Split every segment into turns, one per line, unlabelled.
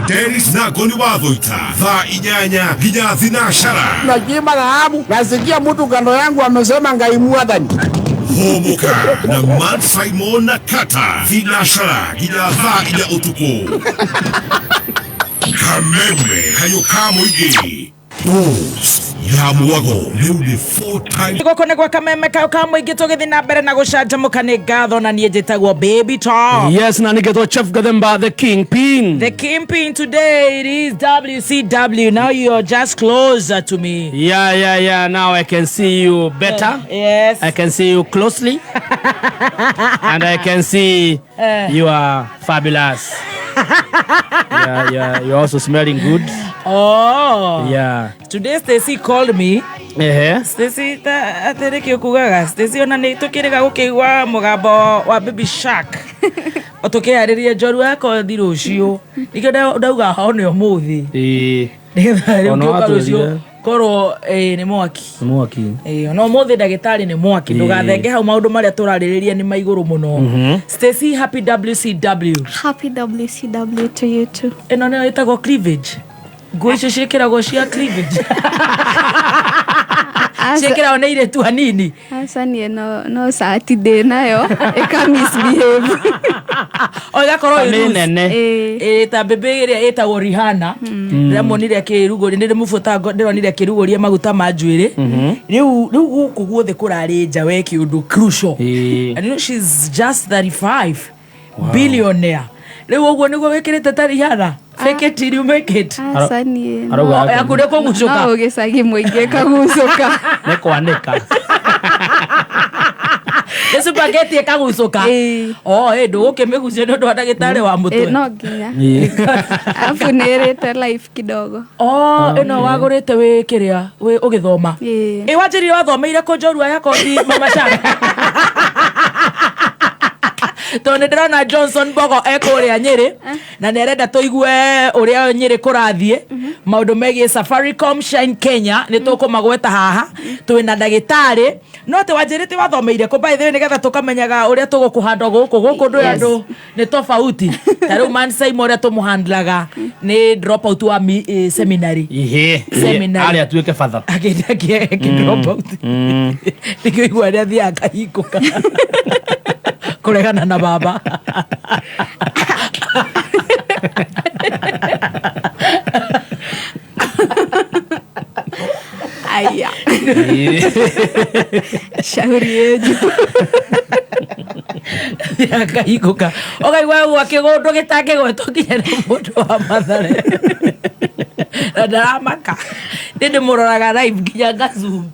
Dennis Nagoni wa Thoita thaa 8 nginya 12.
Nachimba dhahabu, nasikia mtu kando yangu amesema Ngai mwathani.
Hũmũka na Man Simon na Kata 12 nginya thaa 4 ũtukũ. Kameme kayũ ka mũingĩ. Boss ya mwago rĩu nĩ 4 times.
Gũkũ nĩ gwa Kameme kau ka mũingĩ, tũgĩthiĩ na mbere na gũcanjamũka. Nĩ ngatho na niĩ njĩtagwo Baby Top.
Yes, na nĩgetwo Chef Gathemba the King Pin.
The Kingpin today, it is WCW. Now you're just closer to me.
Yeah, now I can see you better.
Yes.
I can see you closely. And I can see you are fabulous. Yeah, you're also smelling good.
Oh.
Yeah.
Today Stacy called me.
Ehe.
Stacy ta atĩrĩ kĩ ũkugaga Stacy ona nĩ tũkĩrĩga gũkĩigua mũgambo wa Baby Shark. Tũkĩarĩria njorua ya kothi rũciũ. Nĩkĩo ndauga hone ũmũthĩ.
Ĩĩ.
Nĩgetha rĩu
Ona
ngĩũka rũciũ
watwĩrire.
korwo nĩ mwaki.
Mwaki.
Ĩĩ, ona ũmũthĩ ndagĩtarĩ nĩ mwaki. Ndũgathenge hau, maũndũ marĩa tũrarĩrĩria nĩ ma igũrũ mũno. Stacy, happy WCW.
Happy WCW to you too.
Ĩno nĩyo ĩtagwo cleavage, nguo icio ciĩkĩragwo cia cleavage, ciĩkĩragwo nĩ airĩtu anini.
Aca, niĩ no cati ndĩ nayo ĩka misbehave.
O ĩgakorwo ĩ
Nĩ
loose.
nene.
Ĩĩ.
Ĩ ta mbĩmbĩ ĩrĩa ĩtagwo Rihanna, ndĩramuonire akĩrugũria, nĩ ndĩmũbuata, ndĩronire akĩrugũria maguta ma njuĩrĩ. Rĩu gũkũ guothe kũrarĩ nja we kĩũndũ crucial. And you know she's just 35, billionaire. Rĩu ũguo nĩguo wĩkĩrĩte ta Rihanna, fake it till you make it.
Aca, niĩ
Arauga
Yaku nĩ kũgucũka.
No gĩcagi mũingĩ ĩkagucũka.
Nĩ kwanĩka.
Nĩ spaghetti ĩkagucũka.
Ĩĩ.
Oh, ĩ ndũgũkĩmĩgucia nĩ ũndũ wa ndagĩtarĩ wa
Ĩĩ,
mũtwe.
no nginya.
Ĩĩ.
Arabu nĩ ĩrĩte life kidogo.
Oh, ĩno wagũrĩte wĩ kĩrĩa wĩ ũgĩthoma?
Ĩĩ.
Ĩ wanjĩrire wathomeire kũ, njorua ya kothi, Mama Shark? Tondũ nĩ ndĩrona Johnson Mbogo ekũrĩa Nyĩrĩ na nĩ arenda tũigue ũrĩa Nyĩrĩ kũrathiĩ, maũndũ megiĩ Safaricom Shine Kenya nĩ tũkũmagweta haha twĩna ndagĩtarĩ. No atĩ wanjĩrĩte wathomeire kũ, by the way, nĩgetha tũkamenyaga ũrĩa tũgũkũhanda gũkũ ndũĩ? Andũ nĩ tofauti, ta rĩu Man Simon ũrĩa tũmũhandlaga nĩ drop out wa seminary.
Ihe.
Seminary.
Arĩa atuĩke batha.
Akĩ drop out, nĩkĩo igua arĩa athiaga akahingũka kũregana na baba.
Aya. Shauri yenyu.
Akahingũka ũkaigua gwa kĩgũndũ gĩtangĩgwetwo nginya nĩ mũndũ wa Mathare na ndaramaka. Nĩ ndĩmũroraga live nginya ngazoom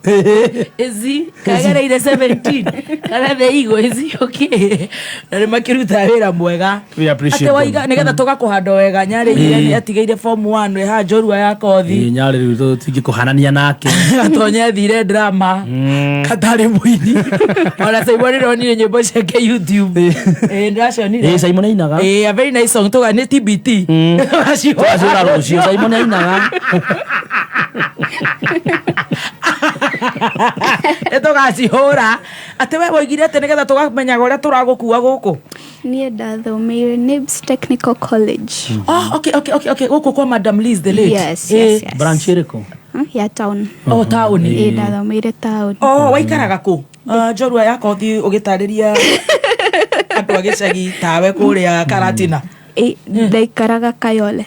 ĩci kagereire 17 kana the igo ĩci, okay, na nĩ makĩrutaga wĩra mwega.
We appreciate
Atĩ waiga
them.
nĩgetha tũgakũhanda wega. Nyarĩ nĩ atigeire form 1 ĩhaha njorua ya kothi.
Ĩĩ, nyarĩ rĩu tũtingĩkũhanania nake.
Gatonya athire drama katarĩ mũini. Ona Simon ndĩronire nyĩmbo ciake YouTube. Ĩĩ, ndĩracionire.
Ĩĩ, Simon ainaga.
Ĩĩ, a very nice song tuga nĩ TBT.
Tũgacũra rũciũ. Simon ainaga.
Nĩ tũgacihũra. Atĩ we woigire atĩ nĩgetha tũgamenyaga ũrĩa tũragũkua gũkũ.
Niĩ ndathomeire Nibs Technical College.
Oh, okay, gũkũ kwa Madam Liz the late.
Yes, yes, yes.
Branch ĩrĩkũ?
Ya town.
Oh, taũni.
Ĩĩ, ndathomeire town.
Oh, waikaraga kũ? Ah, njorua ya kothi, ũgĩtarĩria andũ a gĩcagi tawe kũrĩa Karatina.
Ĩĩ, ndaikaraga Kayole.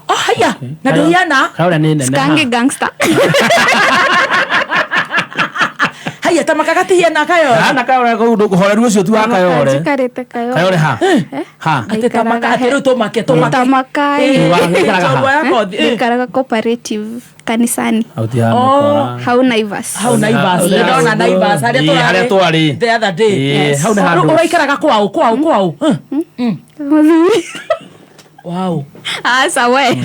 Oh, haya na ndũhiana.
Kayole nĩ nene.
Skangi
ha.
gangster.
Haya, ta makagatihiana Kayole.
Hana Kayole kũu ndũkũhoreru ũcio tu wa Kayole.
Njikarĩte Kayole.
Kayole ha? Ha.
Atĩ tamaka, atĩ rĩu tũmake tũmake.
Tamaka.
Waikaraga ha?
Njorua ya kothi.
Ndaikaraga cooperative kanisani.
Hau ti ha
Oh.
makora.
Hau Naivas.
Hau Naivas.
Hau
Ndĩrona Naivas harĩa
Ĩĩ,
tũrarĩ
harĩa twarĩ.
the other day.
Ĩĩ, hau nĩ
Rĩu
handũ.
ũraikaraga kwaũ kwaũ kwaũ?
Mũthuri.
Wow.
Aca we.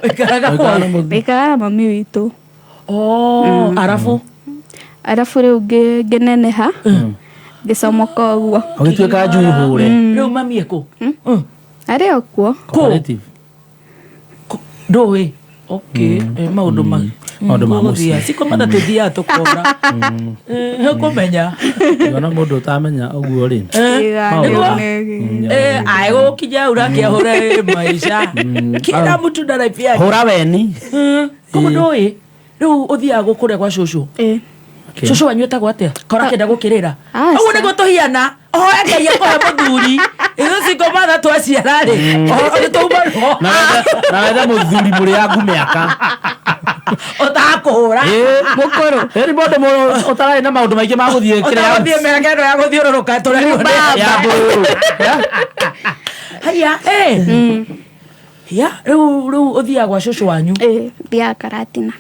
Ũikaraga kwaũ?
Ndaikaraga na mami witũ.
Oh, arabu?
Arabu rĩu ngĩneneha, ngĩcomoka ũguo.
Ũgĩtuĩka njui hũre.
Rĩu mami ekũ?
Arĩ o kuo.
Cooperative.
Ndũĩ? Okay, maũndũ ma
Maũndũ ma
gũthiĩ.
mũciĩ.
Siko matha tũthiaga tũkora ũkũmenya.
Ona mũndũ ũtamenya ũguo rĩ.
Nĩguo. Aegũkinya ũrakĩahũra maica kila mtu na life yake.
Hũra weni.
Koguo ndũĩ rĩu ũthiaga gũkũrĩa gwa cũcũ.
Okay.
Cũcũ wanyu etagwo atĩa kora kenda gũkĩrĩra?
Aca.
Ũguo nĩguo tũhiana ohoe Ngai akũhe mũthuri ithuĩ cingo matha twaciara rĩ nĩ tũumanwo.
Na wethe mũthuri mũrĩangu mĩaka.
Ũtakũhũra.
Mũkũrũ.
Ĩni mũndũ ũtararĩ na maũndũ maingĩ ma gũthiĩ kĩrĩa.
Ũtagũthiĩ mĩaka ĩno ya gũthiũrũrũka tũrerwo nĩ
Ya mbũrũ.
Haya, ya rĩu ũthiaga gwa cũcũ wanyu?
Ĩĩ, thiaga Karatina.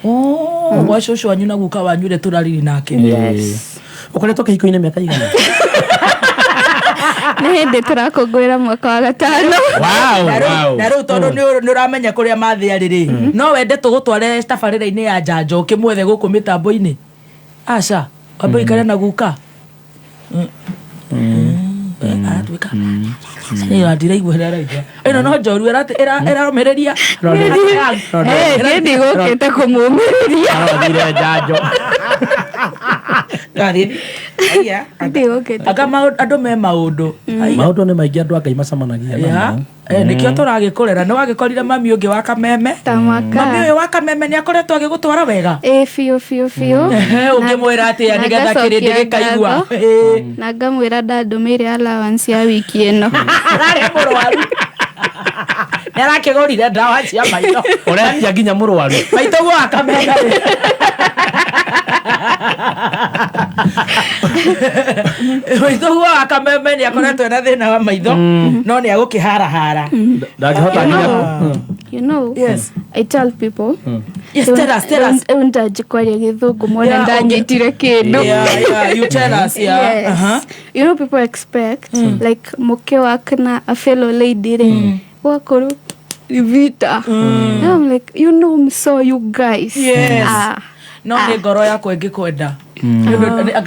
Oh, gwa cũcũ wanyu na guka wanyu ũrĩa tũrariri nake.
Yes. Ũkoretwo kĩhiko-inĩ mĩaka igana?
Nĩ hĩndĩ tũrakũngũĩra mwaka wa gatano.
Wow,
Na rĩu-
wow.
Na rĩu tondũ nĩ ũramenya kũrĩa mathĩ arĩ rĩ, no wende tũgũtware tabarĩra-inĩ ya njanjo ũkĩmwethe gũkũ mĩtambo-inĩ? Aca wambe ũikare na guka. Aratuĩka ndiraigua ĩrĩa araigua ĩno no njoru ĩramĩrĩria.
Niĩ ndigũkĩte kũmũmĩrĩria.
Arothire njanjo.
Ndigũkĩte.
Anga andũ me maũndũ. Ai,
Maũndũ nĩ maingĩ andũ a Ngai macemanagia
ya
namo.
Nĩkĩo tũragĩkũrera nĩ wagĩkorire mami ũngĩ wa kameme.
Ta mwaka.
Mami ũyũ wa kameme nĩ akoretwo agĩgũtwara wega.
Ĩĩ, biũ biũ biũ.
Ehe, ũngĩmwĩra atĩa
Na
nĩgetha kĩrĩndĩ
ngacokia
gĩkaigua?
ngatho. Na ngamwĩra ndandũmĩire allowance ya wiki ĩno.
Ararĩ mũrwaru, nĩ arakĩgũrire ndawa cia maitho.
Ũretia nginya mũrwaru.
Maitho guo akameme rĩ. Maitho guo akameme nĩ akoretwo ena thĩna wa maitho no nĩ agũkĩharahara.
Ndangĩhota nginya.
You know,
Yes.
I tell people.
Yes, tell us, tell us.
Rĩu ndanjikwaria gĩthũngũ mone
Yeah, okay.
ndanyitire kĩndũ.
Yeah, you tell us, yeah.
Yes. You know, people expect like mũke wake na a fellow lady rĩ gwakorwo ni vita. And I'm like, you know, I'm so you guys.
Yes.
Ah.
No nĩ ngoro yakwa ĩngĩkwenda. Nĩ ũndũ-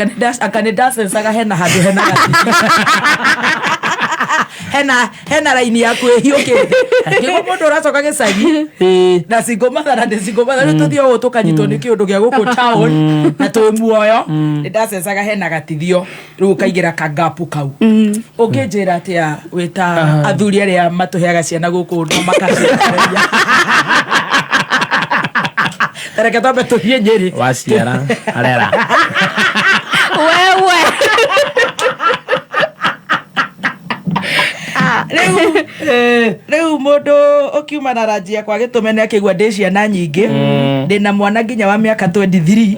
anga nĩ ndacencaga hena handũ hena gati- hena raini yaku ĩhiũkĩte kĩguo mũndũ ũracoka gĩcagi na single mother na ndĩ single mother rĩu tũthiĩ ũũ tũkanyitwo nĩ kĩũndũ gĩa gũkũ town na twĩ muoyo nĩ ndacencaga hena gatithio rĩu ũkaingĩra kangapu kau. Ũngĩnjĩra atĩa wĩta athuri arĩa matũheaga ciana gũkũ na makaciarĩria? Tareke twambe tũthiĩ Nyĩrĩ.
Waciara arera.
Wewe.
Rĩu mũndũ ũkiuma na ranji yakwa gĩtũme nĩ akĩigua ndĩ ciana nyingĩ, ndĩna mwana nginya wa mĩaka 23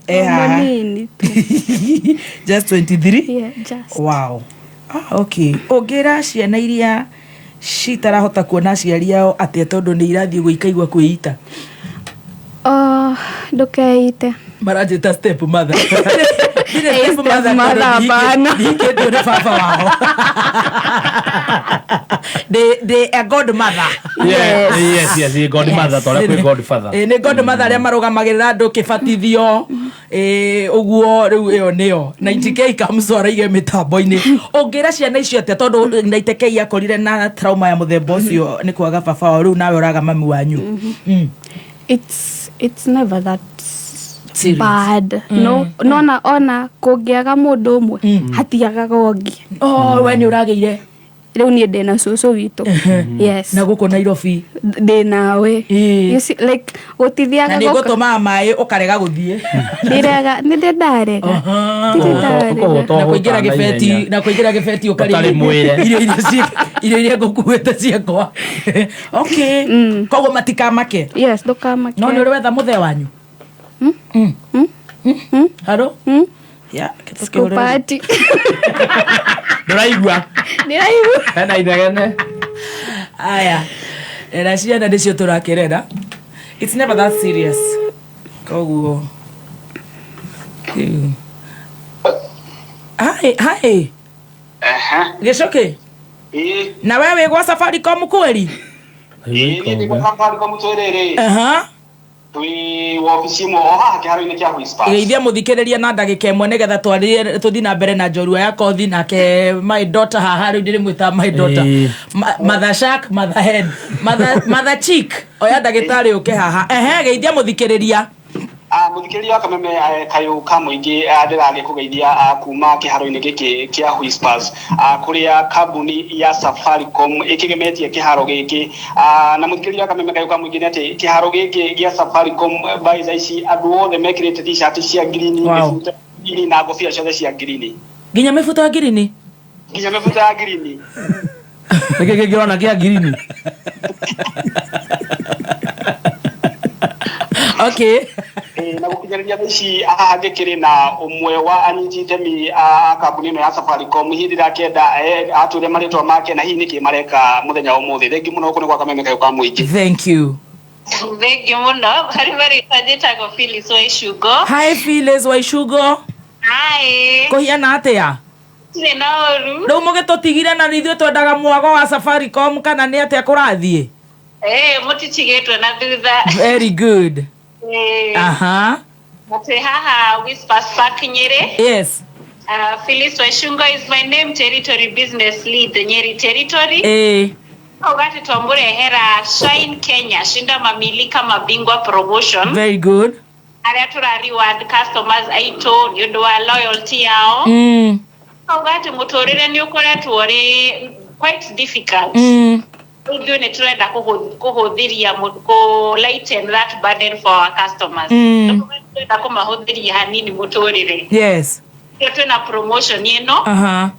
e haha.
Mũnini tu.
Just 23?
Yeah, just.
Wow. Ah, okay, ũngĩra ciana iria citarahota kuona aciari ao atĩa tondũ nĩ irathiĩ gũikaigua kwĩita?
Oh, ndũkeite.
Maranjĩta step mother. Ndirĩ
Hey,
step mother
step mother,
tondũ
hapana.
ndihikĩtio nĩ baba wao. Ndĩ a godmother.
Yeah, yes, godmother ta ũrĩa kwĩ godfather.
Ĩ, nĩ godmother arĩa marũgamagĩrĩra andũ kĩbatithio. Ĩ, ũguo rĩu ĩyo nĩyo 90K kamso araige mĩtambo-inĩ. Ũngĩra ciana icio atĩa tondũ 90K akorire na trauma ya mũthemba ũcio nĩ kwaga baba wao, rĩu nawe ũraga mami wanyu?
It's never that
Serious.
bad. No, nona ona kũngĩaga mũndũ ũmwe hatiagaga ũngĩ.
Oh, we nĩ ũragĩire?
Rĩu niĩ ndĩna cũcũ witũ, yes.
Na gũkũ Nairobi?
Ndĩ nawe.
Ĩĩ.
You see, like
Na
gũtithiaga
nĩ ngũtũmaga maĩ ũkarega gũthiĩ?
Ndirega nĩ ndĩ ndarega. Ndirĩ ndarega.
Ũkũhũta
Na kũingĩra
ũhũta na
gĩbeti
ihenya.
na kũingĩra gĩbeti ũkarĩa
Ũtarĩ mwĩre.
Irio iria ngũkuĩte ciakwa. Okay, koguo matikamake.
Yes, ndũkamake.
No nĩ ũrĩ wetha mũthee wanyu? Haro ya
School party.
Ndũraigua?
Ndĩraigua.
Hena inegene.
Aya, na ciana nĩcio tũrakĩrera. It's never that serious. Koguo rĩu hi hi. Gĩcũkĩ.
Ĩĩ.
Na we wĩ gwa Safaricom kweri?
Ĩĩ, niĩ ndĩ gwa Safaricom twĩrĩrĩ.
Aha.
Twĩ wabici ĩmwe o haha kĩharo-inĩ kĩa Whispers.
Geithia mũthikĩrĩria na ndagĩka ĩmwe nĩgetha twarĩrie tũthiĩ na mbere na njorua ya kothi nake my daughter haha rĩu ndĩrĩmwĩta my daughter.
Ĩĩ.
Mother shark, mother hen, mother chick. Oya ndagĩtarĩ ũke haha. Ehe, geithia mũthikĩrĩria.
Mũthikĩrĩria wa Kameme, kayũ ka mũingĩ, ndĩragĩkũgeithia kuma kĩharo-inĩ gĩkĩ kĩa Whispers, kũrĩa kambuni ya Safaricom ĩkĩgemetie kĩharo gĩkĩ. Na mũthikĩrĩria wa Kameme kayũ ka mũingĩ nĩ atĩ kĩharo gĩkĩ gĩa Safaricom by thaa ici andũ othe mekĩrĩte t-shirt cia green, mĩbuto ya green na ngobia ciothe cia green.
Nginya mĩbuto ya green?
Nginya mĩbuto ya green.
Nĩkĩ kĩngĩrona kĩa green?
Okay.
Na gũkinyĩrĩria thaa ici haha ngĩkĩrĩ na ũmwe wa anyiti itemi a kambuni ĩno ya Safaricom. Hihi ndĩrakĩenda atwĩre marĩtwa make na hihi nĩkĩ mareka mũthenya wa ũmũthĩ. Thengiũ mũno, gũkũ nĩ gwa Kameme kayũ ka mũingĩ.
Thank you.
Thengiũ mũno. Harĩ marĩtwa njĩtagwo Phyllis Waicungo.
Hi Phyllis Waicungo.
Hi.
Kũhiana atĩa?
Tirĩ na ũru.
Rĩu mũgĩtũtigire na ithuĩ twendaga mwago wa Safaricom, kana nĩ atĩa kũrathiĩ?
Mũtitigĩtwo na thutha.
Very good. Aha.
Twĩ haha Whispers Park Nyeri.
Yes.
Phyllis Waicungo is my name, territory business lead Nyeri territory. Auga atĩ twamũrehera Shine Kenya Shinda Mamili kama bingwa promotion.
Very good.
Arĩa tũra reward customers aitũ nĩ ũndũ wa loyalty yao. Auga atĩ mũtũrĩre nĩ ũkoretwo ũrĩ quite difficult. Rĩu ithuĩ nĩ tũrenda kũhũthĩria kũ lighten that burden for our customers. Tũrenda kũmahũthĩria hanini mũtũrĩre. Nĩkĩo twĩna promotion ĩno.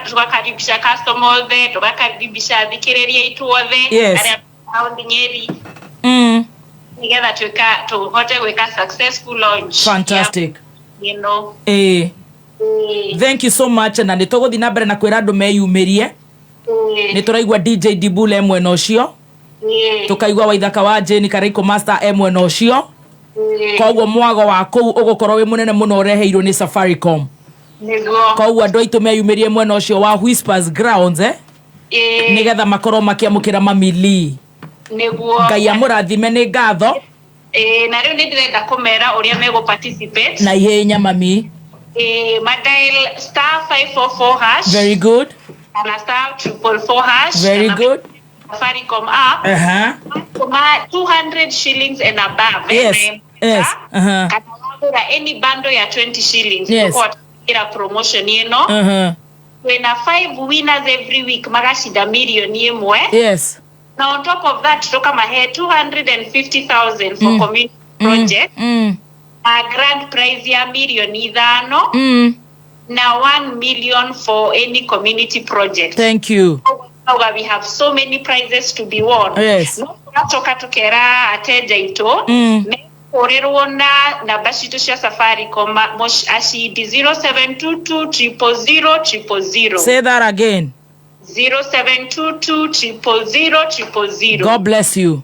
Tugakaribisha customer othe, tugakaribisha athikĩrĩria aitũ othe arĩa around Nyeri, nĩgetha twĩka tũhote gwĩka successful launch.
Fantastic.
Ya ĩno.
Thank you so much, na nĩ tũgũthiĩ na mbere na kwĩra andũ meyumĩrie. Nĩ tũraigua DJ Dibule mwena ũcio, tũkaigua Waithaka wa Jane Karaiko Master e mwena ũcio. Koguo mwago wa kũu ũgũkorwo wĩ mũnene mũno ũreheirwo nĩ Safaricom.
Nĩguo.
Koguo andũ aitũ meyumĩrie mwena ũcio wa Whispers Grounds, nĩgetha makorwo makĩamũkĩra mamili.
Nĩguo.
Ngai amũrathime, nĩ ngatho.
Na rĩu nĩ ndĩrenda kũmera ũrĩa megũ participate.
Na ihenya, mami.
Madial *544#.
Very good.
Kana *444#.
Very
Kana
good.
Safaricom app. Kuma 200 shillings and above. Kana wagũra any bundle ya 20 shillings. Ira promotion ĩno. Twĩna 5 winners every week magacinda milioni ĩmwe. Na on top of that tukamahe 250,000 for community project. Na grand prize ya milioni 5. Na 1 million for any community project.
Thank you.
Auga we have so many prizes to be won. No tũgacoka tũkera ateja aitũ mekũhũrĩrwo na namba citũ cia Safaricom acindi 0722 000 000.
Say that again.
0722 000 000.
God bless you.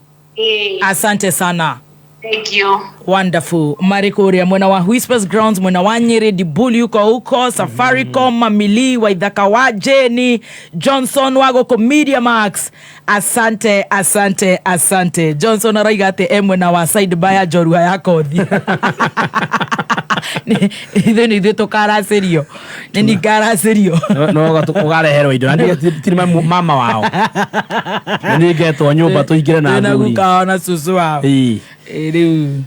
Asante sana.
Thank you.
Wonderful. Marĩ kũrĩa mwena wa Whispers Grounds, mwena wa Nyeri, Dibuli yuko huko, Safaricom, Mamili, Waithaka wa Jenny, Johnson wa gũkũ Media Max. Asante, asante, asante. Johnson araiga atĩ e mwena wa side by ya njorua ya kothi. Ithuĩ nĩ ithuĩ tũkaracĩrio. Nĩ ni ngaracĩrio.
No ũgareherwo indo na tiri mama wao. Nĩ ngetwo nyũmba tũingĩre na
Twĩna
athuri.
guka wao na cũcũ wao. Rĩu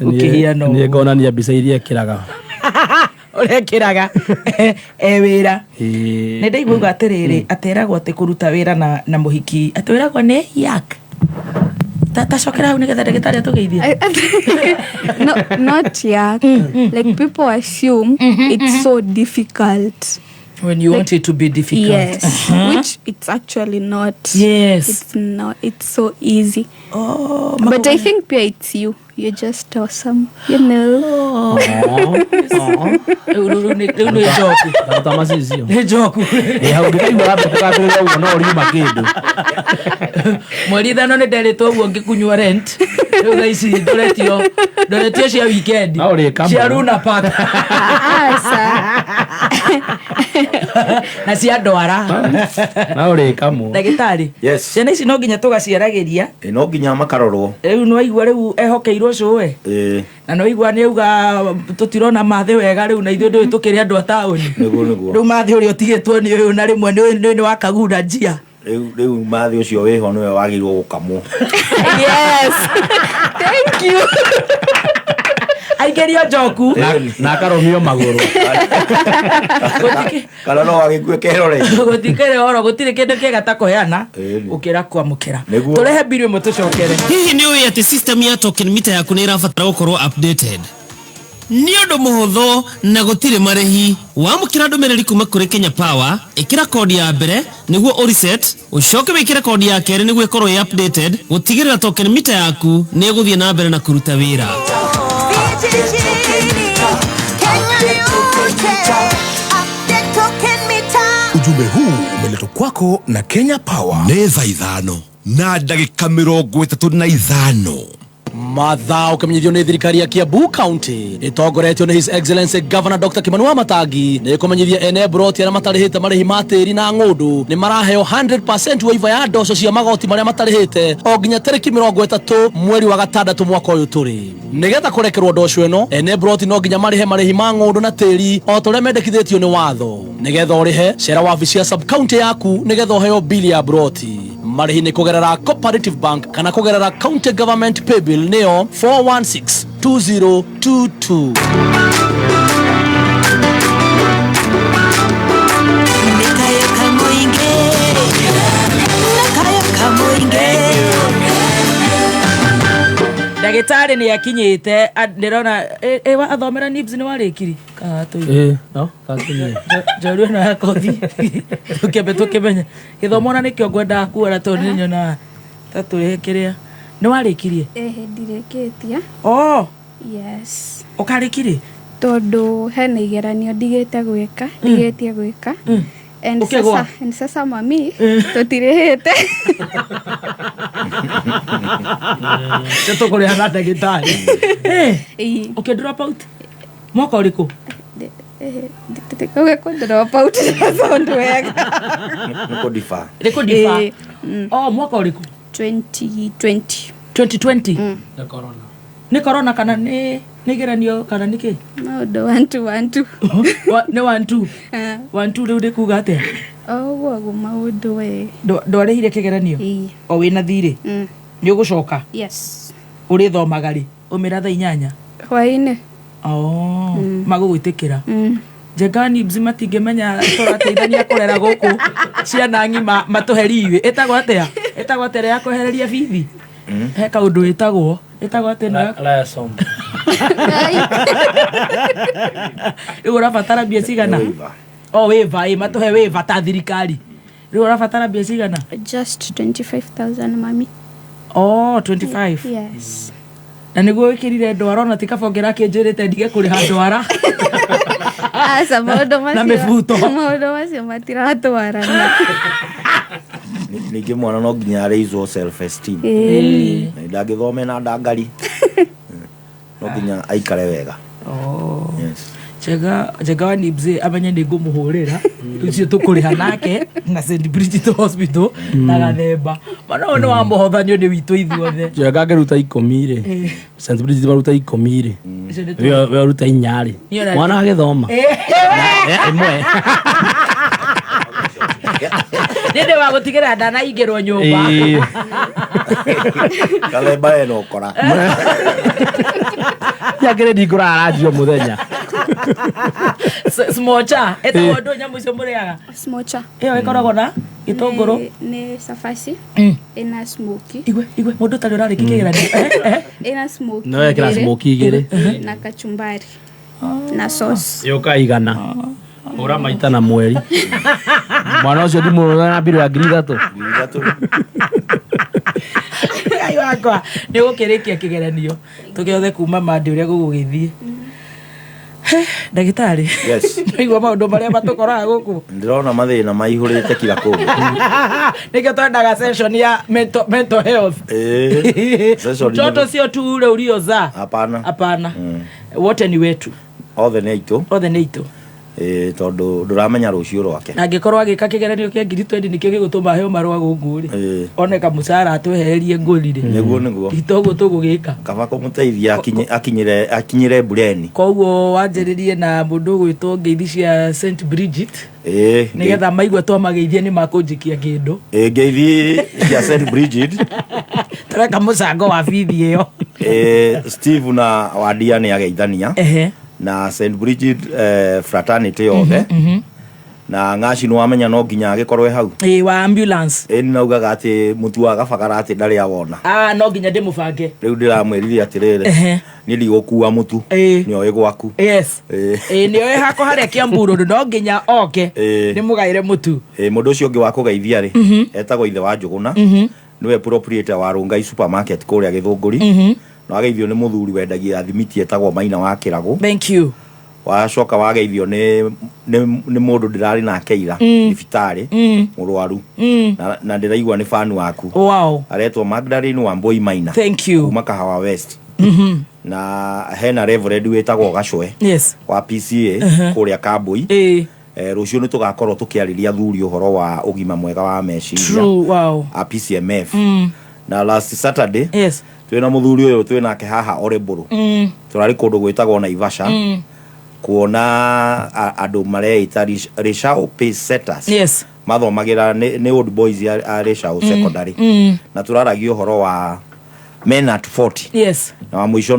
ũkĩhiana
Niĩ
ũguo.
ngonania mbica iria ekĩraga.
Ũrekĩraga e wĩra. Nĩ ndaigua uga atĩrĩrĩ, ateragwo atĩ kũruta wĩra na mũhiki atĩ wĩragwo nĩ yak. Tacokera hau nĩgetha ndagĩtarĩ atũgeithie.
No, not yak. Like people assume it's so difficult.
When you want it to be difficult.
Yes, which it's actually not. It's not. It's so easy.
Oh,
but I think pia it's you. You're just awesome. You know.
Rĩu nĩ njoku.
Ndaruta macicio.
Nĩ njoku.
Hau ngĩkaigua wambe kũgathĩrĩria ũguo no ũriuma kĩndũ.
Mweri 5 nĩ nderitwo ũguo ngĩkunyua rent. Rĩu thaa ici ndoretio cia weekend.
No ũrĩka
Cia
mũno.
Luna Park.
Asa.
Na cia ndwara.
Na ũrĩkamwo.
Ndagĩtarĩ.
Yes.
Ciana ici no nginya tũgaciaragĩria.
Ĩ, no nginya makarorwo.
Rĩu nĩwaigua rĩu ehokeirwo cũwe.
Ĩ.
Na nĩwaigua nĩauga tũtirona mathĩ wega rĩu na ithuĩ ndũĩ tũkĩrĩ andũ a taũni.
Nĩguo nĩguo.
Rĩu mathĩ ũrĩa ũtigĩtwo nĩ ũyũ na rĩmwe nĩ wakagunda njia.
Rĩu mathĩ ũcio wĩho nĩwe wagĩrĩirwo gũkamwo.
Yes. Thank you.
Aingĩrio njoku.
Na akarũmio magũrũ.
Kana no agĩkue kerore.
Gũtikĩrĩ ũhoro, gũtirĩ kĩndũ kĩega ta kũheana gũkĩra kwamũkĩra. Tũrehe mbiru ĩmwe tũcokere.
Hihi nĩ ũĩ atĩ system ya token meter yaku nĩ ĩrabatara gũkorwo updated? Nĩ ũndũ mũhũthũ na gũtirĩ marĩhi. Wamũkĩra ndũmĩrĩri kuma kũrĩ Kenya Power, ĩkĩra kodi ya mbere nĩguo ũreset, ũcoke wĩkĩre kodi ya kerĩ nĩguo ĩkorwo ĩ updated, gũtigĩrĩra token meter yaku nĩ ĩgũthiĩ na mbere na kũruta wĩra.
Ujumbe huu umeletwa kwako na Kenya Power. Nĩ thaa 5:35.
Mathaa ũkĩmenyithio nĩ thirikari ya Kiambu County ĩtongoretio nĩ His Excellency Governor Dr. Kimani Wamatangi nĩ ĩkũmenyithia ene broti arĩa matarĩhĩte marĩhi ma tĩri na ng'ũndũ nĩ maraheo 100% waiver ya ndoco cia magoti marĩa matarĩhĩte o nginya tarĩki 30 mweri wa gatandatũ mwaka ũyũ tũrĩ. Nĩgetha kũrekerwo ndoco ĩno ene broti no nginya marĩhe marĩhi ma ng'ũndũ na tĩri o ta ũrĩa mendekithĩtio nĩ watho. Nĩgetha ũrĩhe cera wabici ya sub county yaku nĩgetha ũheo bili ya broti. Marĩhi nĩ kũgerera Cooperative Bank kana kũgerera County Government Paybill nĩyo 4162022.
Ndagĩtarĩ nĩ akinyĩte, ndĩrona athomera NIBS nĩ warĩkiri? Kana tũi?
No, kakinyie.
Njorua ĩno ya kothi. Tũkĩambe tũkĩmenye. Gĩthomo na nĩkĩo ngwendaga kuona tondũ nĩ nyonaga ta tũrĩ kĩrĩa. Nĩ warĩkirie?
Ndirĩkĩtie.
Oh.
Yes.
Ũkarĩkirie?
Tondũ hena igeranio ndigĩte gwĩka, ndigĩtie gwĩka. And
Ũkĩgũa?
sasa, and sasa mami, tũtirĩhĩte.
Nĩ tũkũrĩha na ndagĩtarĩ. Ũkĩ drop out? Mwaka ũrĩkũ?
Ndikauge kũ drop out na sound wega.
Nĩ kũ defer.
Nĩ kũ defer. Oh, mwaka ũrĩkũ?
2020.
2020?
Nĩ corona.
Nĩ corona kana nĩ igeranio kana nĩ kĩ?
Maũndũ 1 2 1 2.
Nĩ 1 2. 1 2 rĩu nĩ kuga atĩa?
Ũguo ũguo maũndũ we.
Ndwarĩhire kĩgeranio? O wĩna thirĩ? Nĩ ũgũcoka?
Yes.
Ũrĩthomaga rĩ? Ũmĩra thaa 8?
Hwaĩ-inĩ.
Oh, magũgwĩtĩkĩra. Njenga NIBS matingĩmenya tũrateithania kũrera gũkũ ciana ng'ima matũhe riwĩ. Ĩtagwo atĩa? Ĩtagwo atĩa ĩrĩa ya kwehereria bithi? He kaũndũ ĩtagwo. Ĩtagwo atĩa ĩno ya
Liaison.
Rĩu ũrabatara mbia cigana? Oh, waiver, ĩ, matũhe waiver ta thirikari. Rĩu ũrabatara mbia cigana?
Just 25,000 mami.
Oh, 25.
Yes.
Na nĩguo wĩkĩrire ndwara ona ti kaba ũngĩrakĩnjĩrĩte ndige kũrĩha ndwara.
Aca, maũndũ
Na mĩbuto.
maũndũ macio matiratwarana.
Ningĩ mwana no nginya araiswo self esteem.
Ĩĩ.
Na ndangĩthome na ndangari. No nginya aikare wega.
Oh.
Yes.
Njenga wa NIBS amenye nĩ ngũmũhũrĩra. Ũcio tũkũrĩha nake na St. Bridget Hospital na Gathemba. Mana ũyũ nĩ wa mũhothanio nĩ witũ ithuothe.
Njenga angĩruta 10 rĩ. St. Bridget maruta 10 rĩ.
Icio nĩ
We ũruta 4 rĩ.
Niĩ ona-
Mwana agĩthoma. Ĩmwe.
Nĩ ndĩ wa gũtigĩrĩra ndanaingĩrwo nyũmba.
Gathemba ena ũkora.
Nyangĩrĩ ndingũrara ranji o mũthenya.
Smocha. Ĩtagwo ndũ nyamũ icio mũrĩaga?
Smocha.
Ĩyo ĩkoragwo na gĩtũngũrũ.
Nĩ cabaci. Ĩna smoky.
Igwe, igwe, mũndũ ũtarĩ ũrarĩkia kĩgeranio.
Ĩna smoky.
No ĩkĩra
igĩrĩ
smoky igĩrĩ.
Na kachumbari. Na sauce.
Yũka igana. Hũra maita na mweri. Mwana ũcio ndimũrora na mbirũ ya 3,000.
Ngai wakwa, nĩ ũgũkĩrĩkia kĩgeranio. Tũkĩothe kuma Monday ũrĩa gũgũgĩthiĩ. Ndagĩtarĩ.
Yes.
Nĩwaigua maũndũ marĩa matũkoraga gũkũ?
Ndĩrona mathĩna maihũrĩte kila kũndũ.
Nĩkĩo twendaga session ya mental health.
Session
Mtoto sio tu ule uliozaa.
Hapana.
Hapana. Wote ni wetu.
Othe nĩ aitũ.
Othe nĩ aitũ.
Ĩĩ, tondũ ndũramenya rũciũ rwake.
Na angĩkorwo agĩka kĩgeranio kĩa ngiri twendi nĩkĩo gĩgũtũma aheo marũa gũkũ rĩ,
Ĩĩ.
one kamũcara atwehererie ngũri rĩ,
Nĩguo nĩguo.
Ti toguo tũgũgĩka.
Kaba kũmũteithia akinyĩre akinyĩre mbureni.
Koguo wanjĩrĩrie na mũndũ ũgwĩtwo ngeithi cia St Bridget, nĩgetha maigua twamageithia nĩ makũnjikia kĩndũ.
Ĩĩ, ngeithi cia St Bridget.
Tũreka mũcango wa bithi ĩyo.
Ĩĩ, Steve na Wadia nĩ ageithania na St Bridget fraternity yothe, na ng'aci nĩ wamenya no nginya agĩkorwo e hau.
Ĩĩ, wa ambulance.
Ĩĩ, nĩnaugaga atĩ mũtu wa gabagara atĩ ndarĩ awona.
Ah, no nginya ndĩmũbange.
Rĩu ndĩramwĩrire atĩrĩrĩ, niĩ ndigũkua mũtu, nĩoĩ gwaku. Ĩĩ.
Ĩĩ, nĩoĩ hakwa harĩa Kiambu Road, no nginya oke ndĩmũgaĩre mũtu.
Ĩĩ, mũndũ ũcio ũngĩ wa kũgeithia rĩ, etagwo ithe wa Njũgũna, nĩwe proprietor wa Rongai Supermarket kũrĩa Gĩthũngũri. Na wageithio nĩ mũthuri wendagia thimiti etagwo Maina wa Kĩragũ.
Thank you.
Wacoka wageithio nĩ mũndũ ndĩrarĩ nake ira thibitarĩ, mũrwaru, na ndĩraigua nĩ fan waku. Aretwo Magdalene Wambui Maina.
Thank you.
Kuma Kahawa West. Na hena reverend wĩtagwo Gacwe wa PCA kũrĩa Kambui. Rũciũ nĩ tũgakorwo tũkĩarĩria athuri ũhoro wa ũgima mwega wa meciria,
True. Wow.
a PCMF. Na last Saturday twĩna mũthuri ũyũ twĩ nake haha Orebũrũ, tũrarĩ kũndũ gwĩtagwo Naivasha, kuona andũ mareita Rishau Pace Setters. Mathomagĩra nĩ old boys a Rishau Secondary, na tũraragia ũhoro wa men at 40. Na wa mũico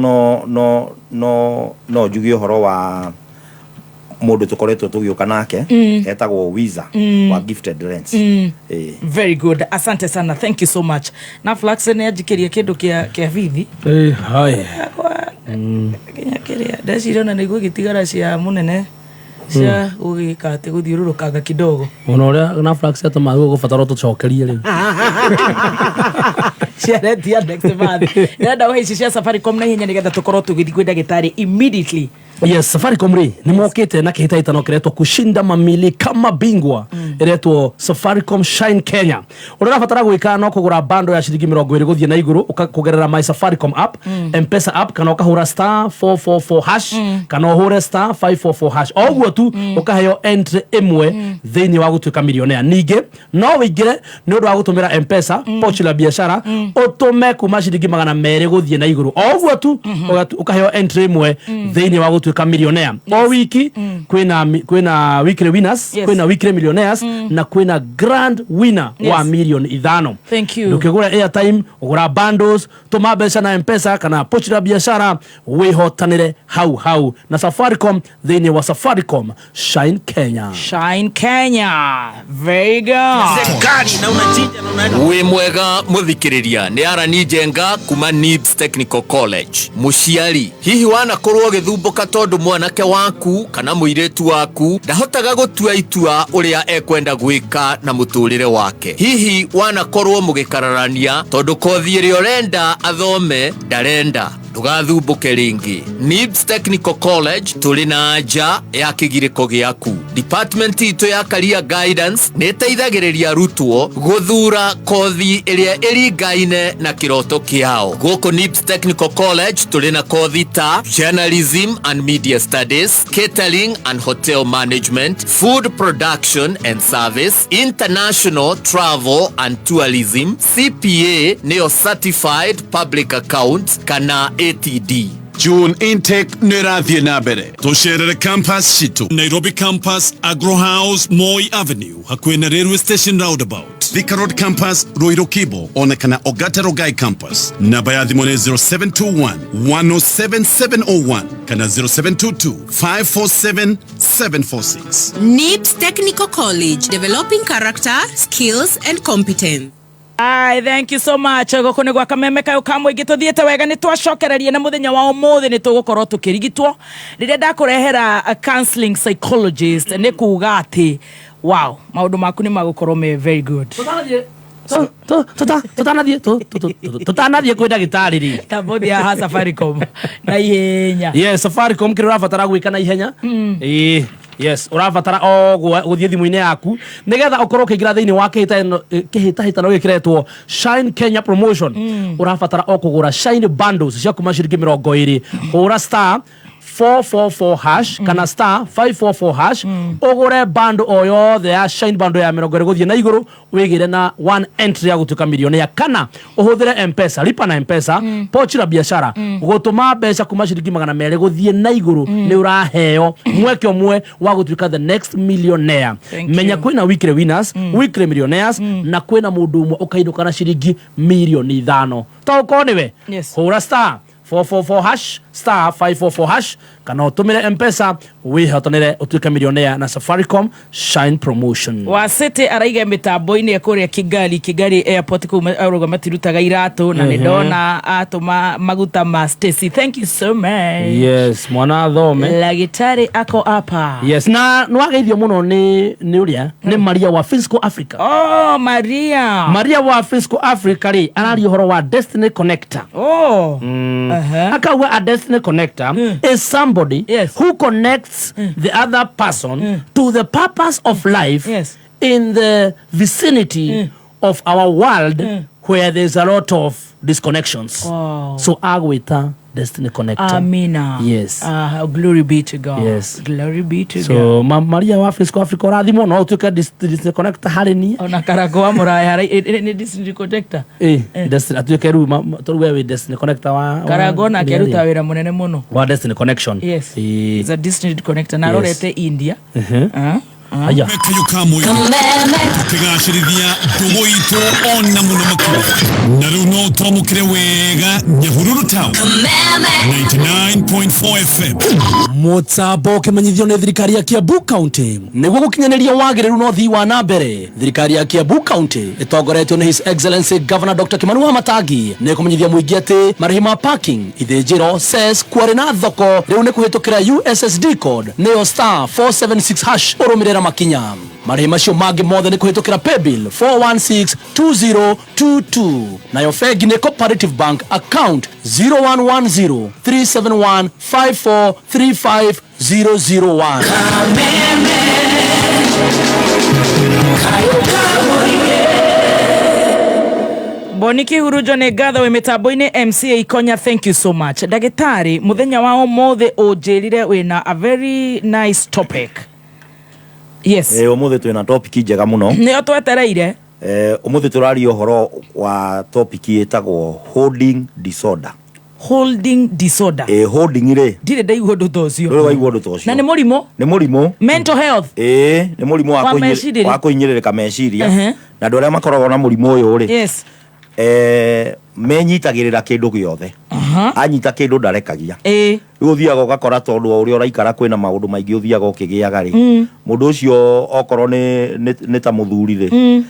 no njuge ũhoro wa mũndũ tũkoretwo tũgĩũka nake, etagwo Wiza wa Gifted Lens. Ĩĩ.
Very good, asante sana, thank you so much. Na Flax nĩ anjikĩria kĩndũ kĩa bithi.
Eh, hai.
Nginya kĩrĩa ndeciria ona nĩguo gĩtigara cia mũnene cia gũgĩka atĩ gũthiũrũrũkanga kidogo.
Ona ũrĩa na Flax atũma gũgũbatara tũcokerie rĩu.
Ciaretia next month. Ndĩrenda ũhe ici cia Safaricom na ihenya nĩgetha tũkorwo tũgĩthiĩ kwĩ ndagĩtarĩ immediately.
Yes, Safaricom rĩ nĩ mokĩte na kĩhĩtahĩtano kĩretwo kushinda mamili kama bingwa, ĩretwo Safaricom Shine Kenya. Ũrĩa ũrabatara gwĩka no kũgũra bando ya ciringi 20 gũthiĩ na igũrũ kũgerera My Safaricom app, M-Pesa app, kana ũkahũra *444#, kana ũhũre *544#. O ũguo tu ũkaheo entry ĩmwe thĩinĩ wa gũtuĩka millionaire. Ningĩ no wĩingĩre nĩ ũndũ wa gũtũmĩra M-Pesa, pochi la biashara, ũtũme kuma ciringi 200 gũthiĩ na igũrũ. O ũguo tu ũkaheo entry ĩmwe thĩinĩ wa gũtuĩka millionaire. O wiki kwĩna weekly winners, kwĩna weekly millionaires, na kwĩna grand winner wa milioni 5.
Thank you.
Ndũkĩgũra airtime, ũgũra bundles, tũma mbeca na M-Pesa kana pochi la biashara, wĩhotanĩre hau hau na Safaricom thĩinĩ wa Safaricom Shine Kenya.
Shine Kenya, very good.
Wĩ mwega mũthikĩrĩria, nĩ Arani Njenga kuma Nibs Technical College. Mũciari, hihi wanakorwo ũgĩthumbũka tondũ mwanake waku kana mũirĩtu waku ndahotaga gũtua itua ũrĩa ekwenda gwĩka na mũtũrĩre wake? Hihi wanakorwo mũgĩkararania tondũ kothi ĩrĩa ũrenda athome ndarenda? Ndũgathumbũke rĩngĩ. Nibs Technical College tũrĩ na anja ya kĩgirĩko gĩaku. Department itũ ya career guidance nĩ ĩteithagĩrĩria arutwo gũthura kothi ĩrĩa ĩringaine na kĩroto kĩao. Gũkũ Nibs Technical College tũrĩ na kothi ta journalism and media studies, catering and hotel management, food production and service, international travel and tourism, CPA nĩyo certified public account kana ATD.
June intake nĩ ĩrathiĩ na mbere. Tũcerere campus citũ: Nairobi campus, Agro House, Moi Avenue, hakuhĩ na railway station roundabout; Thika Road campus, Ruiru Kibo, ona kana Ogata Rongai campus. Namba ya thimũ nĩ 0721 107701 kana 0722 547 746.
NIBS Technical College, developing character, skills, and competence.
Ai, thank you so much. Gũkũ nĩ gwa kameme kayũ ka mũingĩ, tũthiĩte wega, nĩ twacokereria na mũthenya wa ũmũthĩ nĩ tũgũkorwo tũkĩrigitwo rĩrĩa ndakũrehera a counseling psychologist, nĩ kuga atĩ wow, maũndũ maku nĩ magũkorwo me very good.
Tũtanathiĩ kwĩ ndagĩtarĩ rĩ,
tambũthi haha Safaricom na ihenya.
Yes, Safaricom, kĩrĩa ũrabatara gwĩka na ihenya, ĩĩ, yes, ũrabatara o gũthiĩ thimũ-inĩ yaku nĩgetha ũkorwo ũkĩingĩra thĩinĩ wa kĩhĩtahĩtano gĩkĩ kĩretwo Shine Kenya promotion. Ũrabatara o kũgũra Shine bundles cia kuma ciringi 20, hũra star 444 hash kana star 544 hash ũgũre bando o yothe ya Shine bando ya 20 gũthiĩ na igũrũ wĩgĩre na one entry ya gũtuĩka millionaire kana ũhũthĩre Mpesa lipa na Mpesa pochi la biashara gũtũma mbeca kuma ciringi 200 gũthiĩ na igũrũ nĩ ũraheo mweke ũmwe wa gũtuĩka the next millionaire.
Thank
Menya
you.
kwĩna weekly winners, weekly millionaires na kwĩna mũndũ ũmwe ũkainũka na ciringi mirioni 5. Ta ũkorwo nĩwe
Yes.
hũra star 444 hash star 544 hash kana ũtũmĩre Mpesa wĩhotanĩre ũtuĩke millionaire na Safaricom Shine promotion.
Wa City araiga mitambo-inĩ kũrĩa Kigali, Kigali airport kũu arauga matirutaga iratũ na nĩ ndona atũma maguta ma Stacy. Thank you so much.
Yes, mwana athome.
Lagitari ako hapa.
Yes, na nĩwageithio mũno nĩ ũrĩa nĩ Maria wa Fiscal Africa.
Oh, Maria.
Maria wa Fiscal Africa rĩ araria ũhoro wa Destiny Connector.
Oh.
Akauga a destiny connector is somebody
Yes.
who connects the other person to the purpose of life
Yes.
in the vicinity of our world where there's a lot of disconnections.
Wow.
So agwĩta destiny connector.
Amina.
Yes.
Glory be to God.
Yes.
Glory be to God.
So Maria wa Fiscal Africa ũrathimwo no ũtuĩke destiny connector harĩ niĩ.
Ona Karago wa Muraya nĩ destiny connector.
Destiny atuĩke rĩu tondũ we wĩ destiny connector wa
Karago nake aruta wĩra mũnene mũno.
wa destiny connection.
Yes.
Eh.
Is a destiny connector na
Yes.
arorete India.
Aya.
Kayo ka mũingĩ tũkĩgacĩrithia ndũgũ itũ ona mũno makĩria na rĩu no twamũkĩre wega Nyahururu town 99.4 FM.
Mũtambo ũkĩmenyithio nĩ thirikari ya Kiambu County nĩguo gũkinyanĩria wagĩrĩru na ũthii wa na mbere. Thirikari ya Kiambu County ĩtongoretio nĩ His Excellency Governor Dr. Kimani Wamatangi nĩ kũmenyithia mũingĩ atĩ marĩhi ma parking, ithĩnjĩro, cess, kwarĩ na thoko rĩu nĩ kũhĩtũkĩra USSD code nĩyo star 476 hash ũrũmĩrĩra makinya. Marĩhi macio mangĩ mothe nĩ kũhĩtũkĩra paybill 4162022 nayo bengi nĩ Cooperative Bank account 0110 371 5435001.
Boni Kihurunjo nĩ ngatho wĩ mĩtambo-inĩ MCA Ikonya, thank you so much. Ndagĩtarĩ, mũthenya wa ũmũthĩ ũnjĩrire wĩna a very nice topic. Yes.
Ũmũthĩ twĩna topic njega mũno.
Nĩyo twetereire.
Ũmũthĩ tũraria ũhoro wa topic ĩtagwo holding disorder.
Holding disorder.
Holding rĩ
Ndirĩ ndaigua ũndũ ta ũcio.
ndũrĩ waigua ũndũ ta ũcio.
Na nĩ mũrimũ?
Nĩ mũrimũ.
Mental health.
Nĩ mũrimũ
Wa meciria.
wa kũhinyĩrĩrĩka meciria. Na andũ arĩa makoragwo na mũrimũ ũyũ rĩ
Yes.
menyitagĩrĩra kĩndũ gĩothe. Anyita kĩndũ ndarekagia.
Rĩu
ũthiaga ũgakora tondũ o ũrĩa ũraikara kwĩna maũndũ maingĩ ũthiaga ũkĩgĩaga rĩ mũndũ ũcio okorwo nĩ ta mũthuri rĩ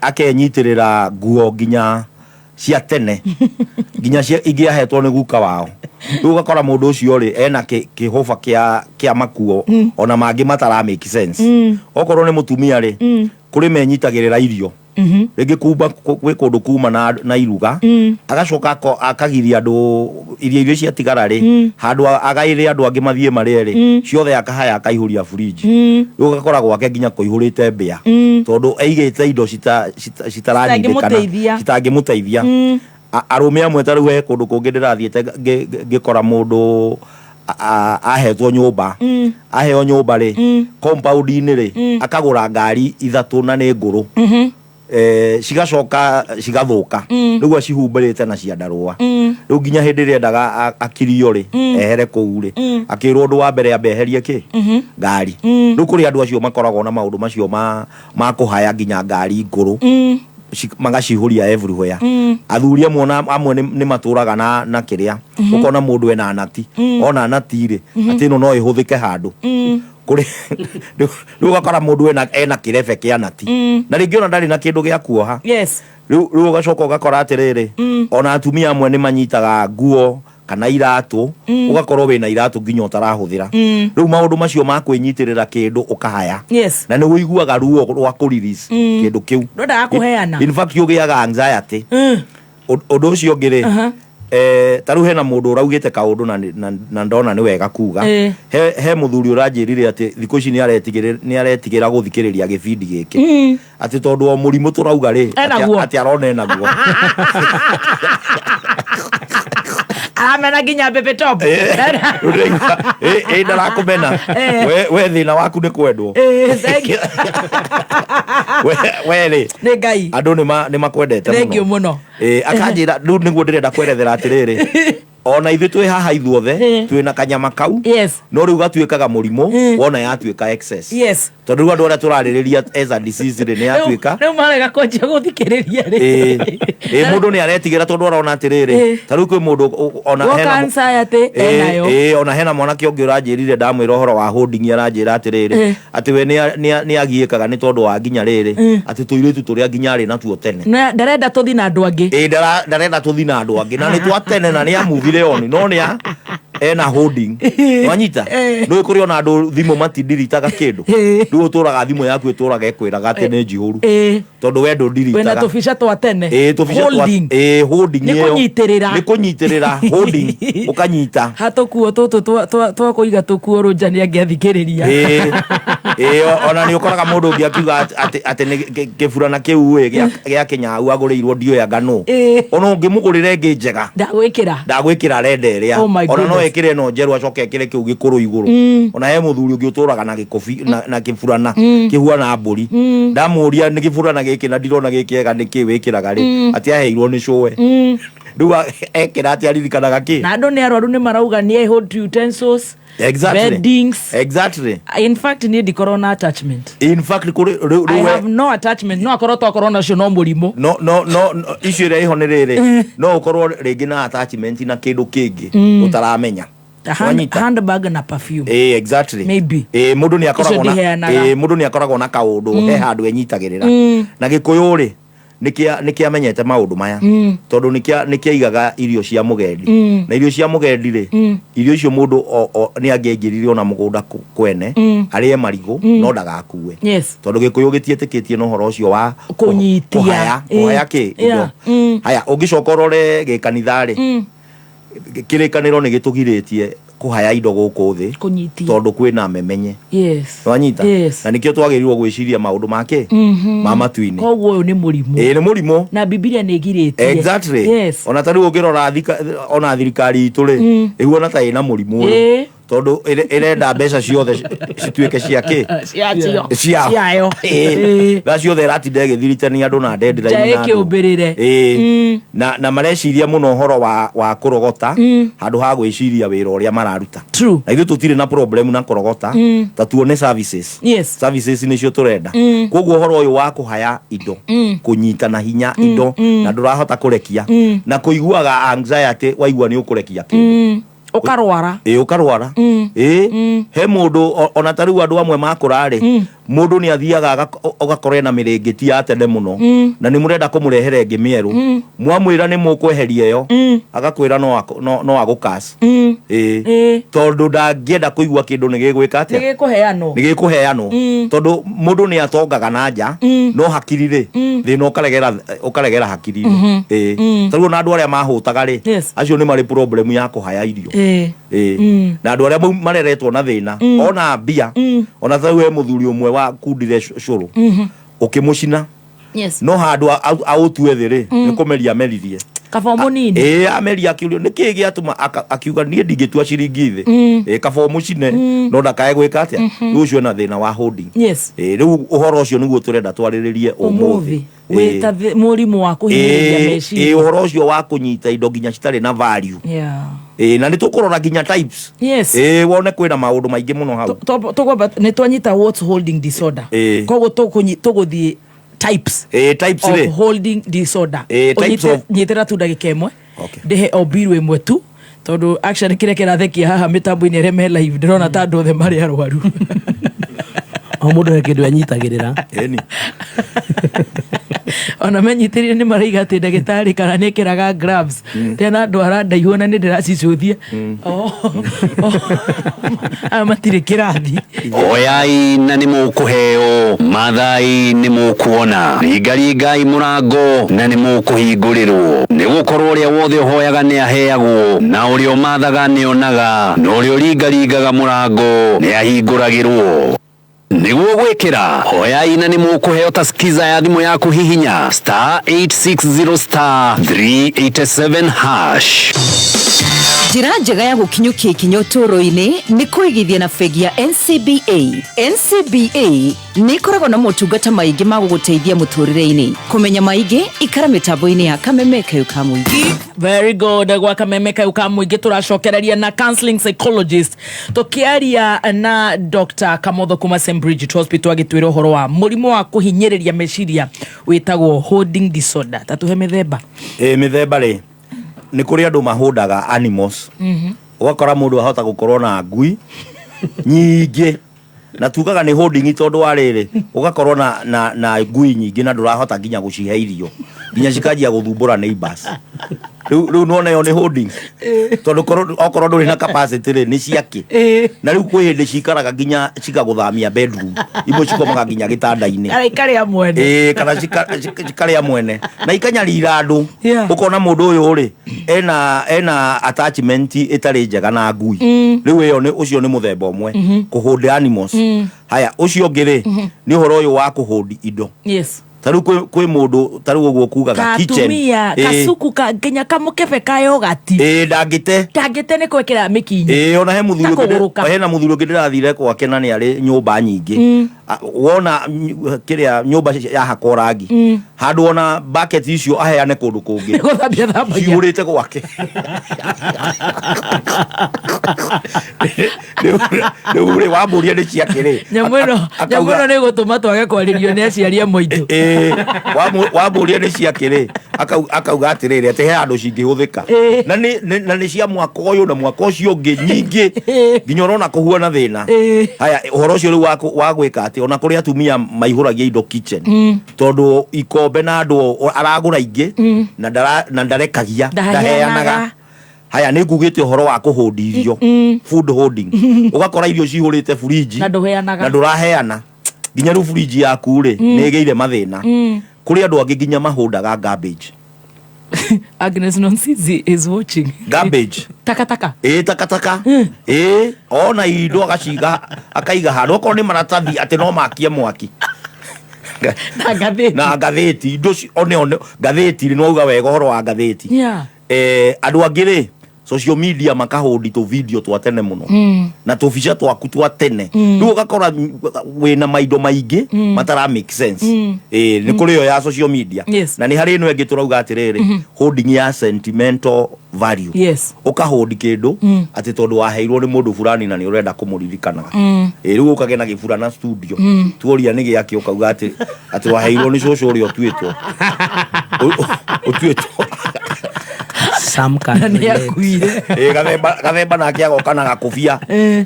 akenyitĩrĩra nguo nginya cia tene nginya cia ingĩahetwo nĩ guka wao. Rĩu ũgakora mũndũ ũcio rĩ ena kĩhũba kĩa makuo ona mangĩ matara make sense. Okorwo nĩ mũtumia rĩ kũrĩ menyitagĩrĩra irio rĩngĩ kuma gwĩ kũndũ kuma na iruga agacoka akagiria andũ irio iria ciatigara rĩ handũ agaĩre andũ angĩ mathiĩ marĩe rĩ ciothe akahaya akaihũria fridge. Rĩu ũgakora gwake nginya kũihũrĩte mbĩa tondũ aigĩte indo citaranyitĩkana citangĩmũteithia. Arũme amwe ta rĩu he kũndũ kũngĩ ndĩrathiĩte ngĩkora mũndũ ahetwo nyũmba aheo nyũmba rĩ compound-inĩ rĩ akagũra ngari 3 na nĩ ngũrũ cigacoka cigathũka rĩu acihumbĩrĩte na ciandarũa. Rĩu nginya hĩndĩ ĩrĩa endaga akirio rĩ ehere kũu rĩ akĩrwo ũndũ wa mbere ambe eherie kĩ ngari. Rĩu kũrĩ andũ acio makoragwo na maũndũ macio ma kũhaya nginya ngari ngũrũ magacihũria everywhere. Athuri amwe amwe nĩ matũraga na kĩrĩa ũkona mũndũ ena nati ona nati rĩ atĩ ĩno no ĩhũthĩke handũ kũrĩ rĩu ũgakora mũndũ ena kĩrebe kĩa nati na rĩngĩ ona ndarĩ na kĩndũ gĩa kuoha.
Yes.
Rĩu ũgacoka ũgakora atĩrĩrĩ ona atumia amwe nĩ manyitaga nguo kana iratũ ũgakorwo wĩna iratũ nginya ũtarahũthĩra. Rĩu maũndũ macio ma kwĩnyitĩrĩra kĩndũ ũkahaya.
Yes.
Na nĩ ũiguaga ruo rwa kũ-release kĩndũ kĩu.
Ndwendaga kũheana.
In fact ũgĩaga anxiety. Ũndũ ũcio ũngĩ rĩ ta rĩu hena mũndũ ũraugĩte kaũndũ na ndona nĩ wega kuga. He mũthuri ũranjĩrire atĩ thikũ ici nĩ aretigĩra gũthikĩrĩria gĩbindi gĩkĩ atĩ tondũ o mũrimũ tũrauga rĩ atĩ arona enaguo.
Aramena nginya Baby Top.
Rĩu ndĩraigua, ĩ ndarakũmena. We thĩna waku nĩ kwendwo.
Thank you.
We rĩ,
Nĩ Ngai.
Andũ nĩ makwendete.
Thank you mũno.
Akanjĩra rĩu nĩguo ndĩrenda kwerethera atĩrĩrĩ, ona ithuĩ twĩ haha ithuothe twĩna kanyama kau, no rĩu gatuĩkaga mũrimũ wona yatuĩka excess, tondũ rĩu andũ arĩa tũrarĩrĩria as a disease rĩ, nĩ yatuĩka
Rĩu marega kwanjia gũthikĩrĩria rĩ.
Ĩ mũndũ nĩ aretigĩra tondũ arona atĩrĩrĩ, ta rĩu kwĩ mũndũ ona
Wo
hena
cancer atĩ enayo.
Ona hena mwanake ũngĩ ũranjĩrire, ndamwĩra ũhoro wa holding, aranjĩra atĩrĩrĩ, atĩ we nĩ agiĩkaga nĩ tondũ wa nginya rĩrĩ, atĩ tũirĩtu tũrĩa nginya arĩ natuo tene.
Na ndarenda tũthi na andũ angĩ.
Ĩ, ndarenda tũthi na andũ angĩ na nĩ twa tene na nĩ amuvire on, no nĩ a ena holding, wanyita? Nĩ kũrĩ ona andũ thimũ matindiritaga kĩndũ. Rĩu ũtũraga thimũ yaku ĩtũraga ĩkwĩraga atĩ nĩ njihũru, tondũ we
Wĩna
ndũndiritaga.
tũbica twa tene.
Ĩ, tũbica twa
Holding.
Ĩ, holding
Nĩ
ĩyo.
kũnyitĩrĩra.
Nĩ kũnyitĩrĩra, holding, ũkanyita.
Hatũkuo tũtũ twa kũiga tũkuo rũnja nĩ angĩathikĩrĩria.
Ĩ, ona nĩ ũkoraga mũndũ ũngĩ akiuga atĩ nĩ kĩburana kĩu ĩ gĩa kĩnyau agũrĩirwo ndiũĩ anga nũ. Ona ũngĩmũgũrĩra ĩngĩ njega,
Ndagwĩkĩra.
Ndagwĩkĩra, arenda ĩrĩa.
Oh my
Ona no
goodness.
ĩkĩre ĩno njerũ, acoke ĩkĩre kĩu gĩkũrũ igũrũ. Ona he mũthuri ũngĩ ũtũraga na gĩkobi na kĩburana kĩhuana mbũri. Ndamũria, nĩ kĩburana gĩkĩ na ndirona gĩkĩega, nĩ kĩ wĩkĩraga rĩ? Atĩ aheirwo nĩ cũwe. Rĩu ekĩra atĩ aririkanaga kĩ.
Na andũ nĩ arwaru, nĩ marauga nĩ hold utensils, beddings. In fact, niĩ ndikorwo na attachment.
In fact, kũrĩ rĩu
I
rĩu
have no attachment. No akorwo twakorwo nacio no mũrimũ.
No, issue ĩrĩa ĩho nĩ rĩrĩ, no ũkorwo rĩngĩ na attachment na kĩndũ kĩngĩ ũtaramenya. Wanyita?
Handbag na perfume.
Exactly.
Maybe.
Mũndũ nĩ akoragwo
Icio
na
ndiheanaga.
Mũndũ nĩ akoragwo na kaũndũ, he handũ enyitagĩrĩra. Na gĩkũyũ rĩ, nĩ kĩamenyete maũndũ maya, tondũ nĩ kĩaigaga irio cia mũgendi. Na irio cia mũgendi rĩ, irio icio mũndũ nĩ angĩaingĩrire ona mũgũnda kwene, arĩe marigũ, no ndagakue, tondũ gĩkũyũ gĩtiĩtĩkĩtie na ũhoro ũcio wa
Kũnyitia.
Kũhaya, kũhaya kĩ indo. Haya, ũngĩcoka ũrore gĩkanitha rĩ, kĩrĩkanĩro nĩ gĩtũgirĩtie kũhaya indo gũkũ thĩ,
Kũnyitia.
tondũ kwĩna memenye. Wanyita?
Yes.
Na nĩkĩo twagĩrĩirwo gwĩciria maũndũ make ma matu-inĩ.
Koguo ũyũ nĩ mũrimũ.
Ĩ, nĩ mũrimũ.
Na Bibilia nĩ ĩgirĩtie.
Ona ta rĩu ũngĩrora ona thirikari itũ rĩ, ĩhuana ta ĩna mũrimũ ũyũ, tondũ ĩrenda mbeca ciothe cituĩke cia kĩ?
Ciacio.
Ciao.
Ciayo.
Thaa ciothe ĩratinda ĩgĩthiritania andũ na deadline
Nja
na andũ.
ĩkĩũmbĩrĩre.
Na mareciria mũno ũhoro wa kũrogota handũ ha gwĩciria wĩra ũrĩa mararuta.
True.
Na ithuĩ tũtirĩ na problem na kũrogota, ta tuone services. Services nĩcio tũrenda. Koguo ũhoro ũyũ wa kũhaya indo, kũnyita na hinya indo na ndũrahota kũrekia, na kũiguaga anxiety waigua nĩ ũkũrekia kĩndũ.
Ũkarwara.
Ĩ, ũkarwara. Ĩ, he mũndũ ona ta rĩu andũ amwe makũra rĩ, mũndũ nĩ athiaga ũgakora ena mĩrĩngĩti ya tene mũno, na nĩ mũrenda kũmũrehere ĩngĩ mĩerũ. Mwamwĩra nĩ mũkweheria ĩyo, agakwĩra no agũkas. Ĩ, tondũ ndangĩenda kũigua kĩndũ nĩ gĩgwĩka
Nĩ
atĩa,
gĩkũheanwo.
Nĩ gĩkũheanwo, tondũ mũndũ nĩ atongaga na nja, no hakiri rĩ, thĩna ũkaregera hakiri-inĩ. Ĩ, ta rĩu ona andũ arĩa mahũtaga rĩ, acio nĩ marĩ problem ya kũhaya irio. Ĩ, na andũ arĩa mareretwo na thĩna, ona mbia, ona ta rĩu he mũthuri ũmwe wa kundire cũrũ, ũkĩmũcina, no handũ aũtue thĩ rĩ, nĩ kũmeria ameririe.
Kaba mũnini.
Ĩ, ameria, akiurio nĩ kĩĩ gĩatũma, akiuga, niĩ ndingĩtua ciringi thĩ. Ĩ, kaba ũmũcine, no ndakae gwĩka atĩa. Rĩu ũcio ena thĩna wa holding. Ĩ, rĩu ũhoro ũcio nĩguo tũrenda twarĩrĩrie ũmũthĩ.
Ũmũthĩ wĩta mũrimũ wa kũhinyĩrĩria meciria.
Ũhoro ũcio wa kũnyita indo nginya citarĩ na value. Ĩ, na nĩ tũkũrora nginya types. Ĩ, wone kwĩna maũndũ maingĩ mũno hau.
Tũkwamba nĩ twanyita what's holding disorder. Koguo tũgũthiĩ types
Ĩ, types
of
rĩ.
holding disorder.
Types of
Nyitĩra tu ndagĩka ĩmwe, ndĩhe o mbiru ĩmwe tu, tondũ actually kĩrĩa kĩrathekia haha mĩtambo-inĩ ĩrĩa me live, ndĩrona ta andũ othe marĩ arwaru.
O mũndũ he kĩndũ anyitagĩrĩra.
Ĩni.
Ona menyitĩrĩire nĩ maraiga atĩ ndagĩtarĩ kana nĩ ĩkĩraga gloves tena ndwara ndaihu, ona nĩ ndĩracicũthia. Oh, aya matirĩ kĩrathi.
Oyai na nĩ mũkũheo, mathai nĩ mũkuona, ringaringai mũrango na nĩ mũkũhingũrĩrwo, nĩ gũkorwo ũrĩa wothe ũhoyaga nĩ aheagwo, na ũrĩa ũmathaga nĩ onaga, na ũrĩa ũringaringaga mũrango nĩ ahingũragĩrwo. Nĩguo gwĩkĩra hoyai na nĩ mũkũheo ta skiza ya thimũ yaku hihinya star 860 star 387 hash.
Njĩra njega ya gũkinyũkia ikinya ũtũũro-inĩ nĩ kũigithia na bengi ya NCBA. NCBA nĩ ĩkoragwo na motungata maingĩ ma gũgũteithia mũtũũrĩre-inĩ. Kũmenya maingĩ ikara mĩtambo-inĩ ya Kameme Kayũ ka Mũingĩ.
Very good. Gwa Kameme Kayũ ka Mũingĩ tũracokereria na counseling psychologist tũkĩaria na Dr. Kamotho kuma St. Bridget Hospital agĩtwĩra ũhoro wa mũrimũ wa kũhinyĩrĩria meciria wĩtagwo hoarding disorder. Tatuhe mĩthemba.
Ĩ mĩthemba rĩ, nĩ kũrĩ andũ mahũndaga animals. Ũgakora mũndũ ahota gũkorwo na ngui nyingĩ, na tugaga nĩ hoarding tondũ wa rĩrĩ, ũgakorwo na ngui nyingĩ na ndũrahota nginya gũcihe irio, nginya cikanjia gũthumbũra neighbors. Rĩu nĩwona ĩyo nĩ hoarding, tondũ okorwo ndũrĩ na capacity rĩ, nĩ ciake. Na rĩu kwĩ hĩndĩ cikaraga nginya cigagũthamia bedroom, imwe cikomaga nginya gĩtanda-inĩ.
Kana ikarĩa mwene.
Ĩĩ, kana cikarĩa mwene na ikanyarira andũ. Ũkona mũndũ ũyũ rĩ, ena attachment ĩtarĩ njega na ngui. Rĩu ĩyo nĩ ũcio nĩ mũthemba ũmwe, kũhold animals. Haya, ũcio ũngĩ rĩ, nĩ ũhoro ũyũ wa kũhold indo. Ta rĩu kwĩ mũndũ ta rĩu ũguo kugaga kitchen.
Katumia kasuku ka nginya kamũkebe ka yogati.
Ĩĩ, ndangĩte.
Ndangĩte nĩ gwĩkĩra mĩkinyo.
Ĩĩ, ona he mũthuri ũngĩ
Takũgũrũka.
Hena mũthuri ũngĩ ndĩrathire gwake na nĩ arĩ nyũmba nyingĩ. Wona kĩrĩa nyũmba yahakwo rangi, handũ ona bucket icio aheane kũndũ kũngĩ.
Gũthambia thambagia.
Cihũrĩte gwake. Rĩu rĩ, wamũria nĩ ciake rĩ.
Nyamũ ĩno, nyamũ ĩno nĩ ĩgũtũma twage kwarĩrio nĩ aciari amwe aitũ.
Ĩĩ, wamũria nĩ ciake rĩ, akauga atĩrĩrĩ, atĩ he handũ cingĩhũthĩka. Na nĩ cia mwaka ũyũ na mwaka ũcio ũngĩ nyingĩ, nginya ũrona kũhuana thĩna. Haya, ũhoro ũcio rĩu wa gwĩka atĩ ona kũrĩ atumia maihũragia indo kitchen, tondũ ikombe na andũ aragũra ingĩ, na ndarekagia,
Ndaheanaga.
ndaheanaga. Haya, nĩ ngugĩte ũhoro wa kũhũndi irio, food hoarding. Ũgakora irio cihũrĩte fridge
Na ndũheanaga.
na ndũraheana. Nginya rĩu fridge yaku rĩ, nĩ ĩgĩire mathĩna. Kũrĩ andũ angĩ nginya mahũndaga garbage.
Agnes Nonsizi is watching.
Garbage.
Takataka.
Ĩĩ, takataka. Ĩĩ, ona indo agaciga, akaiga handũ okorwo nĩ maratathi atĩ no makie mwaki.
Na ngathĩti.
Na ngathĩti, indo one one ngathĩti rĩ, nĩwauga wega ũhoro wa ngathĩti. Andũ angĩ rĩ, social media makahũndi tũ video twa tene mũno. Na tũbica twaku twa tene. Rĩu ũgakora wĩna maindo maingĩ matara make sense. Ĩĩ, nĩ kũrĩ ĩyo ya social media. Na nĩ harĩ ĩno ĩngĩ tũrauga atĩrĩrĩ, holding ya sentimental value. Ũkahũndi kĩndũ atĩ tondũ waheirwo nĩ mũndũ fulani na nĩ ũrenda kũmũririkanaga. Ĩĩ, rĩu ũkagĩa na gĩburana studio. Tuoria nĩ gĩakĩ ũkauga atĩ waheirwo nĩ cũcũ ũrĩa ũtuĩtwo. Ũtuĩtwo.
Sam can
Na nĩ
relate.
akuire.
Ĩĩ, gathemba nake agoka na gakũbia.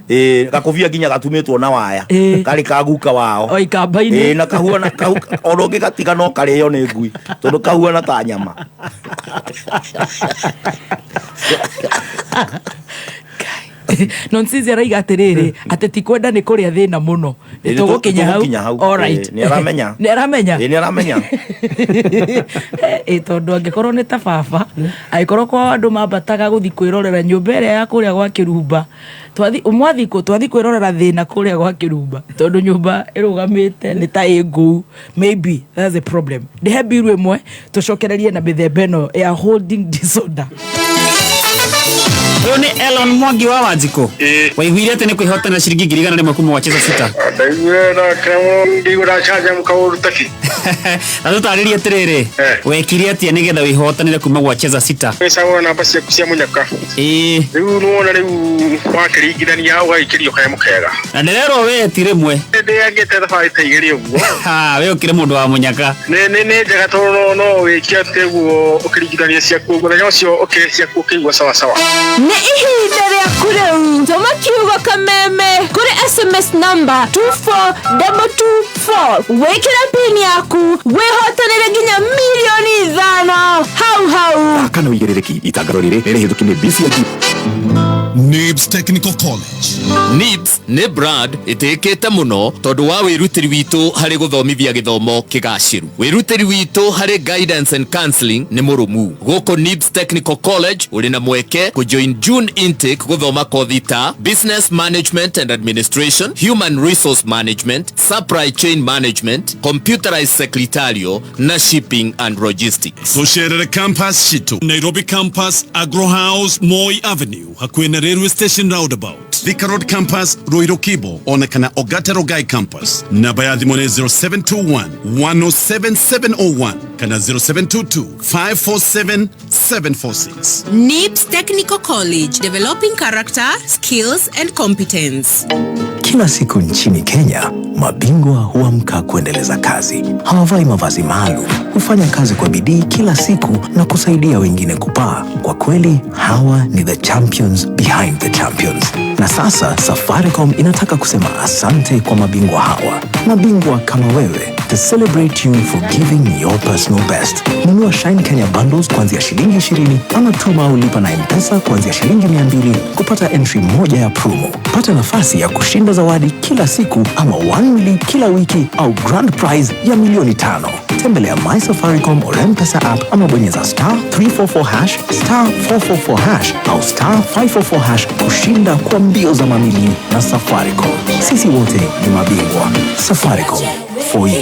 Ĩĩ, gakũbia nginya gatumĩtwo na waya. Karĩ ka guka wao.
O ikamba-inĩ.
Ĩĩ, na kahuana, ona ũngĩgatiga no karĩo nĩ ngui, tondũ kahuana ta nyama.
Nonsizi araiga atĩrĩrĩ, atĩ ti kwenda nĩ kũrĩa thĩna mũno. Nĩ
Ĩĩ,
tũgũkinya hau.
tũgũkinya hau.
All right.
Ĩĩ, nĩ aramenya.
Nĩ aramenya?
Ĩĩ, nĩ aramenya.
Ĩĩ, tondũ angĩkorwo nĩ ta baba, angĩkorwo kwao andũ mambataga gũthiĩ kwĩrorera nyũmba ĩrĩa ya kũrĩa gwa Kĩrumba, mwathi kũ, twathi kwĩrorera thĩna kũrĩa gwa Kĩrumba, tondũ nyũmba ĩrũgamĩte nĩ ta ĩ ngũu. Maybe that's a problem. Ndĩhe mbiru ĩmwe tũcokererie na mĩthemba ĩno ya holding disorder.
Ũyũ nĩ Elon Mwangi wa Wanjikũ. Waiguire atĩ nĩ kwĩhotana ciringi ngiri igana rĩmwe kuma Wacheza Sita.
Ndaiguire na kĩrĩa ndiguo ndacanjamũka ũru taki.
Na tũtarĩrie atĩrĩrĩ, wekire atĩa nĩgetha wĩhotanĩre kuma Wacheza Sita?
Wĩcagũra namba ciaku cia mũnyaka. Rĩu nĩwona rĩu wakĩringithania ũgagĩkĩrio kanyamũ kega.
Na ndĩrerwo we ti rĩmwe.
Ndĩangĩte thabarĩ ta igĩrĩ ũguo.
Ha, we ũkĩrĩ mũndũ wa mũnyaka.
Nĩ njega tondũ no wĩke atĩ ũguo ũkĩringithania ciaku mũthenya ũcio ũkĩrĩ ciaku ũkĩigua sawa sawa.
Nĩ ihinda rĩaku rĩu. Tũma kiugo kameme kũrĩ SMS number 24224. Wĩkĩre pin yaku wĩhotanĩre nginya mirioni 5 hau hau.
Thaka na ũigĩrĩrĩki. Itangatho rĩrĩ nĩ rĩhĩtũki nĩ BCLB.
NIBS Technical College.
NIBS nĩ brand ĩtĩĩkĩte mũno tondũ wa wĩrutĩri witũ harĩ gũthomithia gĩthomo kĩgacĩru. Wĩrutĩri witũ harĩ guidance and counseling nĩ mũrũmu. Gũkũ NIBS Technical College ũrĩ na mweke kũjoin June intake gũthoma kothi ta Business Management and Administration, Human Resource Management, Supply Chain Management, Computerized Secretarial na Shipping and Logistics.
Tũcerere campus citũ Nairobi Campus, Agro House, Moi Avenue, hakuhĩ na Railway Station Roundabout, Thika Road Campus, Ruiru Kibo, ona kana Ogata Rongai Campus. Namba ya thimũ nĩ 0721 107 701 kana 0722 547 746.
NIBS Technical College, developing character, skills and competence.
Kila siku nchini Kenya, mabingwa huamka kuendeleza kazi. Hawavai mavazi maalum, hufanya kazi kwa bidii kila siku na kusaidia wengine kupaa. Kwa kweli, hawa ni the champions behind the champions. Na sasa Safaricom inataka kusema asante kwa mabingwa hawa, mabingwa kama wewe, to celebrate you for giving your personal best. Nunua Shine Kenya bundles kuanzia shilingi 20 ama tuma au lipa na M-Pesa kuanzia shilingi 200 kupata entry moja ya promo. Pata nafasi ya kushinda zawadi kila siku ama 1 mili kila wiki au grand prize ya milioni 5. Tembelea My Safaricom or M-Pesa app ama bonyeza *344#, *444# au *544# kushinda kwa mbio za mamili na Safaricom. Sisi wote ni mabingwa. Safaricom for you.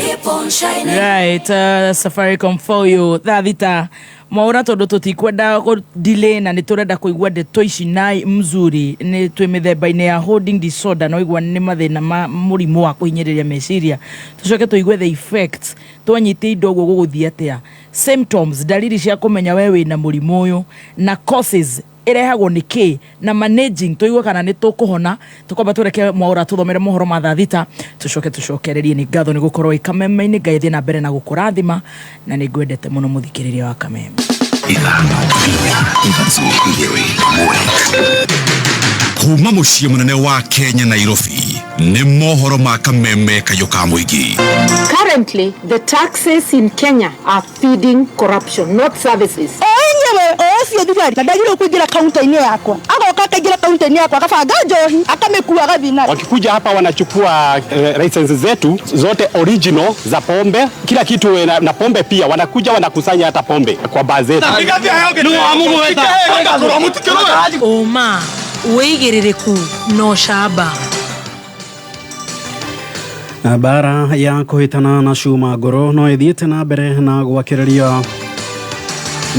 Right, Safaricom for you. Thaa 6 mwaura, tondu tutikwenda delay na nĩ tũrenda kũigua ndeto ici na mzuri, nĩ twĩ mĩthemba-inĩ ya hoarding disorder na ũigua nĩ mathĩna ma mũrimũ wa kũhinyĩrĩria meciria, tũcoke tũigue the effects twanyitia indo ũguo gũgũthiĩ atĩa, symptoms, dalili cia kũmenya we wĩna mũrimũ ũyũ, na causes ĩrehagwo nĩ kĩ, na managing, tũigue kana nĩ tũkũhona. Tũkwamba tũreke Mwaũra tũthomere mohoro ma thaa 6, tũcoke tũcokererie. Nĩ ngatho nĩ gũkorwo ĩ Kameme-inĩ. Ngai thiĩ na mbere na gũkũrathima na nĩ ngwendete mũno, mũthikĩrĩria wa Kameme.
5, 4, 3, 2, 1. Kuma mũciĩ mũnene wa Kenya, Nairobi, nĩ mohoro ma Kameme, kayũ ka mũingĩ.
Currently, the taxes in Kenya are feeding corruption, not services.
O enyewe o ũcio thigari na ndagĩrĩirwo kũingĩra kaunta-inĩ yakwa, agoka akaingĩra kaunta-inĩ yakwa, akabanga njohi, akamĩkua, agathiĩ nayo.
Wakikuja hapa wanachukua license zetu zote original za pombe, kila kitu na pombe pia wanakuja wanakusanya hata pombe kwa baa zetu.
Ũma, wĩigĩrĩrĩku na ũcamba.
Mbara ya kũhĩtana na cuma ngoro no ĩthiĩte na mbere na gwakĩrĩria,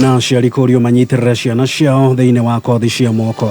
na aciari kũrio manyitĩrĩre ciana ciao thĩinĩ wa kothi cia moko.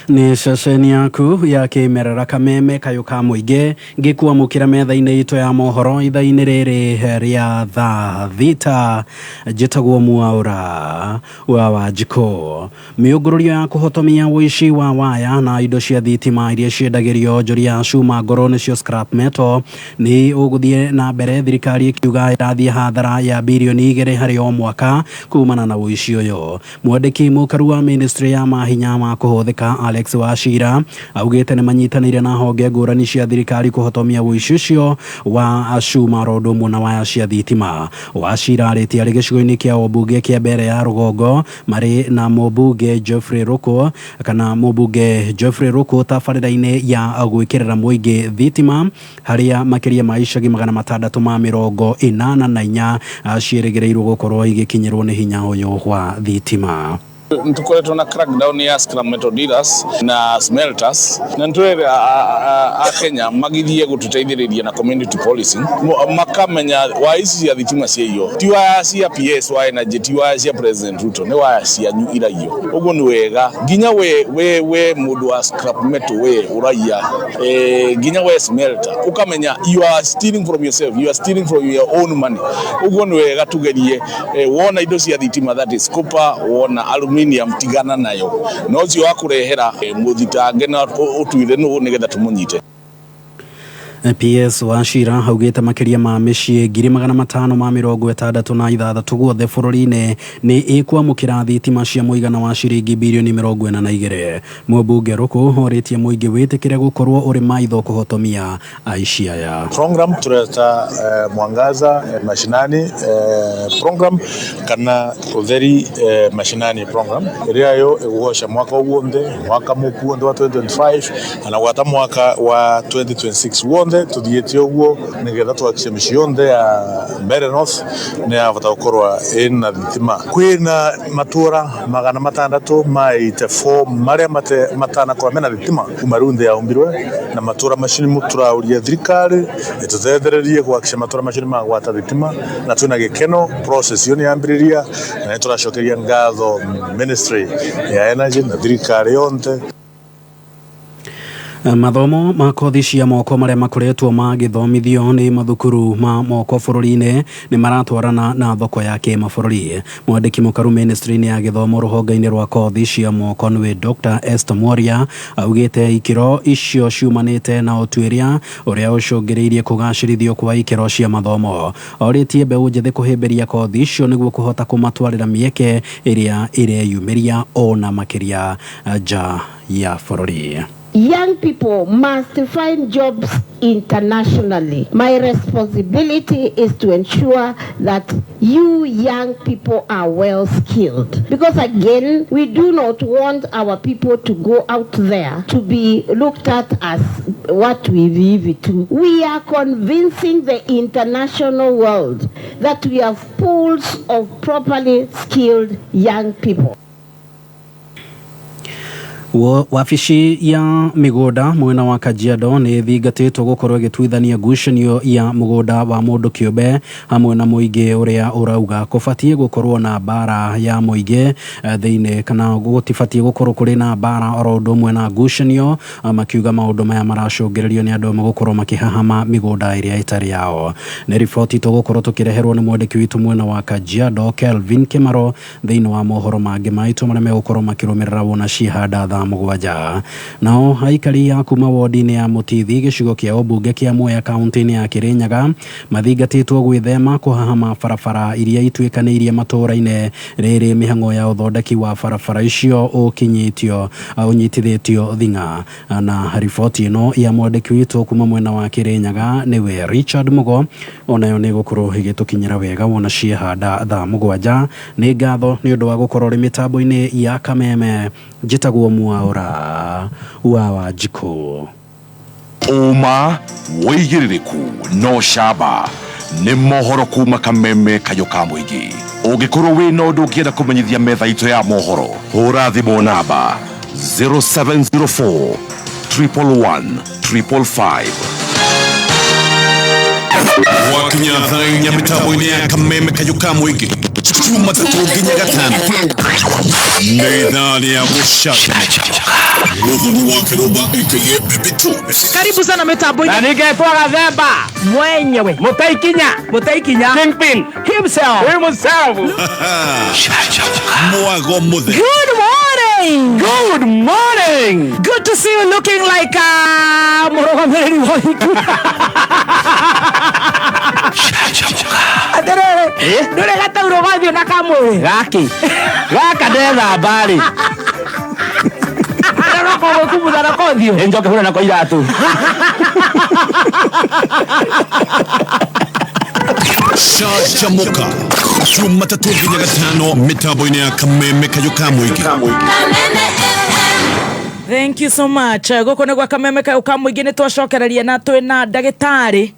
Nĩ ceceni yaku ya kĩmerera, Kameme, kayũ ka mũingĩ, ngĩkuamũkĩra metha-inĩ itũ ya mohoro ithaa-inĩ rĩrĩ rĩa thaa 6. Njĩtagwo Mwaũra wa Wanjikũ. Mĩũngũrũrio ya kũhotomia ũici wa waya na indo cia thitima iria ciendagĩrio onjoria a cuma ngoro, nĩcio scrap metal, nĩ ũgũthiĩ na mbere, thirikari ĩkiuga ĩrathiĩ hathara ya birioni 2 harĩ o mwaka kumana na ũici ũyũ. Mwandĩki mũkaru wa ministry ya mahinya ma kũhũthĩka, Alex Wachira, augĩte nĩ manyitanĩire na honge ngũrani cia thirikari kũhotomia ũici ũcio wa cuma ro ũndũ ũmwe na waya cia thitima. Wachira arĩtie arĩ gĩcigo-inĩ kĩa ũmbunge kĩa Mbere ya Rũgongo marĩ na mũmbunge Geoffrey Ruku, kana mũmbunge Geoffrey Ruku, tabarĩra-inĩ ya gwĩkĩrĩra mũingĩ thitima, harĩa makĩria ma icagi 684 ciĩrĩgĩrĩirwo gũkorwo igĩkinyĩrwo nĩ hinya ũyũ wa thitima.
Nitukoretwo na crackdown ya scrap metal dealers na smelters, na nitwere a Kenya magithie gututeithĩrĩria na community policing, makamenya waya ici cia thitima ciaiywo ti waya cia PS wa energy, ti waya cia President Ruto, nĩ waya cianyu iraiywo. Ũguo nĩ wega nginya we mũndũ wa scrap metal, we ũraiya, nginya we smelter, ũkamenya you are stealing from yourself, you are stealing from your own money. Ũguo nĩ wega tugerie, wona indo cia thitima, that is copper, wona aluminium, tigana nayo, na ũcio wa kũrehera mũthitange na ũtuire nũ nĩgetha tũmũnyite.
PS Wachira augĩte makĩria ma mĩciĩ 566,000 guothe bũrũri-inĩ nĩ ĩkwamũkĩra thitima cia mũigana wa ciringi birioni 42. Mũmbunge Ruku orĩtie mũingĩ wĩtĩkĩre gũkorwo ũrĩ maitho kũhotomia aici aya.
Program tureta mwangaza mashinani program kana utheri mashinani program ĩrĩa yo ĩgũgoca mwaka wonthe mwaka mũku wonthe wa 2025 na gwata mwaka wa 2026 wonthe tuthiĩte ũguo nĩgetha twakishe mĩciĩ yonthe ya Mbeere North nĩ yabata gũkorwo ĩna thitima. Kwĩna matũra 684 marĩa matanakorwo mena thitima kuma rĩu nthĩ yaumbirwe na matũra macio nĩmo tũraũria thirikari ĩtũtethererie gwakisha matũra macio nĩmagwata thitima na twĩna gĩkeno process ĩyo nĩyambĩrĩria na nĩtũracokeria ngatho ministry ya energy na thirikari yonthe.
Mathomo ma kothi cia moko marĩa makoretwo magĩthomithio nĩ mathukuru ma moko bũrũri-inĩ nĩ maratwarana na thoko ya kĩmabũrũri. Mwandĩki mũkaru ministry-inĩ ya gĩthomo rũhonge-inĩ rwa kothi cia moko nĩwe Dr. Esther Mworia augĩte ikĩro icio ciumanĩte na ũtuĩria ũrĩa ũcũngĩrĩirie kũgacĩrithio kwa ikĩro cia mathomo. Orĩtie mbeũ njĩthĩ kũhĩmbĩria kothi icio nĩguo kũhota kũmatwarĩra mĩeke ĩrĩa ĩreyumĩria ona makĩria nja ya bũrũri.
Young people must find jobs internationally. My responsibility is to ensure that you young people are well skilled. Because again, we do not want our people to go out there to be looked at as what we live to. We are convincing the international world that we have pools of properly skilled young people.
Wabici ya mĩgũnda mwena wa Kajiado nĩ ĩthingatĩtwo gũkorwo ĩgĩtuithania ngucanio ya mũgũnda wa mũndũ kĩũmbe hamwe na mũingĩ ũrĩa ũrauga kũbatiĩ gũkorwo na mbara ya mũingĩ thĩinĩ kana gũtibatiĩ gũkorwo kũrĩ na mbara oro ũndũ ũmwe na ngucanio, makiuga maũndũ maya maracũngĩrĩrio nĩ andũ amwe gũkorwo makĩhahama mĩgũnda ĩrĩa ĩtarĩ yao. Nĩ riboti tũgũkorwo tũkĩreherwo nĩ mwandĩki witũ mwena wa Kajiado Kelvin Kimaro thĩinĩ wa mohoro mangĩ maitũ marĩa megũkorwo makĩrũmĩrĩra wona ciehanda thaa 7. Nao aikari a kuma wodi-inĩ ya Mũtithi gĩcigo kĩa ũmbunge kĩa Mwea kaunti-inĩ ya Kĩrĩnyaga mathingatĩtwo gwĩthema kũhahama barabara iria ituĩkanĩirie matũũra-inĩ rĩrĩ mĩhang'o ya ũthondeki wa barabara icio ũkinyĩtio ũnyitithĩtio thing'a. Na riboti ĩno ya mwandĩki witũ kuma mwena wa Kĩrĩnyaga nĩwe Richard Mugo onayo nĩ gũkorwo ĩgĩtũkinyĩra wega wona ciehanda thaa 7. Nĩ ngatho nĩ ũndũ wa gũkorwo ũrĩ mĩtambo-inĩ ya Kameme. Njĩtagwo Mwaura wa Wanjikũ.
Ũma wĩigĩrĩrĩku no camba nĩ mohoro kuma Kameme kayũ ka mũingĩ. Ũngĩkorwo wĩna ũndũ ũngĩenda kũmenyithia metha itũ ya mohoro, hũra thimũ namba 0704 111 555. Wakinya thaa 4 mĩtambo-inĩ ya Kameme kayũ ka mũingĩ Jumatatũ nginya Gatano nĩ ithaa rĩa gũcanjamũka. Mũthoni wa Kĩrũmba aka Baby Two.
Karibu sana mitambo-inĩ.
Na ningetwo Gathemba
mwenyewe
Mũteikinya
Mũteikinya
Kingpin
himself
himself.
Mwago Mũthee.
Good morning.
Good morning.
Good to see you looking like a mũrũgamĩrĩri wa ũhiki. Atĩrĩrĩ, ndũrĩ gataurũ gathiĩ na kamwĩrĩ
gaki gaka ndethamba rĩ
gwĩkumutha nako ũthiũ
njoke hũre nako iratũ.
Canjamũka Jumatatũ nginya Gatano mĩtambo-inĩ ya Kameme kayũ ka mũingĩ.
Thank you so much. Gũkũ nĩ gwa Kameme kayũ ka mũingĩ nĩ twacokereria na twĩna ndagĩtarĩ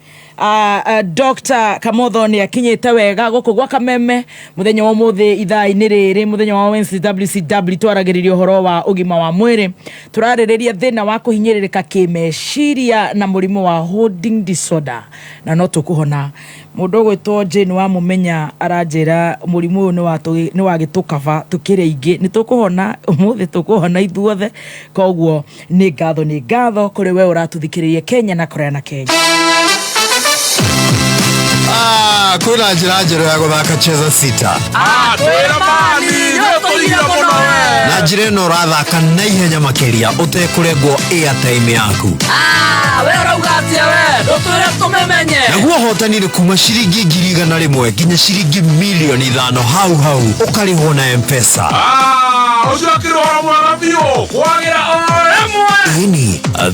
Dr. Kamotho nĩ akinyĩte wega gũkũ gwa Kameme mũthenya wa ũmũthĩ ithaa-inĩ rĩrĩ mũthenya wa Wednesday WCW twaragĩrĩria ũhoro wa ũgima wa mwĩrĩ. Tũrarĩrĩria thĩna wa kũhinyĩrĩrĩka kĩmeciria na mũrimũ wa hoarding disorder na no tũkũhona. Mũndũ ũgwĩtwo Jane wa Mũmenya aranjĩra mũrimũ ũyũ nĩ wagĩtũkaba tũkĩrĩ aingĩ nĩ tũkũhona ũmũthĩ tũkũhona ithuothe koguo nĩ ngatho kũrĩ we ũratũthikĩrĩria Kenya na kũrĩa na Kenya.
Kwĩna njĩra njerũ ya gũthaka Cheza Sita. Na njĩra ĩno ũrathaka na ihenya makĩria ũtekũrengwo airtime yaku.
We ũrauga atĩa we? Ndũtwĩre tũmĩmenye.
Naguo ũhotani nĩ kuma ciringi 100,000 nginya ciringi 5,000,000 hau hau ũkarĩhwo na mpesa.
Ũcio akĩrĩ ũhoro mwega biũ kwagĩra o rĩmwe.
Ĩni,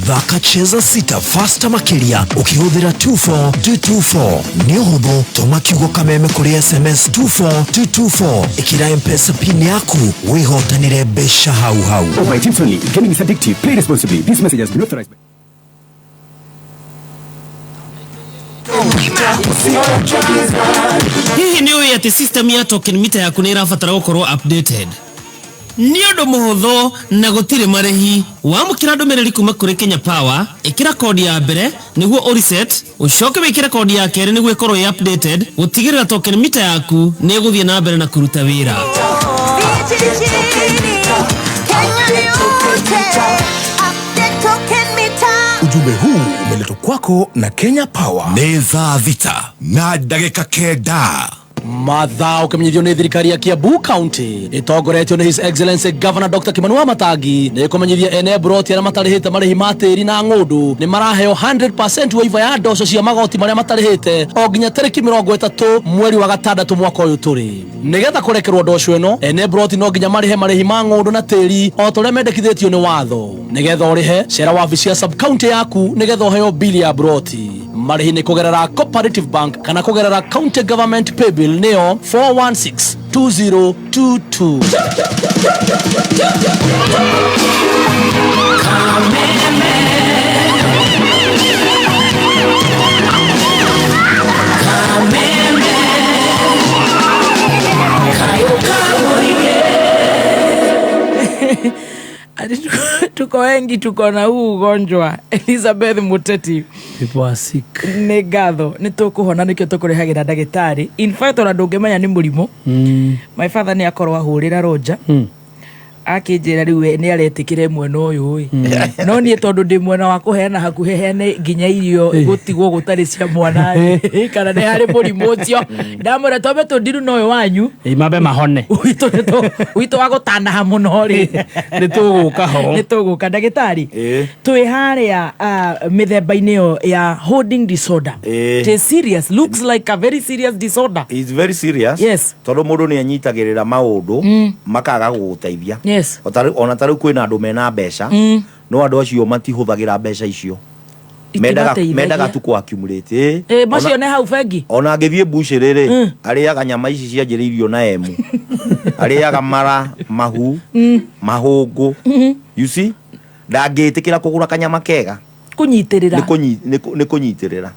thaka Cheza Sita Fasta makĩria ũkĩhũthĩra 24224. Nĩ ũhũthũ, tũma kiugo kameme kũrĩ SMS 24224, ĩkĩra mpesa pin yaku wĩhotanĩre mbeca hau hau.
Over 18 only. Gaming is addictive. Play responsibly. This message has been authorized by
Hihi nĩ ũĩ atĩ system ya token meter yaku nĩ ĩrabatara gũkorwo updated? Nĩ ũndũ mũhũthũ na gũtirĩ marĩhi. Wamũkĩra ndũmĩrĩri kuma kũrĩ Kenya Power, ĩkĩra kodi ya mbere nĩguo ũreset, ũcoke wĩkĩre kodi ya kerĩ nĩguo ĩkorwo ĩ updated, gũtigĩrĩra token meter yaku nĩ ĩgũthiĩ na mbere na kũruta wĩra.
Ujumbe huu umeletwa kwako na Kenya Power. Nĩ thaa 6:09.
Mathaa ũkĩmenyithio nĩ thirikari ya Kiambu County ĩtongoretio nĩ His Excellency Governor Dr. Kimani Wamatangi nĩ ĩkũmenyithia ene mburoti arĩa matarĩhĩte marĩhi ma tĩri na ng'ũndũ nĩ maraheo 100% waiver ya ndoco cia magoti marĩa matarĩhĩte o nginya tarĩki 30 mweri wa gatandatũ mwaka ũyũ tũrĩ. Nĩgetha kũrekerwo ndoco ĩno, ene mburoti no nginya marĩhe marĩhi ma ng'ũndũ na tĩri o ta ũrĩa mendekithĩtio nĩ watho. Nĩgetha ũrĩhe, cera wabici ya sub county yaku nĩgetha ũheo bili ya mburoti. Marĩhi nĩ kũgerera Cooperative Bank kana kũgerera County Government Paybill nĩyo 4162022.
Ati tuko wengi tuko na huu ugonjwa. Elizabeth Muteti.
People are sick.
Nĩ ngatho nĩ tũkũhona nĩkĩo tũkũrehagĩra ndagĩtarĩ. In fact ona ndũngĩmenya nĩ mũrimũ. My father nĩ akorwo ahũrĩra Roger. Akĩnjĩra rĩu we nĩ aretĩkĩre mwena ũyũ ĩ. No niĩ tondũ ndĩ mwena wa kũheana hakuhĩ heane nginya irio gũtigwo gũtarĩ cia mwana rĩ, kana nĩ harĩ mũrimũ ũcio. Ndamwĩra twambe tũndiru na ũyũ wanyu.
Ĩ, mambe mahone.
Witũ nĩ witũ wa gũtanaha mũno rĩ.
Nĩ tũgũka ho.
Nĩ tũgũka. Ndagĩtarĩ, twĩ harĩa, mĩthemba-inĩ ĩyo ya hoarding disorder. It is serious. Looks like a very serious disorder.
It's very serious.
Yes.
Tondũ mũndũ nĩ anyitagĩrĩra maũndũ makaga gũgũteithia. Ona ta rĩu kwĩna andũ mena mbeca, no andũ acio matihũthagĩra mbeca icio.
Itimateithagia.
Mendaga tu kũ accumulate.
Macio nĩ hau bengi?
Ona angĩthiĩ mbucĩrĩ rĩ, arĩaga nyama ici cianjĩrĩirio na emu. Arĩaga mara, mahu, mahũngũ. You see? Ndangĩtĩkĩra kũgũra kanyama kega.
Kũnyitĩrĩra.
Nĩ kũnyitĩrĩra.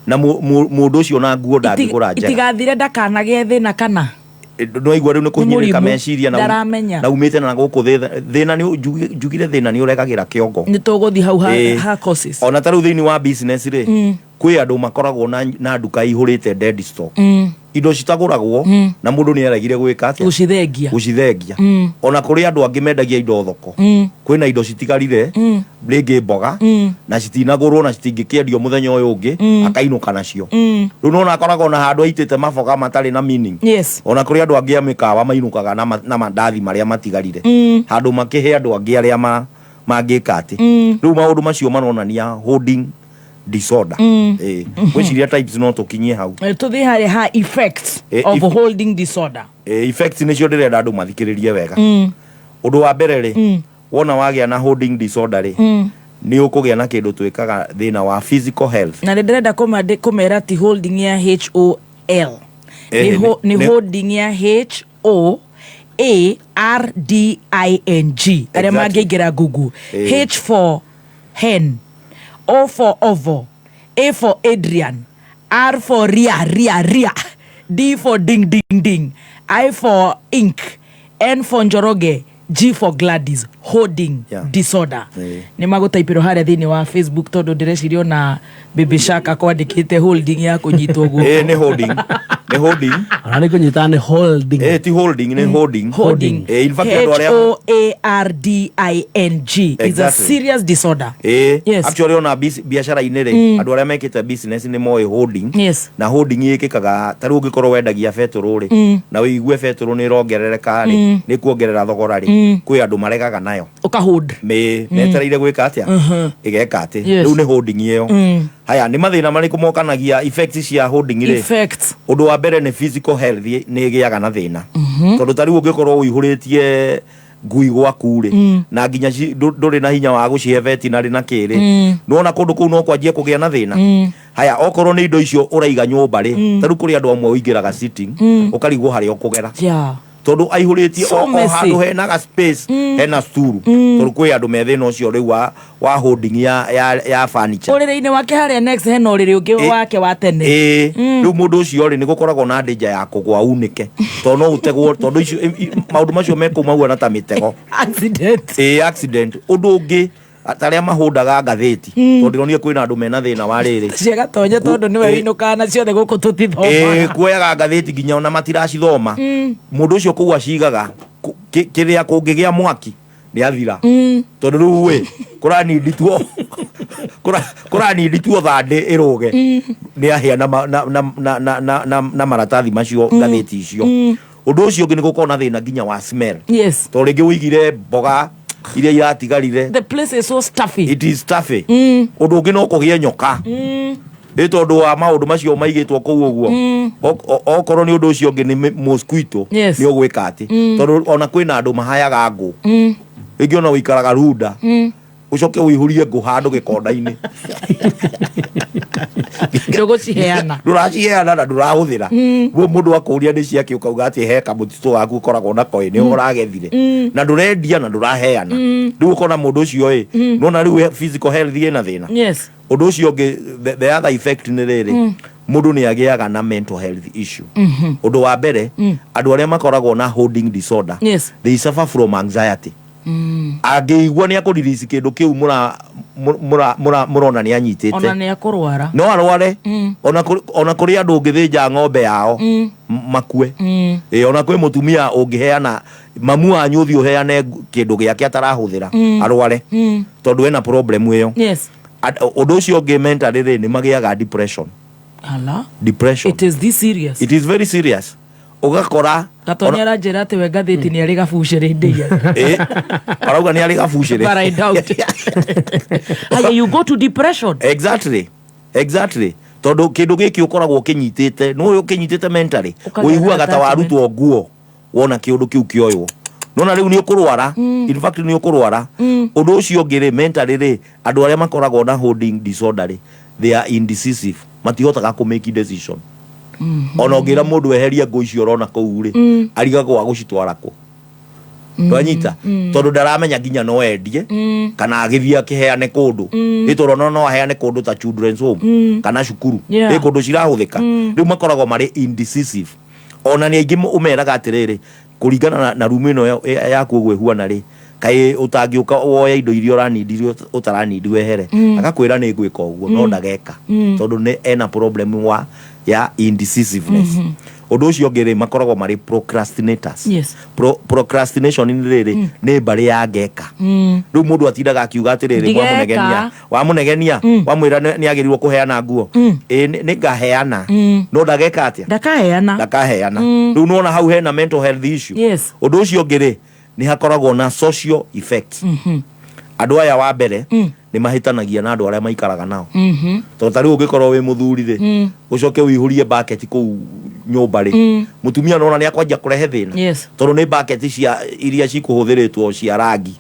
Na mũndũ ũcio na nguo ndangĩgũra njega.
Itigathire ndakanagĩe thĩna kana?
No igua rĩu nĩ kũhinyĩrĩrĩka
Mũrimũ.
meciria
Ndaramenya.
na umĩte na gũkũ thĩna nĩ njugire thĩna nĩ ũregagĩra kĩongo.
Nĩ tũgũthiĩ hau ha causes.
Ona ta rĩu thĩinĩ wa business rĩ, kwĩ andũ makoragwo na nduka ihũrĩte dead stock. Indo citagũragwo na mũndũ nĩ aregire gwĩka atĩa?
Gũcithengia.
Gũcithengia. Ona kũrĩ andũ angĩ mendagia indo thoko. Kwĩna indo citigarire, rĩngĩ mboga, na citinagũrwo na citingĩkĩendio mũthenya ũyũ ũngĩ, akainũka nacio. Rĩu nĩwona akoragwo na handũ aitĩte maboga matarĩ na meaning. Ona kũrĩ andũ angĩ a mĩkawa mainũkaga na mandathi marĩa matigarire. Handũ makĩhe andũ angĩ arĩa mangĩka atĩ. Rĩu maũndũ macio maronania hoarding disorder. Ngwĩciria types no tũkinyie hau.
Tũthiĩ harĩa ha effects of holding disorder.
Effects nĩcio ndĩrenda andũ mathikĩrĩrie wega. Ũndũ wa mbere rĩ, wona wagĩa na hoarding disorder rĩ, nĩ ũkũgĩa na kĩndũ twĩkaga thĩna wa physical health.
Na nĩ ndĩrenda kũmera ti holding ya HOL. Nĩ nĩ holding ya H O A R D I N G. Arĩa mangĩingĩra Google. H for hen, O for ovo, A for Adrian, R for ria, ria, ria, D for ding, ding, ding, I for ink, N for Njoroge, G for Gladys. Hoarding disorder. Nĩ magũtaipĩrwo harĩa thĩinĩ wa Facebook tondũ ndĩreciria ona Baby Shark akwandĩkĩte holding ya kũnyitwo guoko.
Nĩ holding. Nĩ holding.
Ona nĩ kũnyita nĩ holding.
Ti holding, nĩ holding.
Holding.
In fact, andũ arĩa
H O A R D I N G. It's a serious disorder.
Actually, ona biacara-inĩ rĩ, andũ arĩa mekĩte business nĩ moĩ holding. Na holding ĩkĩkaga, ta rĩu ũngĩkorwo wendagia betũrũ rĩ, na ũigue betũrũ nĩ ĩrongerereka rĩ, nĩ kuongerera thogora rĩ. Kwĩ andũ maregaga nayo.
Ũkahold.
Me metereire gwĩka atĩa? Ĩgeka atĩ?
Yes.
Rĩu nĩ holding ĩyo. Haya, nĩ mathĩna marĩkũ mokanagia effects cia holding rĩ?
Effects.
Ũndũ wa mbere nĩ physical health nĩ ĩgĩaga na thĩna. Tondũ ta rĩu ũngĩkorwo ũihũrĩtie ngui gwaku rĩ, na nginya ndũrĩ na hinya wa gũcihe veterinary na kĩrĩ, nĩwona kũndũ kũu no kwanjie kũgĩa na thĩna. Haya, okorwo nĩ indo icio ũraiga nyũmba rĩ, ta rĩu kũrĩ andũ amwe ũingĩraga sitting, ũkarigwo harĩa ũkũgera, tondũ aihũrĩtie
So
o
messy.
handũ hena ga space, hena sturu, tondũ kwĩ andũ me thĩna ũcio rĩu wa holding ya furniture.
Ũrĩrĩ-inĩ wake harĩa next hena ũrĩrĩ ũngĩ wake wa tene.
Ĩĩ, rĩu mũndũ ũcio rĩ, nĩ gũkoragwo na danger ya kũgwa unĩke, tondũ no ũtegwo, tondũ icio maũndũ macio mekũu mahuana ta mĩtego.
Accident.
Ĩĩ, accident. Ũndũ ũngĩ, ta arĩa mahũndaga ngathĩti, tondũ ndĩronire kwĩna andũ mena thĩna wa rĩrĩ.
Ciagatonye tondũ nĩwe wĩinũkaga na ciothe gũkũ tũtithomaga.
Ĩĩ, kuoyaga ngathĩti nginya ona matiracithoma. Mũndũ ũcio kũu acigaga, kĩrĩa kũngĩgĩa mwaki nĩ athira, tondũ rĩu ĩ kũranindi tuo thandĩ ĩrũge, nĩ ahĩa na ma- na- na- na- na- na- na- na maratathi macio, ngathĩti icio. Ũndũ ũcio ũngĩ nĩ gũkorwo na thĩna nginya wa smell, tondũ rĩngĩ ũigire mboga iria iratigarire.
The place is so stuffy.
It is stuffy. Ũndũ ũngĩ no kũgĩe nyoka, ĩ tondũ wa maũndũ macio maigĩtwo kũu ũguo. Okorwo nĩ ũndũ ũcio ũngĩ nĩ mosquito, nĩ ũgwĩka atĩ, tondũ ona kwĩna andũ mahayaga ngũ, rĩngĩ ona ũikaraga runda, ũcoke ũihũrie ngũ handũ gĩkonda-inĩ.
Ndũgũciheana.
Ndũraciheana na ndũrahũthĩra. Guo mũndũ akũria nĩ ciake, ũkauga atĩ he kamũtitũ gaku ũkoragwo nako, ĩ nĩ ũragethire, na ndũrendia na ndũraheana. Rĩu ũkona mũndũ ũcio ĩ, nona rĩu physical health ĩna thĩna. Ũndũ ũcio ũngĩ, the other effect nĩ rĩrĩ, mũndũ nĩ agĩaga na mental health issue. Ũndũ wa mbere, andũ arĩa makoragwo na hoarding disorder, they suffer from anxiety. Angĩigua nĩ akũririci kĩndũ kĩu mũrona nĩ
Ona
anyitĩte,
nĩ akũrwara.
No arware. Ona kũrĩ andũ ũngĩthĩnja ng'ombe yao, makue. Ĩ ona kwĩ mũtumia ũngĩheana mamu wanyu, ũthiĩ ũheane kĩndũ gĩake atarahũthĩra, arware, tondũ ena problem ĩyo. Ũndũ ũcio ũngĩ, mentally rĩ, nĩ magĩaga depression.
Ala.
Depression.
It is this serious?
It is very serious. Ũgakora
Gatonya aranjĩra atĩ we ngathĩti nĩ arĩ gabucĩrĩ ndĩia.
Ĩ, arauga nĩ arĩ gabucĩrĩ.
But I doubt. Haya, you go to depression.
Exactly, tondũ kĩndũ gĩkĩ ũkoragwo ũkĩnyitĩte, nĩ ũkĩnyitĩte mentally,
Ũkagĩa na
ũiguaga ta
attachment.
warutwo nguo wona kĩũndũ kĩu kĩoywo, nona rĩu nĩ ũkũrwara. In fact, nĩ ũkũrwara. Ũndũ ũcio ũngĩ rĩ, mentally rĩ, andũ arĩa makoragwo na hoarding disorder rĩ, they are indecisive, matihotaga kũ make decision. Ona ũngĩra mũndũ eherie ngũ icio ũrona kũu rĩ, arigagwo agũcitwara kũ, ndwanyita, tondũ ndaramenya nginya no endie kana agĩthiĩ akĩheane kũndũ, ĩ tondũ ona no aheane kũndũ ta children's home kana cukuru, ĩ kũndũ cirahũthĩka. Rĩu makoragwo marĩ indecisive. Ona nĩ aingĩ ũmeraga atĩrĩrĩ, kũringana na rumu ĩno yaku ũguo ĩhuana rĩ, kaĩ ũtangĩũka woe indo iria ũranindi, iria ũtaranindi wehere? Agakwĩra nĩ ngwĩka ũguo, no ndageka, tondũ nĩ ena problem ya indecisiveness. Ũndũ ũcio ũngĩ rĩ, makoragwo marĩ procrastinators. Procrastination nĩ rĩrĩ, nĩ mbarĩ ya ngeka. Rĩu mũndũ atindaga akiuga atĩrĩrĩ,
Ndigeka.
mwamũnegenia, wamũnegenia, wamwĩra nĩ agĩrĩirwo kũheana nguo, ĩ nĩ ngaheana, no ndageka atĩa?
Ndakaheana.
Ndakaheana. Rĩu nĩwona hau hena mental health issue. Ũndũ ũcio ũngĩ rĩ, nĩ hakoragwo na social effects. Andũ aya, wa mbere, nĩ mahĩtanagia na andũ arĩa maikaraga nao, tondũ ta rĩu ũngĩkorwo wĩ mũthuri rĩ, ũcoke ũihũrie bucket kũu nyũmba rĩ, mũtumia nona nĩ akwanjia kũrehe thĩna, tondũ nĩ bucket cia iria cikũhũthĩrĩtwo cia rangi,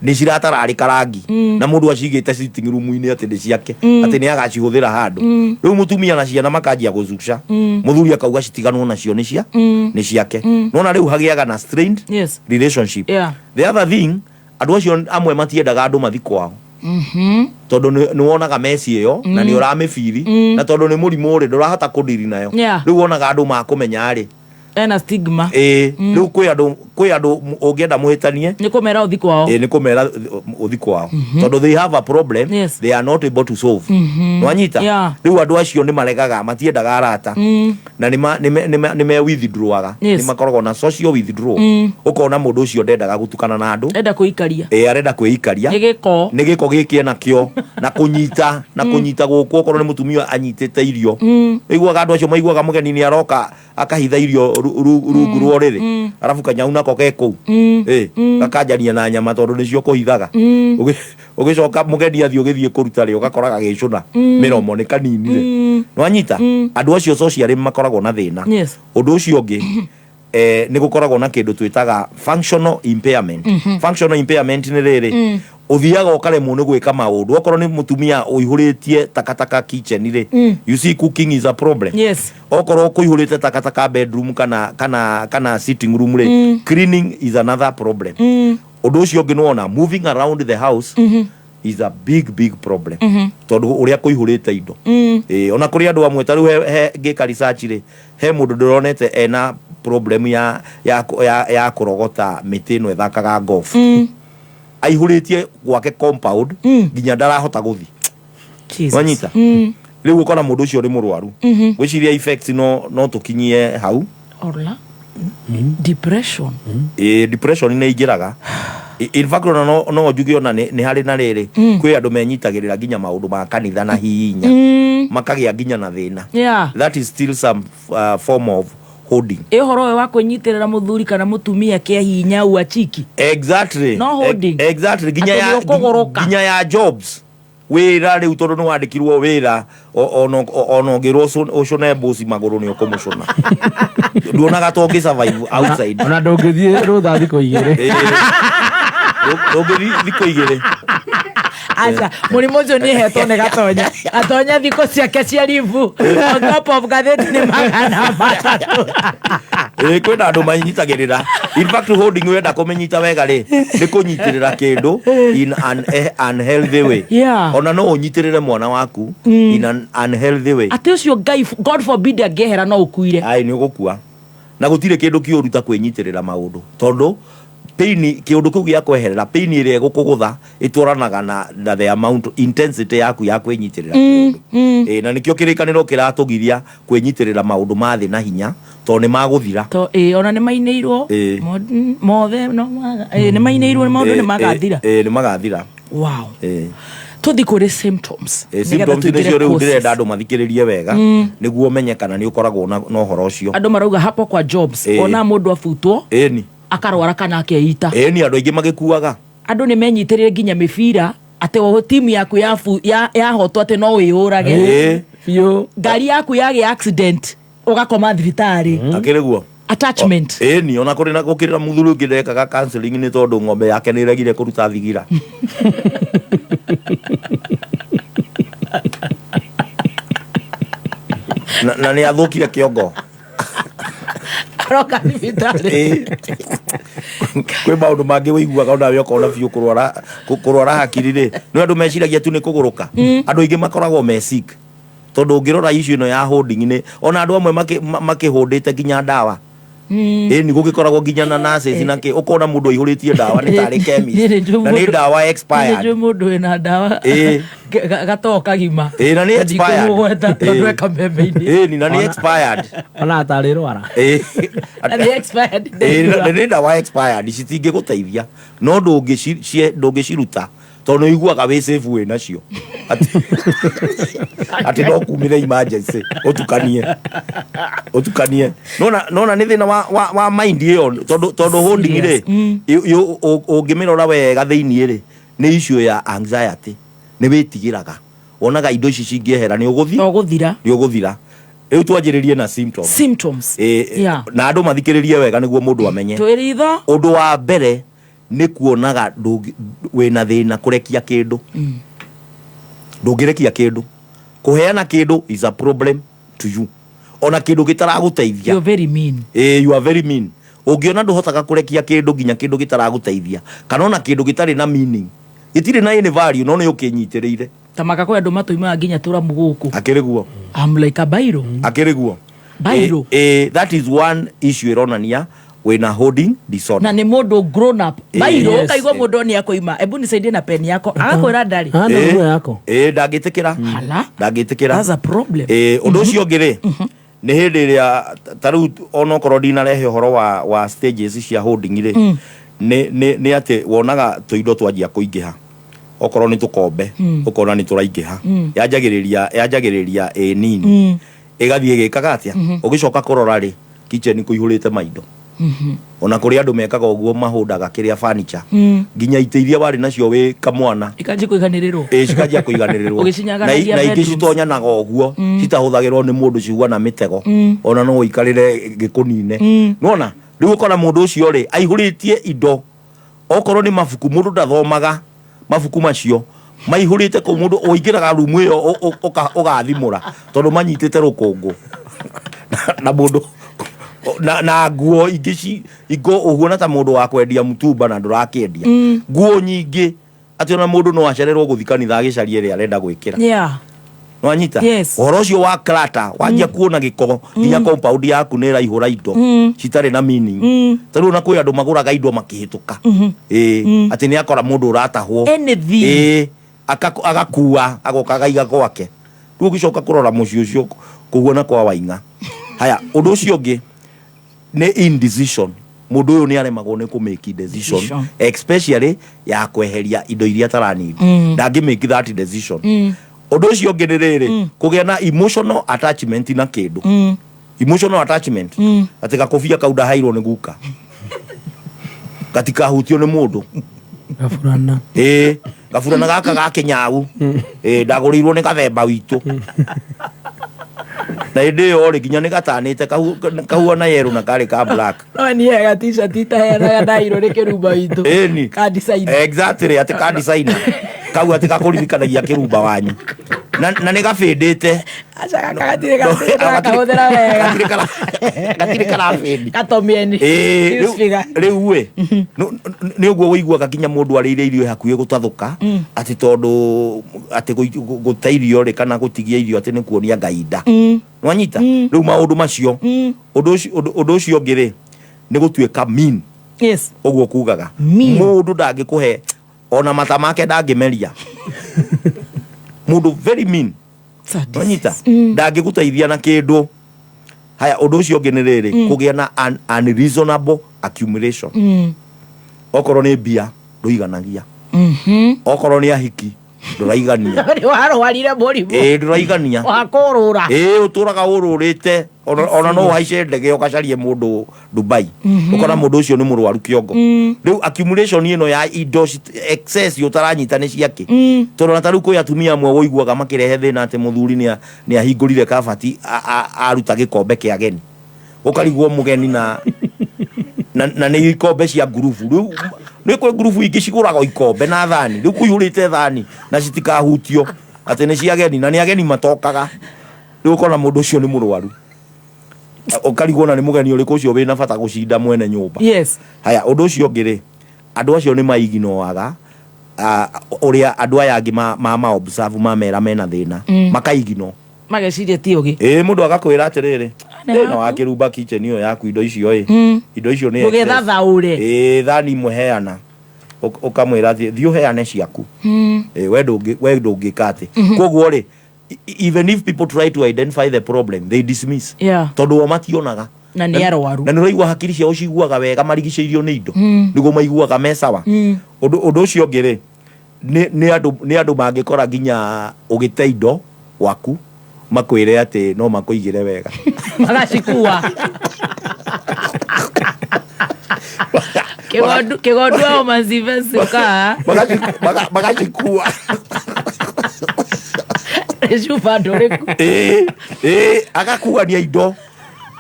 nĩ ciratararĩka rangi, na mũndũ acigĩte sitting room-inĩ atĩ nĩ ciake, atĩ nĩ agacihũthĩra handũ. Rĩu mũtumia na ciana makanjia gũcuca. Mũthuri akauga citiganwo nacio, nĩ cia nĩ ciake. Nona rĩu hagĩaga na strained relationship. The other thing, andũ acio amwe matiendaga andũ mathi kwao, tondũ nĩ wonaga meci ĩyo na nĩ ũramĩbiri, na tondũ nĩ mũrimũ rĩ, ndũrahota kũndiri nayo. Rĩu wonaga andũ makũmenya rĩ,
Ena stigma.
Ĩĩ. Rĩu kwĩ andũ ũngĩenda mũhĩtanie,
Nĩ kũmera ũthi kwao.
Ĩĩ, nĩ kũmera ũthi kwao, tondũ they have a problem they are not able to solve. Nwanyita? Rĩu andũ acio nĩ maregaga, matiendaga arata, na nĩ me withdrawaga. Nĩ makoragwo na social withdraw. Ũkona mũndũ ũcio ndendaga gũtukana na andũ.
Enda kwĩikaria.
Ĩĩ, arenda kwĩikaria.
Nĩ gĩko.
Nĩ gĩko gĩkĩ enakĩo, na kũnyita gũkũ, okorwo nĩ mũtumia anyitĩte irio, iguaga andũ acio maiguaga mũgeni nĩ aroka, akahitha irio rungu rwa ũrĩrĩ, arabu kanyau nako. Onako ke kũu. Ĩ, gakanjania na nyama tondũ nĩcio kũhithaga. Ũgĩcoka mũgeni athiĩ ũgĩthiĩ kũruta rĩ, ũgakora gagĩcũna mĩromo nĩ kanini rĩ. Nĩwanyita? Andũ acio socially makoragwo na thĩna. Ũndũ ũcio ũngĩ, nĩ gũkoragwo na kĩndũ twĩtaga functional impairment. Functional impairment nĩ rĩrĩ, ũthiaga ũkaremwo nĩ gwĩka maũndũ. Okorwo nĩ mũtumia ũihũrĩtie takataka kitchen rĩ, you see, cooking is a problem. Okorwo kũihũrĩte takataka bedroom kana sitting room rĩ, cleaning is another problem. Ũndũ ũcio ũngĩ, nĩwona moving around the house is a big big problem, tondũ ũrĩa kũihũrĩte indo. Ĩ, ona kũrĩ andũ amwe ta rĩu he ngĩka research rĩ, he mũndũ ndĩronete ena problem ya kũrogota mĩtĩ ĩno ĩthakaga golf. Aihũrĩtie gwake compound nginya ndarahota gũthiĩ.
Jesus.
Wanyita? Rĩu ũkona mũndũ ũcio nĩ mũrwaru. Gwĩciria effects no tũkinyie hau.
Orla. Depression.
Ĩ, depression nĩ ingĩraga. In fact, ona no njuge ona nĩ harĩ na rĩrĩ, kwĩ andũ menyitagĩrĩra nginya maũndũ ma kanitha na hinya, makagĩa nginya na thĩna. That is still some form of holding.
Ĩ, ũhoro ũyũ wa kwĩnyitĩrĩra mũthuri kana mũtumia kĩa hinya uachiki.
Exactly.
No holding.
Exactly, nginya
Atĩ
ya
nĩ ũkũgũrũka.
Nginya ya jobs, wĩra rĩu, tondũ nĩ wandĩkirwo wĩra, ona ũngĩrwo ũcũne mbuci magũrũ nĩ ũkũmũcũna. Nduonaga ta ũngĩ survive outside.
Ona ndũngĩthiĩ rũtha thikũ 2.
Ĩ, ndũngĩthiĩ thikũ 2.
Aca, mũrimũ ũcio nĩ hetwo nĩ Gatonya. Gatonya thikũ ciake cia ribu on top of gathĩti nĩ 300.
Ĩ, kwĩna andũ manyitagĩrĩra. In fact, holding wenda kũmĩnyita wega rĩ, nĩ kũnyitĩrĩra kĩndũ in an unhealthy way. Ona no ũnyitĩrĩre mwana waku in an unhealthy way.
Atĩ ũcio Ngai, God forbid, angĩehera no ũkuire.
Ai, nĩ ũgũkua, na gũtirĩ kĩndũ kĩũru ta kwĩnyitĩrĩra maũndũ, tondũ pain, kĩũndũ kĩu gĩa kweherera, pain ĩrĩa ĩgũkũgũtha ĩtwaranaga na the amount, intensity yaku ya kwĩnyitĩrĩra kĩũndũ. Ĩ, na nĩkĩo kĩrĩkanĩro kĩratũgiria kwĩnyitĩrĩra maũndũ ma thĩ na hinya, tondũ nĩ magũthira.
To ĩ, ona nĩ mainĩirwo. Mothe no nĩ mainĩirwo, nĩ maũndũ nĩ magathira.
Ĩ, nĩ magathira.
Wow. Tũthi kũrĩ symptoms.
Ĩ,
nĩgetha
symptoms
tũingĩre
nĩcio rĩu
causes.
ndĩrenda andũ mathikĩrĩrie wega, nĩguo ũmenye kana nĩ ũkoragwo na ũhoro ũcio.
Andũ marauga hapo kwa jobs, ona mũndũ abutwo akarwara kana akeita.
Ĩni, andũ aingĩ magĩkuaga.
Andũ nĩ menyitĩrĩre nginya mĩbira, atĩ o timu yaku yahotwo atĩ no wĩyũrage.
Biũ.
Ngari yaku yagĩa accident ũgakoma thibitarĩ.
Akĩrĩ guo.
Attachment.
Ĩni, ona kũrĩ na gũkĩrĩ na mũthuri ũngĩ ndekaga counseling nĩ tondũ ng'ombe yake nĩ ĩregire kũruta thigira. Na nĩ athũkire kĩongo.
Aroka thibitarĩ.
Ĩ. Kwĩ maũndũ mangĩ wĩiguaga onawe ũkona biũ kũrwara hakiri rĩ, nĩ andũ meciragia tu nĩ kũgũrũka. Andũ aingĩ makoragwo me sick, tondũ ũngĩrora issue ĩno ya holding, nĩ ona andũ amwe makĩhũndĩte nginya ndawa. Ĩni, gũgĩkoragwo nginya na nurses na kĩ, ũkona mũndũ aihũrĩtie ndawa nĩ tarĩ chemist, na nĩ ndawa expired.
Nĩ mũndũ wĩna ndawa gatoo kagima.
Ĩ, na nĩ expired.
Ndikũmũgweta tondũ eka membe-inĩ.
Ĩni, na nĩ expired.
Ona atarĩ rwara.
Na nĩ expired.
Ĩ, na nĩ ndawa expired, citingĩgũteithia, no ndũngĩciruta tondũ nĩ ũiguaga wĩ safe wĩ nacio, atĩ no kumĩre emergency ũtukanie. Nona nĩ thĩna wa mind ĩyo, tondũ holding rĩ, ũngĩmĩrora wega thĩiniĩ rĩ, nĩ issue ya anxiety, nĩ wĩtigĩraga, wonaga indo ici cingĩehera nĩ ũgũthi
Ũgũthira.
Nĩ ũgũthira. Rĩu twanjĩrĩrie na symptoms.
Symptoms.
Ĩ, na andũ mathikĩrĩrie wega nĩguo mũndũ amenye.
Twĩ ritho.
Ũndũ wa mbere nĩ kuonaga wĩna thĩna kũrekia kĩndũ. Ndũngĩrekia kĩndũ, kũheana kĩndũ is a problem to you, ona kĩndũ gĩtaragũteithia.
You're very mean.
Ĩ, you are very mean. Ũngĩona ndũhotaga kũrekia kĩndũ, nginya kĩndũ gĩtaragũteithia, kana ona kĩndũ gĩtarĩ na meaning, gĩtirĩ na any value, no nĩ ũkĩnyitĩrĩire.
Ta maka kwĩ andũ matũimaga nginya tũramu gũkũ.
Akĩrĩ guo.
I'm like a bairo.
Akĩrĩ guo.
Bairo.
Ĩ, that is one issue ĩronania wĩna holding disorder.
Na nĩ mũndũ grown up. Bairo. Ũkaigua mũndũ nĩ akũima, ebu nisaidie na pen yako, agakwĩra ndarĩ.
Ĩ, ndangĩtĩkĩra.
Hala.
Ndangĩtĩkĩra.
That's a problem.
Ĩ, ũndũ ũcio ũngĩ rĩ, nĩ hĩndĩ ĩrĩa ta rĩu onokorwo ndinarehe ũhoro wa stages cia holding rĩ, nĩ atĩ wonaga tũindo twanjia kũingĩha, okorwo nĩ tũkombe, ũkona nĩ tũraingĩha. Yanjagĩrĩria ĩ nini, ĩgathiĩ ĩgĩkaga atĩa, ũgĩcoka kũrora rĩ, kitchen kũihũrĩte maindo. Ona kũrĩ andũ mekaga ũguo, mahũndaga kĩrĩa furniture, nginya itĩ iria warĩ nacio wĩ kamwana.
Ikanji kũiganĩrĩrwo.
Ĩ, cikanjia kũiganĩrĩrwo.
Ũgĩcinyaganagia
Na ingĩ
bedrooms.
citonyanaga ũguo, citahũthagĩrwo nĩ mũndũ, cihuana mĩtego. Ona no ũikarĩre gĩkũnine. Nona rĩu ũkona mũndũ ũcio rĩ aihũrĩtie indo, okorwo nĩ mabuku, mũndũ ndathomaga mabuku macio maihũrĩte kũu. Mũndũ ũingĩraga rumu ĩyo ũgathimũra tondũ manyitĩte rũkũngũ na mũndũ na nguo ingĩ ingũ ũhuana ta mũndũ wa kwendia mtumba na ndũrakĩendia. Nguo nyingĩ atĩ ona mũndũ no acererwo gũthi kanitha agĩcaria ĩrĩa arenda gwĩkĩra. Nwanyita?
Yes.
Ũhoro ũcio wa clutter wanjia kuona gĩko nginya compound yaku nĩ ĩraihũra indo citarĩ na meaning. Ta rĩu ona kwĩ andũ magũraga indo makĩhĩtũka, ĩĩ, atĩ nĩ akora mũndũ ũratahwo.
Anything.
Ĩĩ, agakua agoka agaiga gwake. Rĩu ũgĩcoka kũrora mũciĩ ũcio kũhuana kwa waing'a. Haya, ũndũ ũcio ũngĩ nĩ indecision. Mũndũ ũyũ nĩ aremagwo nĩ kũ make decision,
Decision.
Especially ya kweheria indo iria ataranidi. Ndangĩ make that decision. Ũndũ ũcio ũngĩ nĩ rĩrĩ, kũgĩa na emotional attachment na kĩndũ. Emotional attachment, atĩ gakũbia kau ndaheirwo nĩ guka gatikahutio nĩ mũndũ.
Gaburana.
Ĩĩ, gaburana gaka ga kĩnyau, ĩĩ, ndagũrĩirwo nĩ gathemba witũ na hĩndĩ ĩyo rĩ nginya nĩ gatanĩte kahuana yerũ na karĩ ka black.
No niĩ ga t-shirt itaheanaga ndairwo nĩ kĩrumba witũ.
Ĩni.
Ka design.
Exactly, atĩ ka designer kau atĩ gakũririkanagia kĩrumba wanyu na nĩ gabĩndĩte.
Aca, gaka gatirĩ karakahũthĩra wega.
Gatirĩ karabĩndi.
Gatomieni.
Ĩĩ, rĩu ĩ nĩ ũguo ũiguaga nginya mũndũ arĩire irio hakuhĩ gũtathũka, atĩ tondũ atĩ gũte irio rĩ kana gũtigia irio atĩ nĩ kuonia Ngai nda. Nwanyita rĩu maũndũ macio? Ũndũ ũcio ũngĩ rĩ nĩ gũtuĩka mean. Ũguo kugaga mũndũ ndangĩkũhe ona mata make, ndangĩmeria. Mũndũ very mean. Nwanyita? Ndangĩgũteithia na kĩndũ. Haya, ũndũ ũcio ũngĩ nĩ rĩrĩ, kũgĩa na unreasonable accumulation. Okorwo nĩ mbia ndũiganagia, okorwo nĩ ahiki ndũraigania.
Nĩ warwarire mũrimũ
Ĩĩ, ndũraigania.
Wa kũrũra.
Ĩĩ, ũtũraga ũrũrĩte. Ona no ũhaice ndege ũgacarie mũndũ Dubai, ũkona mũndũ ũcio nĩ mũrwaru kĩongo. Rĩu accumulation ĩno ya indo excess ũtaranyita nĩ ciakĩ, tondũ ona ta rĩu kwĩ atumia amwe ũiguaga makĩrehe thĩna atĩ mũthuri nĩ ahingũrire kabati aruta gĩkombe kĩa ageni, ũkarigwo mũgeni na nĩ ikombe cia ngurubu. Rĩu nĩ kwĩ ngurubu ingĩ cigũraga ikombe na thani, rĩu kũihũrĩte thani na citikahutio atĩ nĩ cia ageni, na nĩ ageni matokaga. Rĩu ũkona mũndũ ũcio nĩ mũrwaru, ũkarigwo na nĩ mũgeni ũrĩkũ ũcio wĩna bata gũcinda mwene nyũmba. Haya, ũndũ ũcio ũngĩ rĩ, andũ acio nĩ maiginoaga ũrĩa andũ aya angĩ ma observe mamera mena thĩna. Makaigino.
Mageciria ti ũgĩ.
Ĩĩ, mũndũ agakwĩra atĩrĩrĩ,
Nĩ
"Ĩ, na
haku.
wakĩrumba kitchen ĩyo yaku, indo icio ĩ, indo icio nĩ excess."
Ndũgethathaũre.
Ĩĩ, thani imwe heana. Ũkamwĩra thiĩ ũheane ciaku. Ĩĩ, we ndũngĩka atĩ. Koguo rĩ, even if people try to identify the problem, they dismiss, tondũ o mationaga.
Na nĩ arwaru.
Na nĩ ũraigua hakiri ciao ciguaga wega marigicĩirio nĩ indo, nĩguo maiguaga me sawa. Ũndũ ũcio ũngĩ rĩ, nĩ andũ mangĩkora nginya ũgĩte indo gwaku makwĩre atĩ no makũigĩre wega.
Magacikua Kĩgondu, kĩgondu ao mazivesikaa.
Magacikua.
Cuba ndũrĩku.
Ĩĩ, agakuania indo,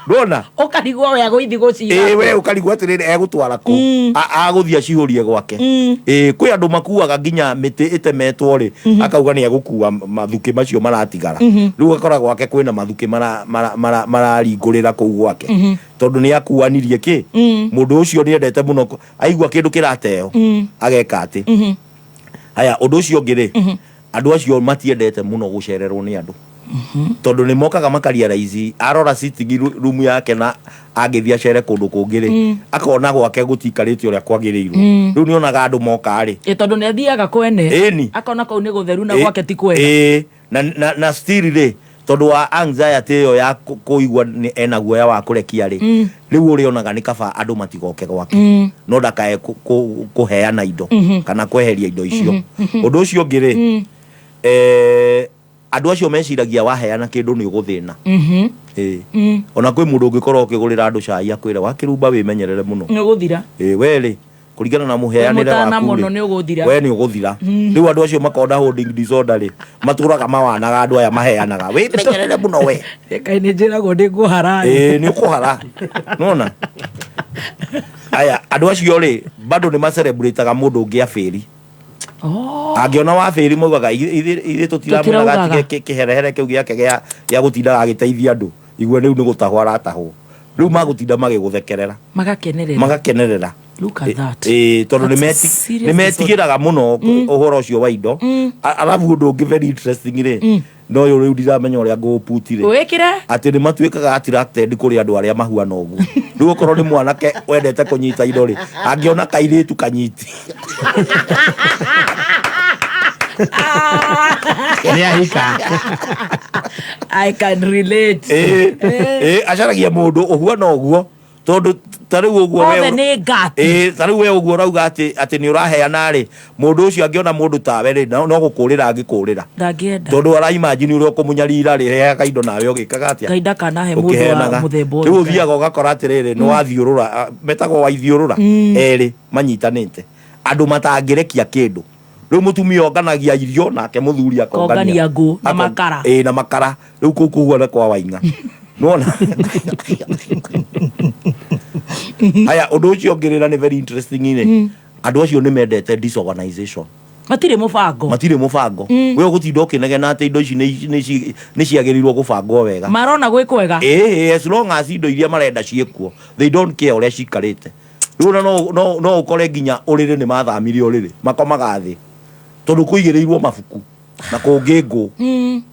ndona.
Ũkarigwo we agũithi gũciga.
Ĩĩ, we ũkarigwo atĩrĩrĩ, egũtwara kũ? Agũthiĩ acihũrie gwake? Ĩĩ, kwĩ andũ makuaga nginya mĩtĩ ĩtemetwo rĩ, akauga nĩ egũkua mathukĩ macio maratigara. Rĩu ũgakora gwake kwĩna mathukĩ mararingũrĩra kũu gwake, tondũ nĩ akuanirie kĩ. Mũndũ ũcio nĩ endete mũno aigua kĩndũ kĩrateo ageka atĩ. Haya, ũndũ ũcio ũngĩ rĩ, andũ acio matiendete mũno gũcererwo nĩ andũ, tondũ nĩ mokaga makarealize arora sitting room yake na angĩthiĩ acere kũndũ kũngĩ rĩ, akona gwake gũtikarĩte ũrĩa kwagĩrĩirwo. Rĩu nĩ onaga andũ moka rĩ.
Ĩ, tondũ nĩ athiaga kwene.
Ĩni.
Akona kũu nĩ gũtheru na gwake ti kwega.
Ĩĩ, na still rĩ, tondũ wa anxiety ĩyo ya kũigua ena guoya wa kũrekia rĩ, rĩu ũrĩa onaga nĩ kaba andũ matigoke gwake, no ndakae kũheana indo kana kweheria indo icio. Ũndũ ũcio ũngĩ rĩ, Andũ acio meciragia waheana kĩndũ nĩ ũgũthĩna. Ĩĩ. Ona kwĩ mũndũ ũngĩkorwo ũkĩgũrĩra andũ cai akwĩre wakĩrumba wĩmenyerere mũno.
Nĩ ũgũthira.
Ĩĩ, we rĩ, kũringana na mũheanĩre
Mũtana
waku
mũno
rĩ,
nĩ ũgũthira.
We nĩ ũgũthira. Rĩu andũ acio makoragwo na hoarding disorder rĩ, matũraga mawanaga andũ aya maheanaga, wĩmenyerere mũno we.
Kaĩ nĩ njĩragwo ndĩ ngũhara.
Ĩĩ, nĩ ũkũhara. Nona aya andũ acio rĩ, bado nĩ macelebrataga mũndũ ũngĩ abĩri.
Oh.
Angĩona wabĩri maugaga ithuĩ tũtiramwĩraga.
Tũtiraugaga.
Atige kĩherehere kĩu gĩake gĩa gĩa gũtindaga agĩteithia andũ, igue rĩu nĩ gũtahwo aratahwo, rĩu magũtinda magĩgũthekerera.
Magakenerera.
Magakenerera.
Look at that.
Ĩĩ, tondũ nĩ
That's a serious
nĩ metigĩraga mũno ũhoro ũcio wa indo. Arabu ũndũ ũngĩ very interesting rĩ, no ũyũ rĩu ndiramenya ũrĩa ngũũputi rĩ,
Wĩkĩre.
Atĩ nĩ matuĩkaga attracted kũrĩ andũ arĩa mahuana ũguo. Rĩu okorwo nĩ mwanake wendete kũnyita indo rĩ, angĩona kairĩtu kanyiti.
Nĩ ahika.
I can relate.
Ĩĩ, ĩĩ, acaragia mũndũ ũhuana ũguo, tondũ ta rĩu ũguo
Othe nĩ ngati.
Ĩĩ, ta rĩu we ũguo ũrauga atĩ nĩ ũraheana rĩ, mũndũ ũcio angĩona mũndũ tawe rĩ, no gũkũrĩra angĩkũrĩra.
Ndangĩenda.
Tondũ araimagine ũrĩa ũkũmũnyarira rĩ, heaga indo nawe ũgĩkaga atĩa?
Ngai ndakanahe mũndũ wa
Ũkĩheanaga.
mũthemba ũyũ.
Rĩu ũthiaga ũgakora atĩrĩrĩ, nĩ wathiũrũra, metagwo waithiũrũra. Erĩ manyitanĩte, andũ matangĩrekia kĩndũ. Rĩu mũtumia onganagia irio, nake mũthuri akongania
Kongania ngũ na makara.
Ĩĩ, na makara. Rĩu kũu kũhuana kwa waing'a, nĩwona? Haya, ũndũ ũcio ũngĩ rĩ, na nĩ very interesting rĩ, andũ acio nĩ mendete disorganization.
Matirĩ mũbango.
Matirĩ mũbango. We ũgũtinda ũkĩnegena atĩ indo ici nĩ ciagĩrĩirwo gũbangwo wega.
Marona gwĩ kwega.
Ĩĩ, as long as indo iria marenda ciĩkuo, they don't care ũrĩa cikarĩte. Rĩu ona no ũkore nginya ũrĩrĩ nĩ mathamire ũrĩrĩ, makomaga thĩ tondũ kũigĩrĩirwo mabuku na kũngĩ ngũ.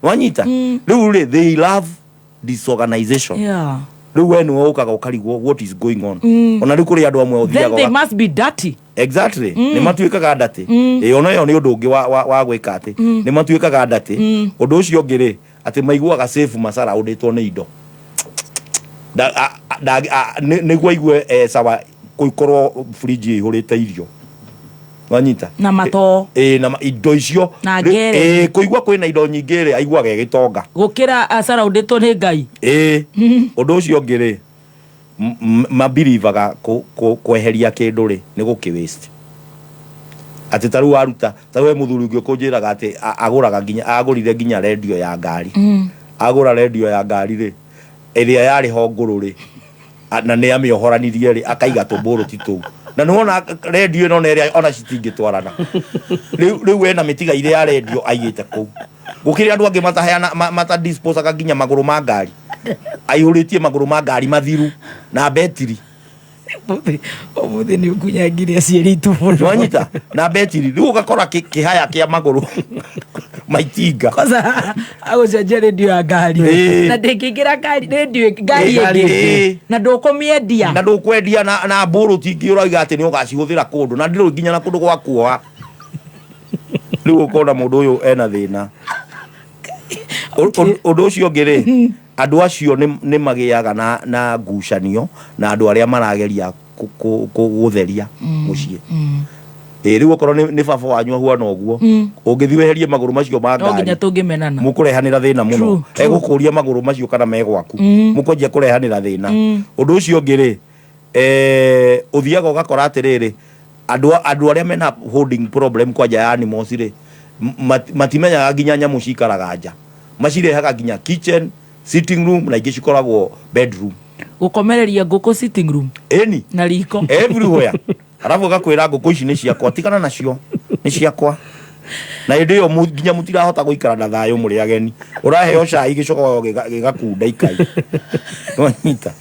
Wanyita? Rĩu rĩ, they love disorganization. Rĩu we nĩwe ũkaga ũkarigwo what is going on. Ona rĩu kũrĩ andũ amwe
Then
ũthiaga
they must be dirty.
Exactly. Nĩ matuĩkaga ndatĩ. Ĩĩ, ona ĩyo nĩ ũndũ ũngĩ wa gwĩka atĩ nĩ matuĩkaga ndatĩ. Ũndũ ũcio ũngĩ rĩ, atĩ maiguaga safe macaraũndĩtwo nĩ indo. Nĩguo aigue sawa gũkorwo fridge ĩihũrĩte irio, wanyita?
Na matoo.
Ĩĩ, na indo icio.
Na ngere.
Ĩĩ, kũigua kwĩna indo nyingĩ rĩ, aiguaga ĩgĩtonga.
Gũkĩra acaraũndĩtwo nĩ Ngai.
Ĩĩ. Ũndũ ũcio ũngĩ rĩ, mabirivaga kweheria kĩndũ rĩ, nĩ gũkĩ waste. Atĩ ta rĩu waruta, ta we mũthuri ũngĩ ũkũnjĩraga atĩ agũraga nginya, agũrire nginya rendio ya ngari. Agũra rendio ya ngari rĩ, ĩrĩa yarĩ ho ngũrũ rĩ, na nĩ amĩohoranirie rĩ, akaiga tũmbũrũti tũu. Na nĩ wona rendio ĩno na ĩrĩa ona citingĩtwarana. Rĩu ena mĩtigairĩ ya rendio aigĩte kũu. Gũkĩrĩ andũ angĩ mataheana, matadisposaga nginya magũrũ ma ngari. Aihũrĩtie magũrũ ma ngari mathiru na betiri.
Ũmũthĩ nĩ ũkunyangirie aciari itũ mũno.
Nwanyita? Na betiri. Rĩu ũgakora kĩhaya kĩa magũrũ maitinga.
Kwanza agũcenjia rendio ya ngari.
Ĩĩ.
Na ndĩngĩingĩra ngari, rendio ngari
Ĩĩ.
ĩngĩ.
Ĩĩ.
Na ndũkũmĩendia.
Na ndũkwendia na mbũrũti ingĩ ũrauga atĩ nĩ ũgacihũthĩra kũndũ, na ndĩrĩ nginya na kũndũ gwa kuoha. Rĩu ũkona mũndũ ũyũ ena thĩna. Ũndũ ũcio ũngĩ rĩ, andũ acio nĩ magĩaga na ngucanio na andũ arĩa marageria gũtheria mũciĩ. Ĩĩ, rĩu okorwo nĩ baba wanyu ahuana ũguo, ũngĩthiĩ weherie magũrũ macio ma
No nginya
ngari,
tũngĩmenana.
mũkũrehanĩra thĩna mũno.
True, true.
Egũkũria magũrũ macio kana me gwaku. Mũkwanjia kũrehanĩra thĩna. Ũndũ ũcio ũngĩ rĩ, ũthiaga ũgakora atĩrĩrĩ, andũ arĩa mena holding problem kwanja ya animals rĩ, matimenyaga nginya nyamũ cikaraga nja. Macirehaga nginya kitchen, sitting room, na ingĩ cikoragwo bedroom.
Gũkomereria ngũkũ sitting room.
Ĩni.
Na riko.
Everywhere. Alafu ũgakwĩra ngũkũ ici nĩ ciakwa, tigana nacio, nĩ ciakwa. Na hĩndĩ ĩyo nginya mũtirahota gũikara na thayũ mũrĩ ageni. Ũraheo cai gĩcogoyo gĩgakunda ikai. Nwanyita?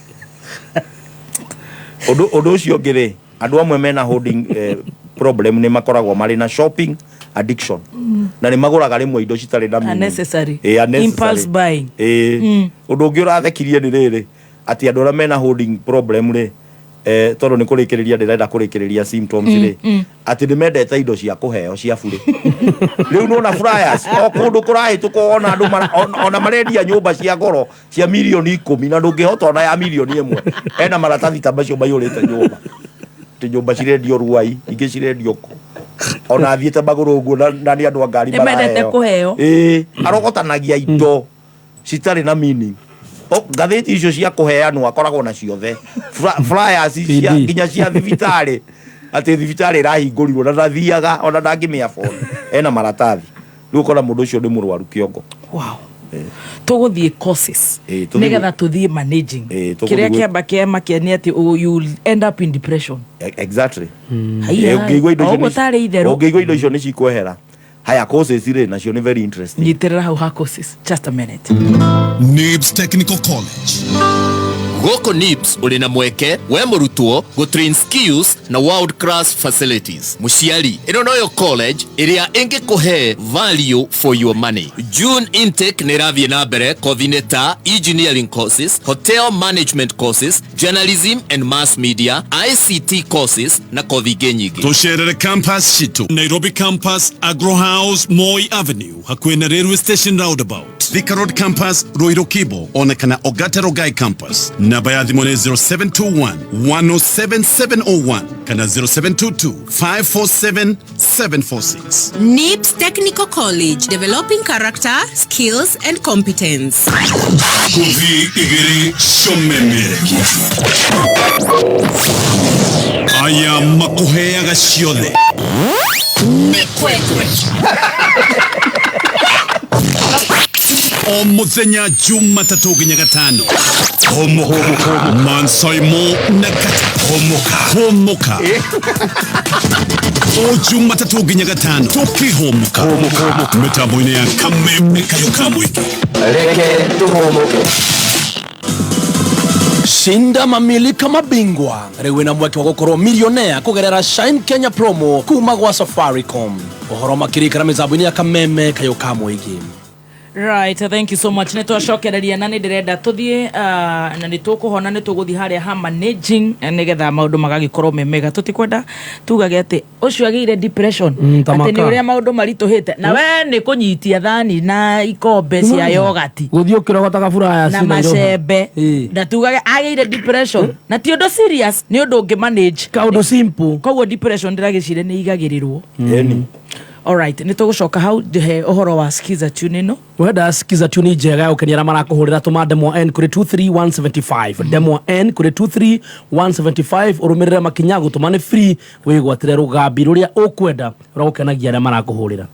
Ũndũ ũcio ũngĩ rĩ, andũ amwe mena holding problem nĩ makoragwo marĩ na shopping addiction. Na nĩ magũraga rĩmwe indo citarĩ na meaning.
Unnecessary.
Ĩĩ, unnecessary.
Impulse buying.
Ĩĩ. Ũndũ ũngĩ ũrathekirie nĩ rĩrĩ, atĩ andũ arĩa mena holding problem rĩ, tondũ nĩ kũrĩkĩrĩria ndĩrenda kũrĩkĩrĩria symptoms rĩ, atĩ nĩ mendete indo cia kũheo cia burĩ. Rĩu nĩwona flyers, o kũndũ kũrahĩtũka ona andũ ona marendia nyũmba cia goro cia mirioni 10 na ndũngĩhota ona ya mirioni 1. Ena maratathi ta macio maiyũrĩte nyũmba. Atĩ nyũmba cirendio Ruai, ingĩ cirendio kũ. Ona athiĩte magũrũ ũguo na nĩ andũ a ngari.
Nĩ mendete
Maraheo.
Kũheo.
Ĩĩ, arogotanagia indo citarĩ na meaning. O, ngathĩti icio cia kũheanwo akoragwo na ciothe. Flyers cia
PD.
Nginya cia thibitarĩ, atĩ thibitarĩ ĩrahingũrirwo na ndathiaga ona ndangĩmĩ afford, ena maratathi. Rĩu ũkona mũndũ ũcio nĩ mũrwaru kĩongo.
Wow. Tũgũthiĩ courses
Ĩĩ, tũthiĩ
nĩgetha tũthiĩ managing.
Ĩĩ, tũgũthiĩ
Kĩrĩa kĩamba kĩama kĩa nĩ atĩ you will end up in depression.
Exactly.
Haiya,
Ĩĩ, ũngĩigua indo
o
icio
ũguo tarĩ itherũ.
Ũngĩigua indo icio nĩ cikwehera. Haya, courses rĩ, nacio nĩ very interesting.
Nyitĩrĩra hau ha courses, just a minute.
NIBS Technical College.
Gũkũ NIBS ũrĩ na mweke we mũrutwo gũtrain skills na world class facilities. Mũciari, ĩno noyo college ĩrĩa ĩngĩkũhe value for your money. June intake nĩ ĩrathiĩ na mbere, kothi-inĩ ta engineering courses, hotel management courses, journalism and mass media, ICT courses na kothi ingĩ nyingĩ.
Tũcerere campus citũ: Nairobi campus, Agro House, Moi Avenue, hakuhĩ na railway station roundabout; Thika Road campus, Ruiru Kibo, ona kana Ogata Rogai campus. Namba ya thimũ nĩ 0721 107 701 kana 0722 547 746.
NIBS Technical College, developing character, skills, and competence.
Kuthi igĩrĩ comemerekia aya makũheaga ciothe.
Nĩ kwekwe.
O mũthenya Jumatatũ nginya Gatano, Mansaimo na Kata Homoka Homoka, o Jumatatũ nginya Gatano tũkĩhũmũka mĩtambo-inĩ ya Kameme Kayo ka Mũingĩ.
Reke tũhũmũke.
Shinda mamili kama bingwa. Rĩu wĩna mweke wa gũkorwo millionaire kũgerera Shine Kenya promo kuma gwa Safaricom. Ũhoro makĩrikara mĩtambo-inĩ ya Kameme Kayũ ka Mũingĩ.
Right, thank you so much. Nĩ twacokereria na nĩ ndĩrenda tũthiĩ na nĩ tũkũhona, nĩ tũgũthiĩ harĩa ha managing nĩgetha maũndũ magagĩkorwo me mega. Tũtikwenda tugage atĩ ũcio agĩire depression
ta
atĩ nĩ
maka.
ũrĩa maũndũ maritũhĩte na we nĩ kũnyitia thani na ikombe cia yogati
gũthiĩ ũkĩrogotaga buraya.
Na macembe na tugage agĩire depression, na ti ũndũ serious, nĩ ũndũ ũngĩ manage.
Kaũndũ simple.
Koguo depression ndĩragĩcire nĩ igagĩrĩrwo.
Ĩni.
Alright, nĩ tũgũcoka hau he ũhoro wa skiza tune ĩno.
Wenda skiza tune njega ya gũkenia arĩa marakũhũrĩra, tũma ndemwa N kũrĩ 23175, ndemwa N kũrĩ 23175, ũrũmĩrĩre makinya. Gũtũma nĩ free, wĩgwatĩre rũgambi rũrĩa ũkwenda rwa gũkenagia arĩa marakũhũrĩra.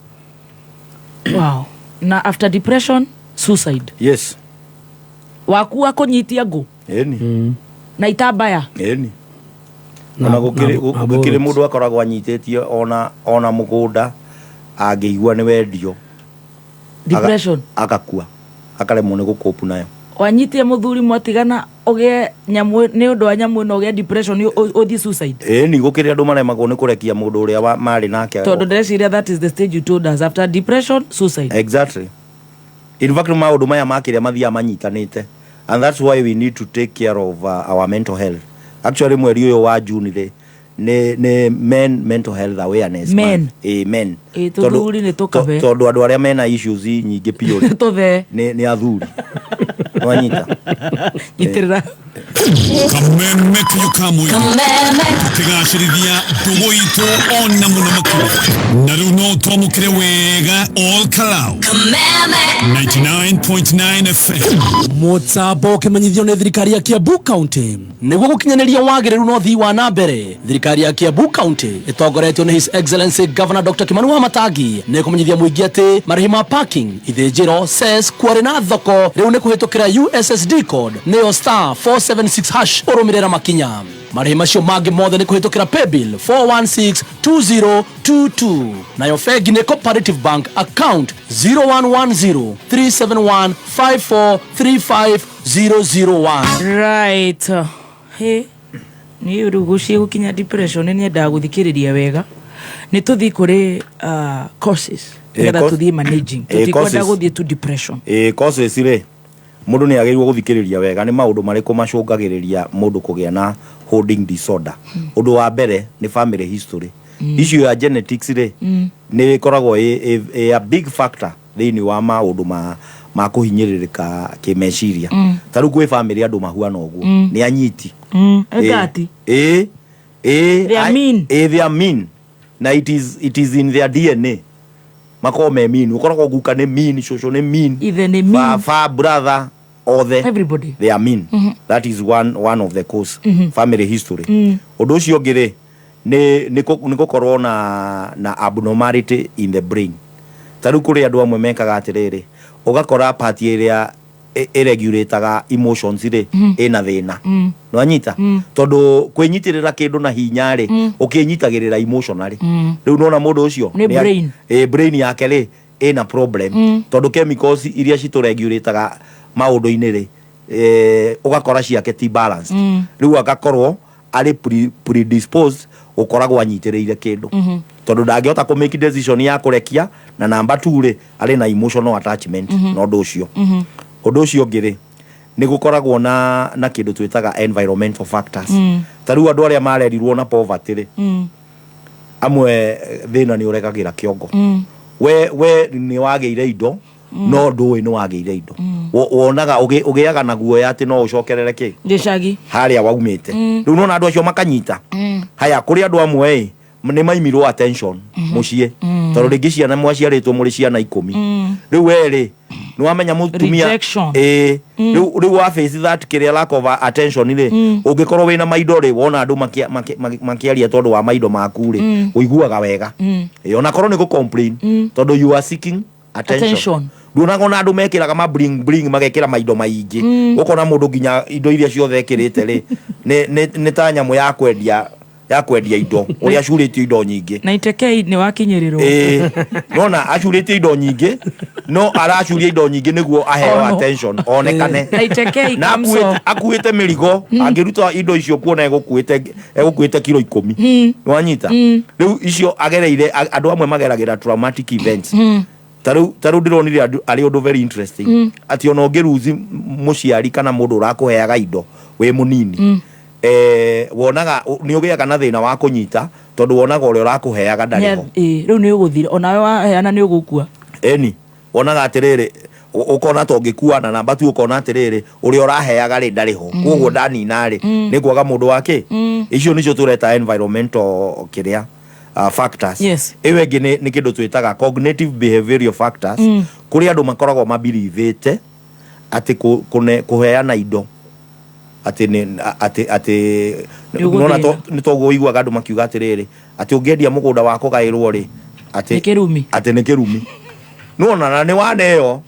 Wow. Na after depression, suicide.
Yes.
Wakua kũnyitia ngũ
Ĩni.
Na itambaya.
Ĩni. Ona gũkĩrĩ gũkĩrĩ mũndũ akoragwo anyitĩtie ona mũgũnda angĩigua nĩ wendio.
Depression.
Agakua, akaremwo nĩ gũkũpu nayo.
Wanyitie mũthuri mwatigana, ũgĩe nyamũ nĩ ũndũ wa nyamũ ĩno, ũgĩe depression, ũthiĩ suicide.
Ĩni, gũkĩrĩ andũ maremagwo nĩ kũrekia mũndũ ũrĩa marĩ nake.
Tondũ ndĩreciria that is the stage you told us, after depression, suicide.
Exactly. In fact, maũndũ maya makĩrĩa mathiaga manyitanĩte, and that's why we need to take care of our mental health. Actually, mweri ũyũ wa June rĩ, nĩ men mental health awareness
Men.
month. Ĩ, men.
Ĩ, tũthuri nĩ tũkabe.
Tondũ andũ arĩa mena issues nyingĩ biũ rĩ,
tũthee.
Nĩ athuri. Nwanyita?
Nyitĩrĩra.
Kameme kayo ka Mũingĩ tũkĩgacĩrithia ndũgũ itũ ona mũno makĩria, na rĩu no twamũkĩre wega all Kalau 99.9 FM.
Mũtambo ũkĩmenyithio nĩ thirikari ya Kiambu County nĩguo gũkinyanĩria wagĩrĩru na ũthii wa na mbere. Thirikari ya Kiambu County ĩtongoretio nĩ His Excellency Governor Dr. Kimani Wamatangi nĩ kũmenyithia mũingĩ atĩ marĩhi ma parking, ithĩnjĩro, cess, quarry na thoko rĩu nĩ kũhĩtũkĩra USSD code, nĩyo star 476 hash, ũrũmĩrĩra makinya. Marĩhi macio mangĩ mothe nĩ kũhĩtũkĩra paybill 4162022, nayo bengi nĩ Cooperative Bank, account 0110 371 5435001.
Right, he niĩ rĩu gũciĩ gũkinya depression nĩ nyendaga gũthikĩrĩria wega. Nĩ tũthiĩ kũrĩ courses nĩgetha tũthiĩ managing. Tũtikwenda gũthiĩ to depression.
Ĩ, courses rĩ, mũndũ nĩ agĩrĩirwo gũthikĩrĩria wega nĩ maũndũ marĩkũ macũngagĩrĩria mũndũ kũgĩa na hoarding disorder. Ũndũ wa mbere nĩ family history. Issue ya genetics rĩ, nĩ ĩkoragwo ĩ a big factor thĩinĩ wa maũndũ ma kũhinyĩrĩrĩka kĩmeciria. Ta rĩu kwĩ family andũ mahuana ũguo, nĩ anyiti.
Engati.
Ĩ.
They are mean.
Ĩ, they are mean. Na it is in their DNA, makoragwo me mean. Ũkoragwo guka nĩ mean, cũcũ nĩ mean,
ithe nĩ mean,
baba, brother, othe,
everybody.
They are mean. That is one of the cause, family history. Ũndũ ũcio ũngĩ rĩ, nĩ gũkorwo na abnormality in the brain. Ta rĩu kũrĩ andũ amwe mekaga atĩrĩrĩ, ũgakora part ĩrĩa ĩregulataga emotions rĩ, ĩna thĩna. Nĩwanyita? Tondũ kwĩnyitĩrĩra kĩndũ na hinya rĩ, ũkĩnyitagĩrĩra emotionally. Rĩu nona mũndũ ũcio
Nĩ brain.
Ĩ, brain yake rĩ, ĩna problem, tondũ chemicals iria citũregulataga maũndũ-inĩ rĩ, ũgakora ciake ti balanced. Rĩu agakorwo arĩ predisposed gũkoragwo anyitĩrĩire kĩndũ, tondũ ndangĩhota kũ make decision ya kũrekia. Na number two rĩ, arĩ na emotional attachment na ũndũ ũcio. Ũndũ ũcio ũngĩ rĩ, nĩ gũkoragwo na kĩndũ twĩtaga environmental factors. Ta rĩu andũ arĩa marerirwo na poverty rĩ, amwe thĩna nĩ ũregagĩra kĩongo. We nĩ wagĩire indo, no ndũĩ nĩ wagĩire indo. Wonaga ũgĩaga na guoya atĩ no ũcokerere kĩ
gĩcagi
harĩa waumĩte. Rĩu nona andũ acio makanyita. Haya, kũrĩ andũ amwe ĩ nĩ maimirwo attention mũciĩ, tondũ rĩngĩ ciana mwaciarĩtwo mũrĩ ciana 10. Rĩu we rĩ, nĩ wamenya mũtumia
Rejection.
Ĩ, rĩu wa face that kĩrĩa, lack of attention rĩ, ũngĩkorwo wĩna maindo rĩ, wona andũ makĩaria tondũ wa maindo maku rĩ, ũiguaga wega. Ĩ, ona korwo nĩ gũ complain, tondũ you are seeking attention.
Attention.
Nduonaga ona andũ mekĩraga ma bling bling, magekĩra maindo maingĩ, ũkona mũndũ nginya indo iria ciothe ekĩrĩte rĩ, nĩ ta nyamũ ya kwendia indo, ũrĩa acurĩtio indo nyingĩ.
Na itekei nĩ wakinyĩrĩrwo.
Ĩĩ, nona acurĩtie indo nyingĩ, no aracuria indo nyingĩ nĩguo aheo
Ono.
attention, onekane.
Na itekei
Na
kamso.
akuĩte mĩrigo, angĩruta indo icio kuona egũkuĩte kiro 10. Nĩwanyita? Rĩu icio agereire, andũ amwe mageragĩra traumatic events. Ta rĩu ndĩronire arĩ ũndũ very interesting atĩ ona ũngĩruzi mũciari kana mũndũ ũrakũheaga indo wĩ mũnini, wonaga nĩ ũgĩaga na thĩna wa kũnyita, tondũ wonaga ũrĩa ũrakũheaga ndarĩ ho.
Ĩ, rĩu nĩ ũgũthira, onawe waheana nĩ ũgũkua.
Eni, wonaga atĩrĩrĩ, ũkona ta ũngĩkua na namba tu, ũkona atĩrĩrĩ, ũrĩa ũraheaga rĩ, ndarĩ ho, koguo ndanina rĩ, nĩ kwaga mũndũ wake. Icio nĩcio tũreta environmental kĩrĩa, factors. Ĩyo ĩngĩ nĩ kĩndũ twĩtaga cognitive behavioral factors. Kũrĩ andũ makoragwo mabirivĩte atĩ kũheana indo atĩ nĩ atĩ
Nĩ ũgũthĩna.
Nona nĩ toguo ũiguaga andũ makiuga atĩrĩrĩ, atĩ ũngĩendia mũgũnda wa kũgaĩrwo rĩ, atĩ
Nĩ kĩrumi.
Atĩ nĩ kĩrumi. Nĩwona, na nĩ waneo,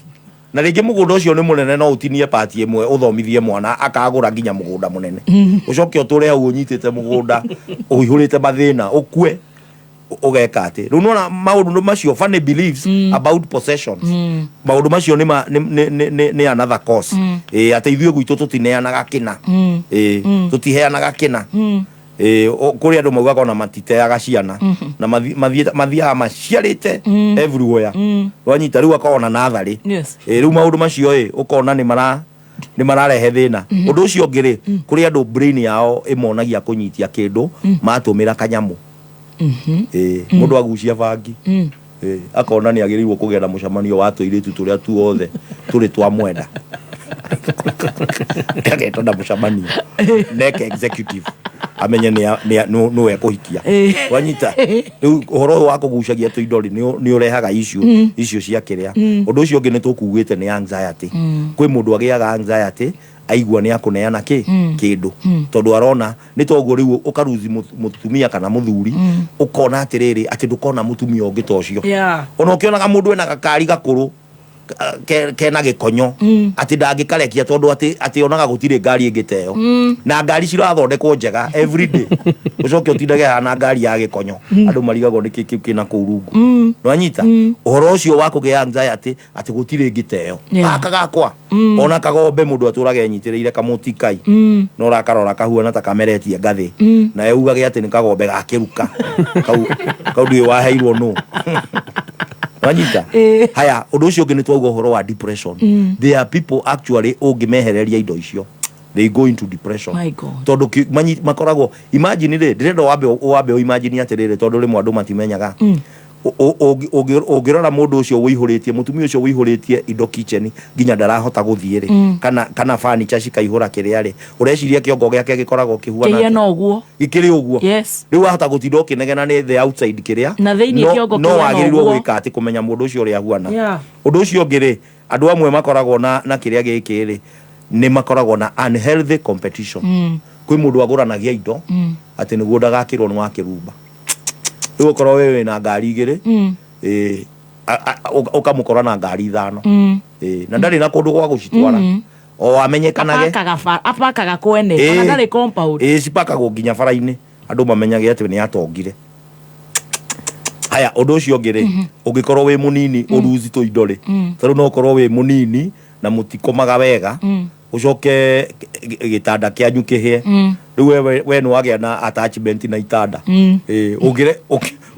na rĩngĩ mũgũnda ũcio nĩ mũnene, no ũtinie part ĩmwe ũthomithie mwana, akagũra nginya mũgũnda mũnene. Ũcoke ũtũre hau ũnyitĩte mũgũnda ũihũrĩte mathĩna, ũkue ũgeka atĩ. Rĩu nĩwona maũndũ macio, funny beliefs about possessions, maũndũ macio nĩ nĩ another cause. Ĩ, atĩ ithuĩ gwitũ tũtineanaga kĩna. Ĩ, tũtiheanaga kĩna. Ĩ, kũrĩ andũ maugaga ona matiteaga ciana, na mathiaga maciarĩte everywhere. Wanyita? Rĩu akona natharĩ. Ĩ, rĩu maũndũ macio ĩ, ũkona nĩ mararehe thĩna. Ũndũ ũcio ũngĩ rĩ, kũrĩ andũ brain yao ĩmonagia kũnyitia kĩndũ matũmĩra kanyamũ. Ĩ, mũndũ agucia bangi. Ĩ, akona nĩ agĩrĩirwo kũgĩa na mũcemanio wa tũirĩtu tũrĩa tuothe tũrĩ twa mwenda, agetwo na mũcemanio neke executive, amenye nĩ ekũhikia. Wanyita? Rĩu ũhoro ũyũ wa kũgucagia tũindo rĩ, nĩ ũrehaga issue icio cia kĩrĩa. Ũndũ ũcio ũngĩ nĩ tũkugĩte nĩ anxiety. Kwĩ mũndũ agĩaga anxiety aigua nĩ akũneana kĩ kĩndũ, tondũ arona nĩ toguo. Rĩu ũkaruzi mũtumia kana mũthuri, ũkona atĩrĩrĩ, atĩ ndũkona mũtumia ũngĩ ta ũcio. Ona ũkĩonaga mũndũ ena gakari gakũrũ kena gĩkonyo, atĩ ndangĩkarekia, tondũ atĩ onaga gũtirĩ ngari ĩngĩ ta ĩyo, na ngari cirathondekwo njega every day. Ũcoke ũtindage haha na ngari ya gĩkonyo, andũ marigagwo nĩ kĩ kĩu kĩna kũu rungu. Nĩwanyita ũhoro ũcio wa kũgĩa anxiety atĩ gũtirĩ ĩngĩ ta ĩyo? Gaka gakwa, ona kagombe, mũndũ atũraga enyitĩrĩire kamũtikai, no ũrakarora kahuana ta kameretie ngathĩ, nawe ugage atĩ nĩ kagombe gakĩruka kau. Kau ndiũĩ waheirwo nũ. Wanyita? Haya, ũndũ ũcio ũngĩ nĩ twauga ũhoro wa depression. There are people actually ũngĩmehereria indo icio, they go into depression.
My God.
Tondũ makoragwo, imagine rĩ, ndĩrenda wambe imagine atĩrĩrĩ, tondũ rĩmwe andũ matimenyaga. Ũngĩrora mũndũ ũcio wĩihũrĩtie, mũtumia ũcio wĩihũrĩtie indo kitchen nginya ndarahota gũthiĩ rĩ, kana furniture cikaihũra kĩrĩa rĩ, ũreciria kĩongo gĩake gĩkoragwo kĩhuana
Kĩhiana ũguo.
Gĩkĩrĩ ũguo. Rĩu wahota gũtinda ũkĩnegena nĩ the outside kĩrĩa
Na thĩinĩ kĩongo
no
kĩhana
wagĩrĩirwo
ũguo.
gwĩka atĩ kũmenya mũndũ ũcio ũrĩa ahuana. Ũndũ ũcio ũngĩ rĩ, andũ amwe makoragwo na kĩrĩa gĩkĩ rĩ, nĩ makoragwo na unhealthy competition. Kwĩ mũndũ agũranagia indo atĩ nĩguo ndagakĩrwo nĩ wa kĩrumba. Rĩu okorwo we wĩna ngari igĩrĩ, ĩ, ũkamũkora na ngari ithano. Ĩ, na ndarĩ na kũndũ gwa gũcitwara, o amenyekanage.
Apakaga kwene ona ndarĩ compound.
Ĩ, cipakagwo nginya bara-inĩ andũ mamenyage atĩ nĩ atongire. Haya, ũndũ ũcio ũngĩ rĩ, ũngĩkorwo wĩ mũnini ũruzi tũindo rĩ, tondũ no ũkorwo wĩ mũnini na mũtikomaga wega, ũcoke gĩtanda kĩanyu kĩhĩe. Rĩu we nĩ wagĩa na attachment na itanda. Ĩ,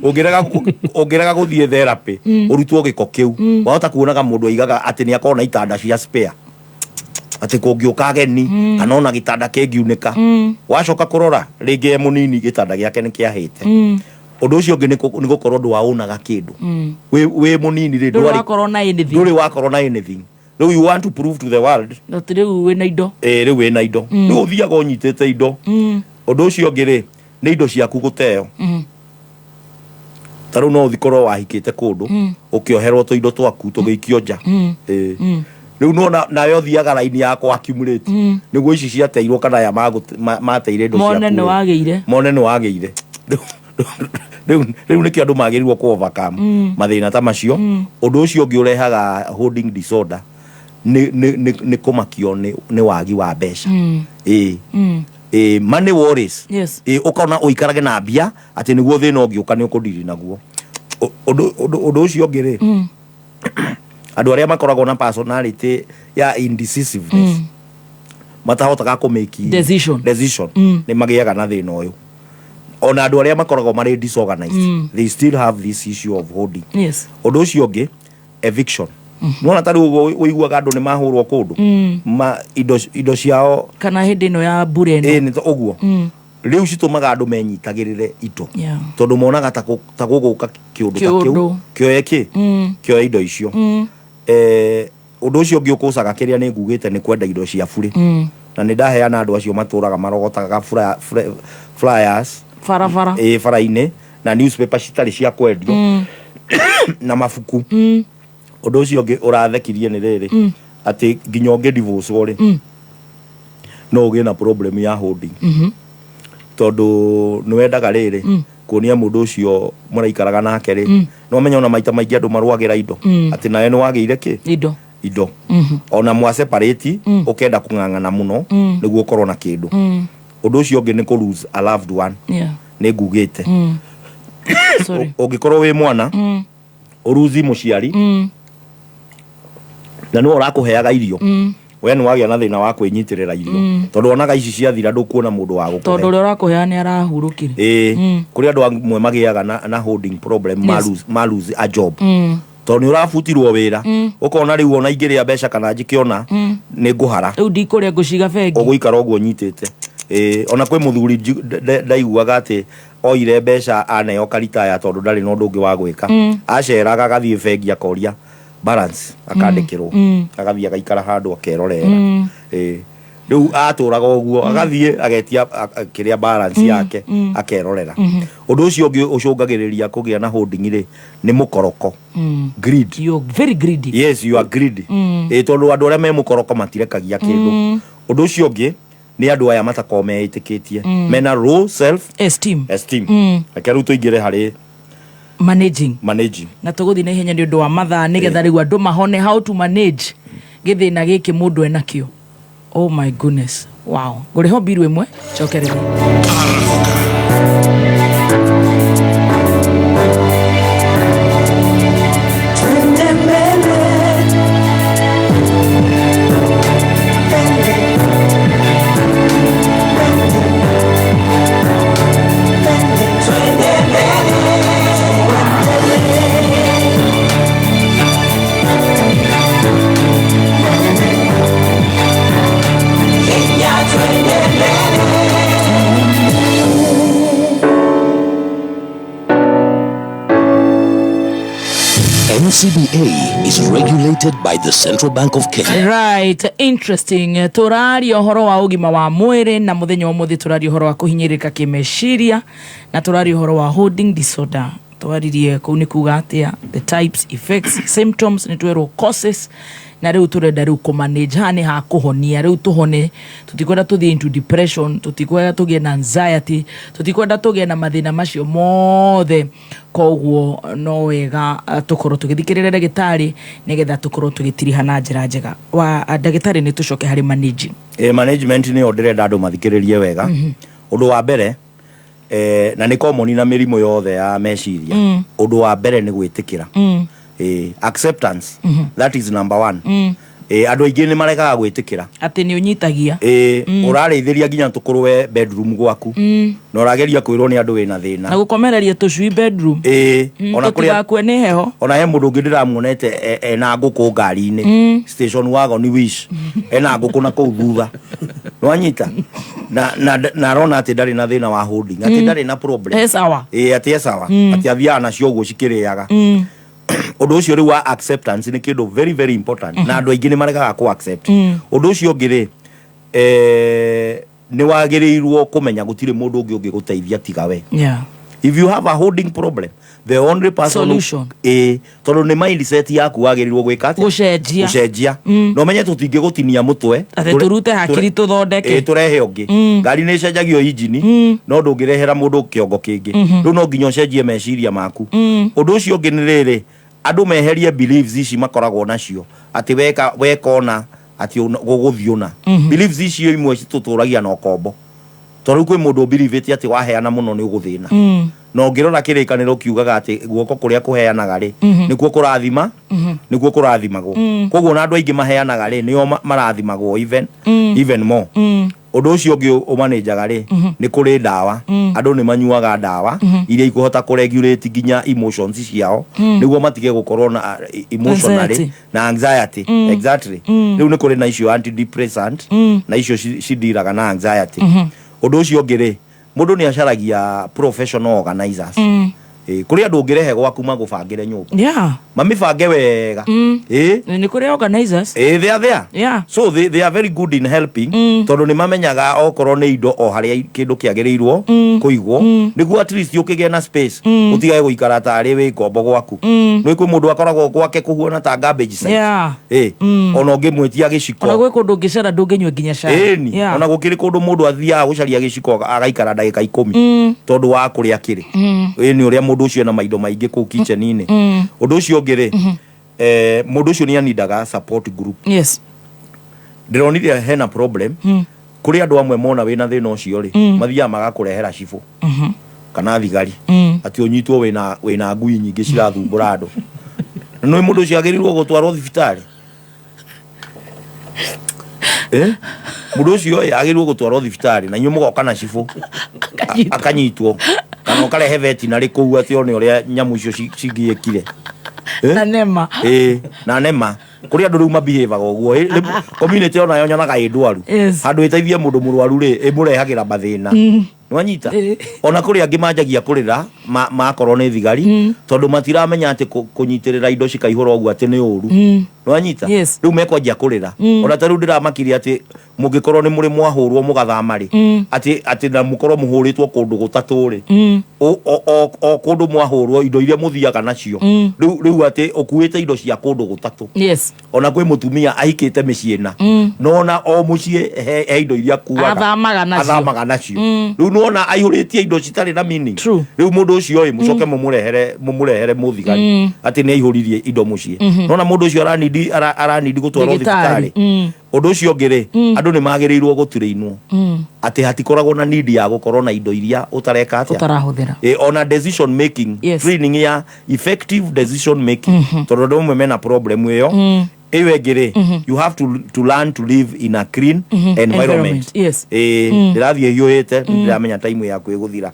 ũngĩrega gũthiĩ therapy, ũrutwo gĩko kĩu, wahota kuonaga mũndũ aigaga atĩ nĩ akorwo na itanda cia spare, atĩ kũngĩũka ageni, kana ona gĩtanda kĩngiunĩka. Wacoka kũrora rĩngĩ e mũnini gĩtanda gĩake nĩ kĩahĩte. Ũndũ ũcio ũngĩ nĩ gũkorwo ndwaũnaga kĩndũ. Wĩ mũnini rĩ,
Ndũrĩ wakorwo na anything.
Ndũrĩ wakorwo na anything. Rĩu you want to prove to the world
Atĩ rĩu wĩna indo.
Ĩ, rĩu wĩna indo. Rĩu ũthiaga ũnyitĩte indo. Ũndũ ũcio ũngĩ rĩ, nĩ indo ciaku gũteo. Ta rĩu no ũthikorwo wahikĩte kũndũ, ũkĩoherwo tũindo twaku tũgĩikio nja. Ĩ. Rĩu no nawe ũthiaga raini ya kũ accumulate, nĩguo ici ciateirwo kana aya mateire indo
Mone
ciaku
nĩ
rĩ.
wagĩire.
Mone nĩ wagĩire. Rĩu nĩkĩo andũ magĩrĩirwo kũ overcome mathĩna ta macio. Ũndũ ũcio ũngĩ ũrehaga hoarding disorder nĩ kũmakio nĩ wagi wa mbeca. Ĩ. Ĩ, money worries. Ĩ, ũkona ũikarage na mbia atĩ nĩguo thĩna ũngĩũka nĩ ũkũndiri naguo. Ũndũ ũcio ũngĩ rĩ, andũ arĩa makoragwo na personality ya indecisiveness, matahotaga kũ make
Decision.
decision, nĩ magĩaga na thĩna ũyũ. Ona andũ arĩa makoragwo marĩ disorganized, they still have this issue of hoarding. Ũndũ ũcio ũngĩ, eviction. Nĩwona ta rĩu ũguo ũiguaga andũ nĩ mahũrwo kũndũ, ma indo ciao,
Kana hĩndĩ ĩno ya mbura ĩno.
Ĩ, nĩ ũguo. Rĩu citũmaga andũ menyitagĩrĩre indo, tondũ monaga ta gũgũka kĩũndũ ta kĩu
Kĩũndũ.
kĩoye kĩ kĩoye indo icio. Ũndũ ũcio ũngĩ ũkũcaga kĩrĩa nĩ ngugĩte nĩ kwenda indo cia burĩ. Na nĩ ndaheana andũ acio matũraga marogotaga flyers
Barabara.
Ĩ, bara-inĩ, na newspaper citarĩ cia kwendio, na mabuku. Ũndũ ũcio ũngĩ ũrathekirie nĩ rĩrĩ, atĩ nginya ũngĩ divorce rĩ, no ũgĩe na problem ya hoarding, tondũ nĩ wendaga rĩrĩ, kuonia mũndũ ũcio mũraikaraga nake rĩ, no menya ona maita maingĩ andũ marũagĩra indo, atĩ nawe nĩ wagĩire kĩ
Indo.
Indo. Ona mwa separate, ũkenda kũng'ang'ana mũno nĩguo ũkorwo na kĩndũ. Ũndũ ũcio ũngĩ nĩ kũ lose a loved one. Nĩ ngugĩte.
Sorry.
Ũngĩkorwo wĩ mwana, ũruzi mũciari, na nĩwe ũrakũheaga irio, we nĩ wagĩa na thĩna wa kwĩnyitĩrĩra irio, tondũ onaga ici ciathira ndũkuona mũndũ wa
Tondũ
gũkũhe.
ũrĩa ũrakũhea nĩ arahurũkire.
Ĩĩ. Kũrĩ andũ amwe magĩaga na holding problem, ma lose a job, tondũ nĩ ũrabutirwo wĩra, ũkona rĩu ona ingĩrĩa mbeca kana njikĩona, nĩ ngũhara.
Rĩu ndikũrĩa, ngũciga bengi.
Ũgũikara ũguo nyitĩte. Ĩĩ, ona kwĩ mũthuri ndaiguaga atĩ oire mbeca aneo karitaya tondũ ndarĩ na ũndũ ũngĩ wa gwĩka. Aceraga agathiĩ bengi akoria balance, akandĩkĩrwo, agathiĩ agaikara handũ akerorera. Ĩĩ, rĩu atũraga ũguo, agathiĩ agetia kĩrĩa balance yake, akerorera. Ũndũ ũcio ũngĩ ũcũngagĩrĩria kũgĩa na holding rĩ, nĩ mũkoroko. Greed.
You're very greedy.
Yes, you are greedy. Ĩĩ, tondũ andũ arĩa me mũkoroko matirekagia kĩndũ. Ũndũ ũcio ũngĩ nĩ andũ aya matakoragwo meĩtĩkĩtie, mena low self
esteem.
Esteem. Reke rĩu tũingĩre harĩ
managing.
Managing.
Na tũgũthiĩ na ihenya nĩ ũndũ wa mathaa, nĩgetha rĩu andũ mahone how to manage gĩthĩna gĩkĩ mũndũ enakĩo. Oh my goodness, wow. Ngũrĩho mbiru ĩmwe cokerere.
Twende mbele. Mbele. Mbele. Twende mbele. Kenya, twende mbele.
NCBA is regulated by the Central Bank of Kenya.
Right, interesting. Tũraria ũhoro wa ũgima wa mwĩrĩ na mũthenya wa ũmũthĩ tũraria ũhoro wa kũhinyĩrĩrĩka kĩmeciria na tũraria ũhoro wa hoarding disorder. Twaririe kũu nĩ kuga atĩa, the types, effects, symptoms, nĩ twerwo causes na rĩu tũrenda rĩu kũmanage. Haha nĩ ha kũhonia rĩu tũhone, tũtikwenda tũthiĩ into depression, tũtikwenda tũgĩe na anxiety, tũtikwenda tũgĩe na mathĩna macio mothe. Koguo no wega tũkorwo tũgĩthikĩrĩria ndagĩtarĩ nĩgetha tũkorwo tũgĩtiriha na njĩra njega. Wa ndagĩtarĩ, nĩ tũcoke harĩ managing.
Management nĩyo ndĩrenda andũ mathikĩrĩrie wega. Ũndũ wa mbere, na nĩ common na mĩrimũ yothe ya meciria, ũndũ wa mbere nĩ gwĩtĩkĩra. Acceptance, that is number one. Andũ aingĩ nĩ maregaga gwĩtĩkĩra
atĩ nĩ ũnyitagia.
Ũrarĩithĩria nginya tũkũrwe bedroom gwaku na ũrageria kwĩrwo nĩ andũ wĩna thĩna.
Na gũkomereria tũcui bedroom.
Ona kũrĩa
tũtigakue nĩ heho.
Ona he mũndũ ũngĩ ndĩramuonete ena ngũkũ ngari-inĩ, station wagon wish, ena ngũkũ na kũu thutha, nĩwanyita, na arona atĩ ndarĩ na thĩna wa holding, atĩ ndarĩ na problem.
E sawa.
Atĩ e sawa, atĩ athiaga nacio ũguo cikĩrĩaga. Ũndũ ũcio rĩu wa acceptance nĩ kĩndũ very very important, na andũ aingĩ nĩ maregaga kũ accept. Ũndũ ũcio ũngĩ rĩ, nĩ wagĩrĩirwo kũmenya gũtirĩ mũndũ ũngĩ ũngĩgũteithia tiga we. If you have a holding problem, the only person
Solution.
Tondũ nĩ mindset yaku wagĩrĩirwo gwĩka atĩa?
Gũcenjia.
Gũcenjia. Na ũmenye tũtingĩgũtinia mũtwe
atĩ tũrute hakiri tũthondeke.
Tũrehe ũngĩ. Ngari nĩ ĩcenjagio injini, no ndũngĩrehera mũndũ kĩongo kĩngĩ. Rĩu no nginya ũcenjie meciria maku. Ũndũ ũcio ũngĩ nĩ rĩrĩ, andũ meherie beliefs ici makoragwo nacio atĩ weka weka ona atĩ gũgũthiĩ ũna. Beliefs icio imwe citũtũragia na ũkombo, tondũ rĩu kwĩ mũndũ ũbelievĩte atĩ waheana mũno nĩ ũgũthĩna. Na ũngĩrora kĩrĩkanĩro kiugaga atĩ guoko kũrĩa kũheanaga rĩ, nĩkuo kũrathima, nĩkuo kũrathimagwo. Koguo na andũ aingĩ maheanaga rĩ, nĩo marathimagwo even even more. Ũndũ ũcio ũngĩ ũmanĩnjaga rĩ, nĩ kũrĩ ndawa. Andũ nĩ manyuaga ndawa iria ikũhota kũregulate nginya emotions ciao, nĩguo matige gũkorwo na emotionally
Anxiety.
Na anxiety. Exactly. Rĩu nĩ kũrĩ na icio antidepressant, na icio cindiraga na anxiety. Ũndũ ũcio ũngĩ rĩ, mũndũ nĩ acaragia professional organizers. Kũrĩ andũ ũngĩrehe gwaku magũbangĩre nyũmba, mamĩbange wega.
Nĩ kũrĩ organizers.
They are there. So they are very good in helping, tondũ nĩ mamenyaga okorwo nĩ indo o harĩa kĩndũ kĩagĩrĩirwo kũigwo, nĩguo at least ũkĩgĩe na space, ũtigage gũikara tarĩ wĩ ngombo gwaku. Nĩ kwĩ mũndũ akoragwo gwake kũhuana ta garbage site. Ona ũngĩmwĩtia gĩciko.
Ona gwĩ kũndũ ũngĩcera ndũngĩnyua nginya cai.
Ĩni. Ona gũkĩrĩ kũndũ mũndũ athiaga gũcaria gĩciko agaikara ndagĩka 10 tondũ wa kũrĩa kĩrĩ. Ĩni, ũrĩa mũndũ ũcio ena maindo maingĩ kũu kitchen-inĩ. Ũndũ ũcio ũngĩ rĩ, mũndũ ũcio nĩ anindaga support group. Ndĩronire hena problem. Kũrĩ andũ amwe mona wĩna thĩna ũcio rĩ, mathiaga magakũrehera cibũ kana thigari, atĩ ũnyitwo wĩna ngui nyingĩ cirathumbũra andũ. Na nĩ mũndũ ũcio agĩrĩirwo gũtwarwo thibitarĩ. Mũndũ ũcio ĩ, agĩrĩirwo gũtwarwo thibitarĩ, na inyuĩ mũgoka na cibũ akanyitwo, kana ũkarehe veterinary kũu atĩ one ũrĩa nyamũ icio cingĩĩkire.
Na nema.
Ĩ, na nema kũrĩ andũ rĩu mabehavaga ũguo. Rĩu community onayo nyonaga ĩ ndwaru. Handũ ĩteithie mũndũ mũrwaru rĩ, ĩmũrehagĩra mathĩna. Nĩwanyita? Ona kũrĩ angĩ manjagia kũrĩra makorwo nĩ thigari, tondũ matiramenya atĩ kũnyitĩrĩra indo cikaihũra ũguo atĩ nĩ ũru. Nĩwanyita?
Yes.
Rĩu mekwanjia kũrĩra. Ona ta rĩu ndĩramakirie atĩ mũngĩkorwo nĩ mũrĩ mwahũrwo mũgathama rĩ, atĩ na mũkorwo mũhũrĩtwo kũndũ gũtatũ rĩ, o kũndũ mwahũrwo, indo iria mũthiaga nacio, rĩu atĩ ũkuĩte indo cia kũndũ gũtatũ. Ona kwĩ mũtumia ahikĩte mĩciĩ na nona o mũciĩ he indo iria akuaga.
Athamaga nacio.
Athamaga nacio. Rĩu nĩwona aihũrĩtie indo citarĩ na meaning. Rĩu mũndũ ũcio ĩ, mũcoke mũmũrehere mũthigari atĩ nĩ aihũririe indo mũciĩ. Nona mũndũ ũcio aranindi gũtwarwo
Thibitarĩ.
thibitarĩ. Ũndũ ũcio ũngĩ rĩ, andũ nĩ magĩrĩirwo gũtrainwo atĩ hatikoragwo na need ya gũkorwo na indo iria ũtareka atĩa.
Ũtarahũthĩra.
Ona decision making, training ya effective decision making, tondũ andũ amwe mena problem ĩyo. Ĩyo ĩngĩ rĩ, you have to learn to live in a clean environment.
Environment, yes.
Ndĩrathiĩ hiũhĩte, ndĩramenya time yaku ĩgũthira.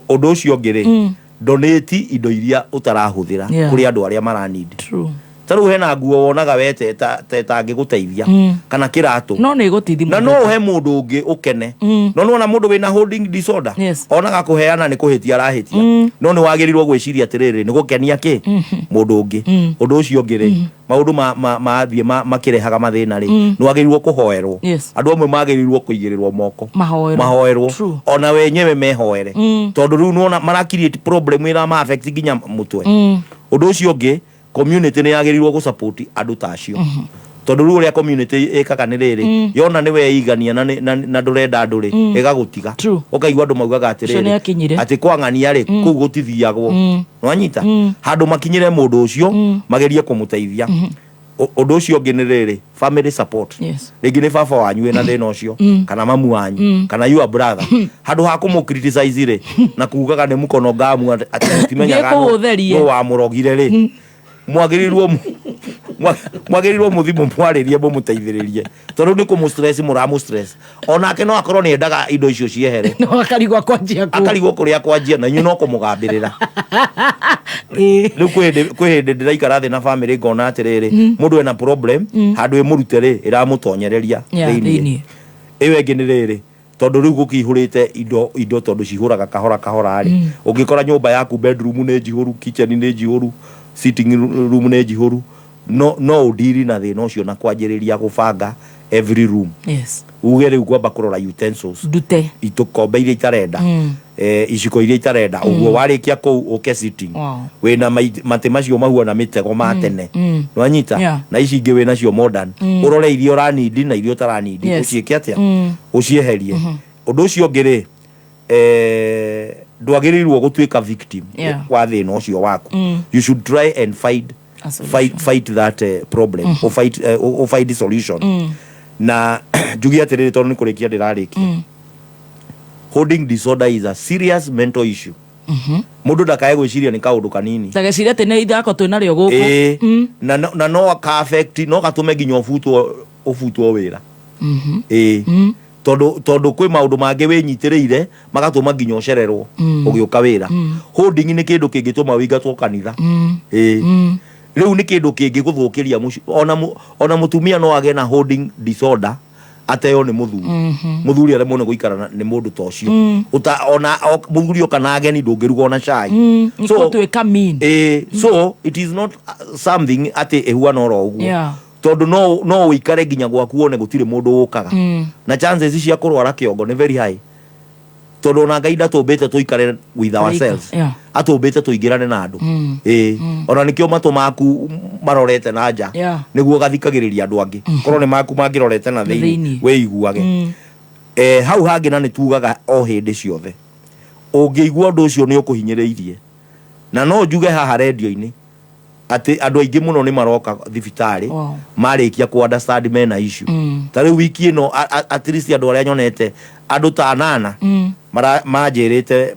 Ũndũ ũcio ũngĩ rĩ, donate indo iria ũtarahũthĩra kũrĩ andũ arĩa maranindi. Ta rĩu hena nguo wonaga we ta ĩtangĩgũteithia kana kĩratũ,
No nä gå tithi.
Na no ũhe mũndũ ũngĩ ũkene. No nĩwona mũndũ wĩna holding disorder onaga kũheana nĩ kũhĩtia arahĩtia. No nĩ wagĩrĩirwo gwĩciria atĩrĩrĩ, nĩ gũkenia kĩ mũndũ ũngĩ. Ũndũ ũcio ũngĩ rĩ, maũndũ mathiĩ makĩrehaga mathĩna rĩ, nĩ wagĩrĩirwo kũhoerwo. Andũ amwe magĩrĩirwo kũigĩrĩrwo moko.
Mahoerwo.
Mahoerwo. Ona wenyewe mehoere, tondũ rĩu nĩwona mara create problem ĩra ma affect nginya mũtwe. Ũndũ ũcio ũngĩ, community nĩ yagĩrĩirwo gũ support andũ ta acio, tondũ rĩu ũrĩa community ĩkaga nĩ rĩrĩ, yona nĩ weigania na ndũrenda andũ rĩ, ĩgagũtiga. Ũkaigua andũ maugaga
Ũcio nĩ
atĩrĩrĩ,
akinyire.
Atĩ kwang'ania rĩ, kũu gũtithiagwo. Nwanyita handũ makinyĩre mũndũ ũcio, magerie kũmũteithia. Ũndũ ũcio ũngĩ nĩ rĩrĩ, family support. Rĩngĩ nĩ baba wanyu wĩna thĩna ũcio, kana mamu wanyu, kana your brother. Handũ ha kũmũ criticize rĩ, na kugaga nĩ mũkono ngamu, atĩ mũtimenyaga
Thiĩ kũu ũtherie.
nũ wamũrogire rĩ, mwagĩrĩirwo mũthi mũmwarĩrie, mũmũteithĩrĩrie, tondũ nĩ kũmũ stress mũramũ stress. Onake no akorwo nĩ endaga indo icio ciehere.
No akarigwo kwanjia kũ.
Akarigwo kũrĩa kwanjia, na inyuĩ no kũmũgambĩrĩra. Rĩu kwĩ hĩndĩ ndĩraikara thĩ na family, ngona atĩrĩrĩ, mũndũ ena problem, handũ ĩmũrute rĩ, ĩramũtonyereria thĩiniĩ.
Thĩiniĩ.
Ĩyo ĩngĩ nĩ rĩrĩ, tondũ rĩu gũkĩihũrĩte indo tondũ cihũraga kahora kahora rĩ, ũngĩkora nyũmba yaku bedroom nĩ njihũru, kitchen nĩ njihũru, sitting room nĩ njihũru, no ũndiri na thĩna ũcio na kwanjĩrĩria gũbanga every room. Uge rĩu ngwamba kũrora utensils,
ndute
itũkombe iria itarenda, iciko iria itarenda. Ũguo warĩkia kũu, ũke sitting. Wĩna matĩ macio mahuana mĩtego ma tene, nwanyita? Na ici ingĩ wĩnacio modern. Ũrore iria ũranindi na iria ũtaranindi, ũciĩke atĩa, ũcieherie. Ũndũ ũcio ũngĩ rĩ, ndwagĩrĩirwo gũtuĩka victim wa thĩna ũcio waku. You should try and find
A solution.
Fight that problem, or find solution. Na njuge atĩrĩrĩ, tondũ nĩ kũrĩkia ndĩrarĩkia, holding disorder is a serious mental issue. Mũndũ ndakae gwĩciria nĩ kaũndũ kanini.
Ndageciria atĩ nĩ ithako twĩ narĩo gũkũ.
Ĩĩ, na no ka affect, no gatũme nginya ũbutwo wĩra. Ĩĩ, tondũ kwĩ maũndũ mangĩ wĩnyitĩrĩire magatũma nginya ũcererwo ũgĩũka wĩra. Holding nĩ kĩndũ kĩngĩtũma wĩingatwo kanitha. Ĩĩ, rĩu nĩ kĩndũ kĩngĩgũthũkĩria mũciĩ. Ona mũtumia no agĩe na holding disorder ateo nĩ mũthuri. Mũthuri aremwo nĩ gũikara nĩ mũndũ ta ũcio. Ona mũthuri oka na ageni, ndũngĩruga ona cai.
Nĩ gũtuĩka mean.
Ĩĩ, so it is not something atĩ ĩhuana oro ũguo, tondũ no ũikare nginya gwaku wone gũtirĩ mũndũ ũkaga, na chances cia kũrwara kĩongo nĩ very high, tondũ ona Ngai ndatũmbĩte tũikare with ourselves. Atũmbĩte tũingĩrane na andũ. Ĩĩ, ona nĩkĩo matũ maku marorete na nja, nĩguo gathikagĩrĩria andũ angĩ. Korwo nĩ maku mangĩrorete na thĩinĩ,
thĩinĩ.
Wĩiguage. Hau hangĩ, na nĩ tugaga o hĩndĩ ciothe, ũngĩigua ũndũ ũcio nĩ ũkũhinyĩrĩirie, na no njuge haha rendio-inĩ atĩ andũ aingĩ mũno nĩ maroka thibitarĩ marĩkia ku understand mena issue. Ta rĩu wiki ĩno, at least andũ arĩa nyonete, andũ ta anana manjĩrĩte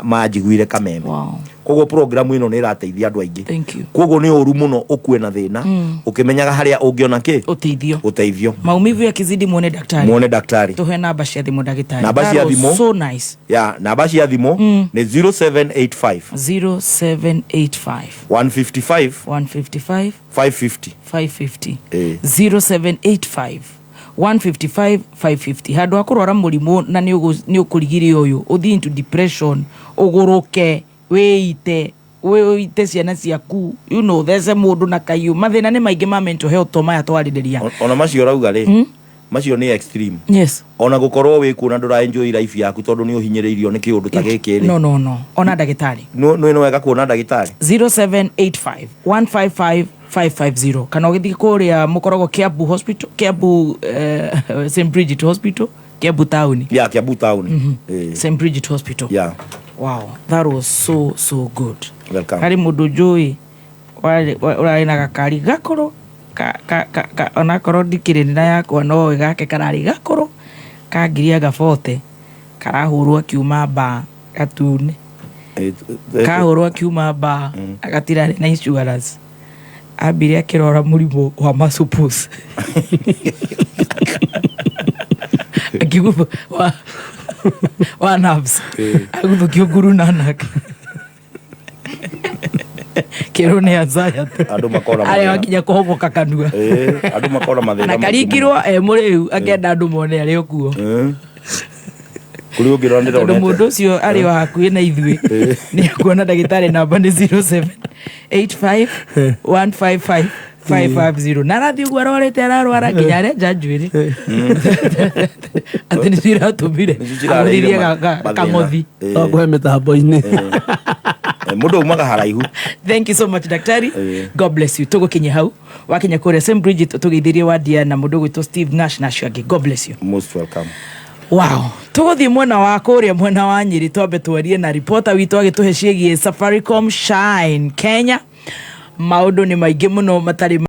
manjiguire Kameme. Koguo program ĩno nĩ ĩrateithia andũ aingĩ.
Thank you.
Koguo nĩ ũru mũno ũkue na thĩna ũkĩmenyaga harĩa ũngĩona kĩ
ũteithio.
Ũteithio.
Maumivu yakizidi, muone daktari.
Muone daktari.
Tuhe namba cia thimũ, ndagĩtarĩ.
Namba
That
cia
was
thimũ.
so nice.
Ya, namba cia thimũ nĩ 0785
0785
155
155
550.
550.
Ĩĩ.
0785 155 550. Handũ ha kũrwara mũrimũ na nĩ ũkũrigiria ũyũ ũthiĩ into depression, ũgũrũke, wĩite, wĩite ciana ciaku, thece mũndũ na kaiũ. Mathĩna nĩ maingĩ ma mental health to maya twarĩrĩria.
Ona macio ũrauga rĩ, macio nĩ extreme. Ona gũkorwo wĩ kuo na ndũra enjoy life yaku tondũ nĩ ũhinyĩrĩirio nĩ kĩũndũ ta gĩkĩ rĩ,
No, ona ndagĩtarĩ.
Nĩ wega kuona ndagĩtarĩ.
0785 155 550, kana ũgĩthiĩ kũrĩa mũkoragwo Kiambu Hospital, Kiambu, St Bridget Hospital, Kiambu town.
Ya, Kiambu town. Ĩĩ.
St Bridget Hospital. Wow, that was so so good.
Welcome.
Harĩ mũndũ njũĩ ũrarĩ na gakari gakũrũ onakorwo ndikĩrĩ na yakwa, no gake kararĩ gakũrũ ka ngiri anga 40, karahũrwo akiuma mbaa, gatune. Kahũrwo akiuma mbaa, agatirarĩ na insurance. Ambire akĩrora mũrimũ wa masupus akiguthu wa nerves, aguthũkio nguru nanak. Kĩrwo nĩ anxiety.
Andũ makona
Arĩa
mathĩna.
wakinya kũhoboka kanua.
Ĩĩ, andũ makona mathĩna
Na
maingĩ
karingirwo e mũrĩu akenda andũ mone arĩ o kuo.
Mũno. Kũrĩ ũngĩ
Tondũ
ndĩronete.
mũndũ ũcio arĩ o hakuhĩ na ithuĩ nĩ akuona ndagĩtarĩ namba nĩ 0785 155 550 na arathiĩ ũguo arwarĩte ararwara nginya arenja njuĩrĩ atĩ nĩcio iratũmire
cirareire
agũthirie
mathĩna.
kang'othi.
Ĩĩ.
Kũhe mĩtambo-inĩ.
Mũndũ umaga haraihu.
Thank you so much, daktari. God bless you. Tũgũkinyia hau wakinya kũrĩa St Bridget tũgeithĩrie wadia na mũndũ ũgwĩtwo Steve Nash na acio angĩ. God bless you.
Most welcome.
Wow, tũgũthiĩ mwena wa kũrĩa mwena wa Nyĩrĩ twambe twarie na ripota witũ agĩtũhe ciĩgiĩ Safaricom Shine Kenya. Maũndũ nĩ maingĩ mũno matarĩ.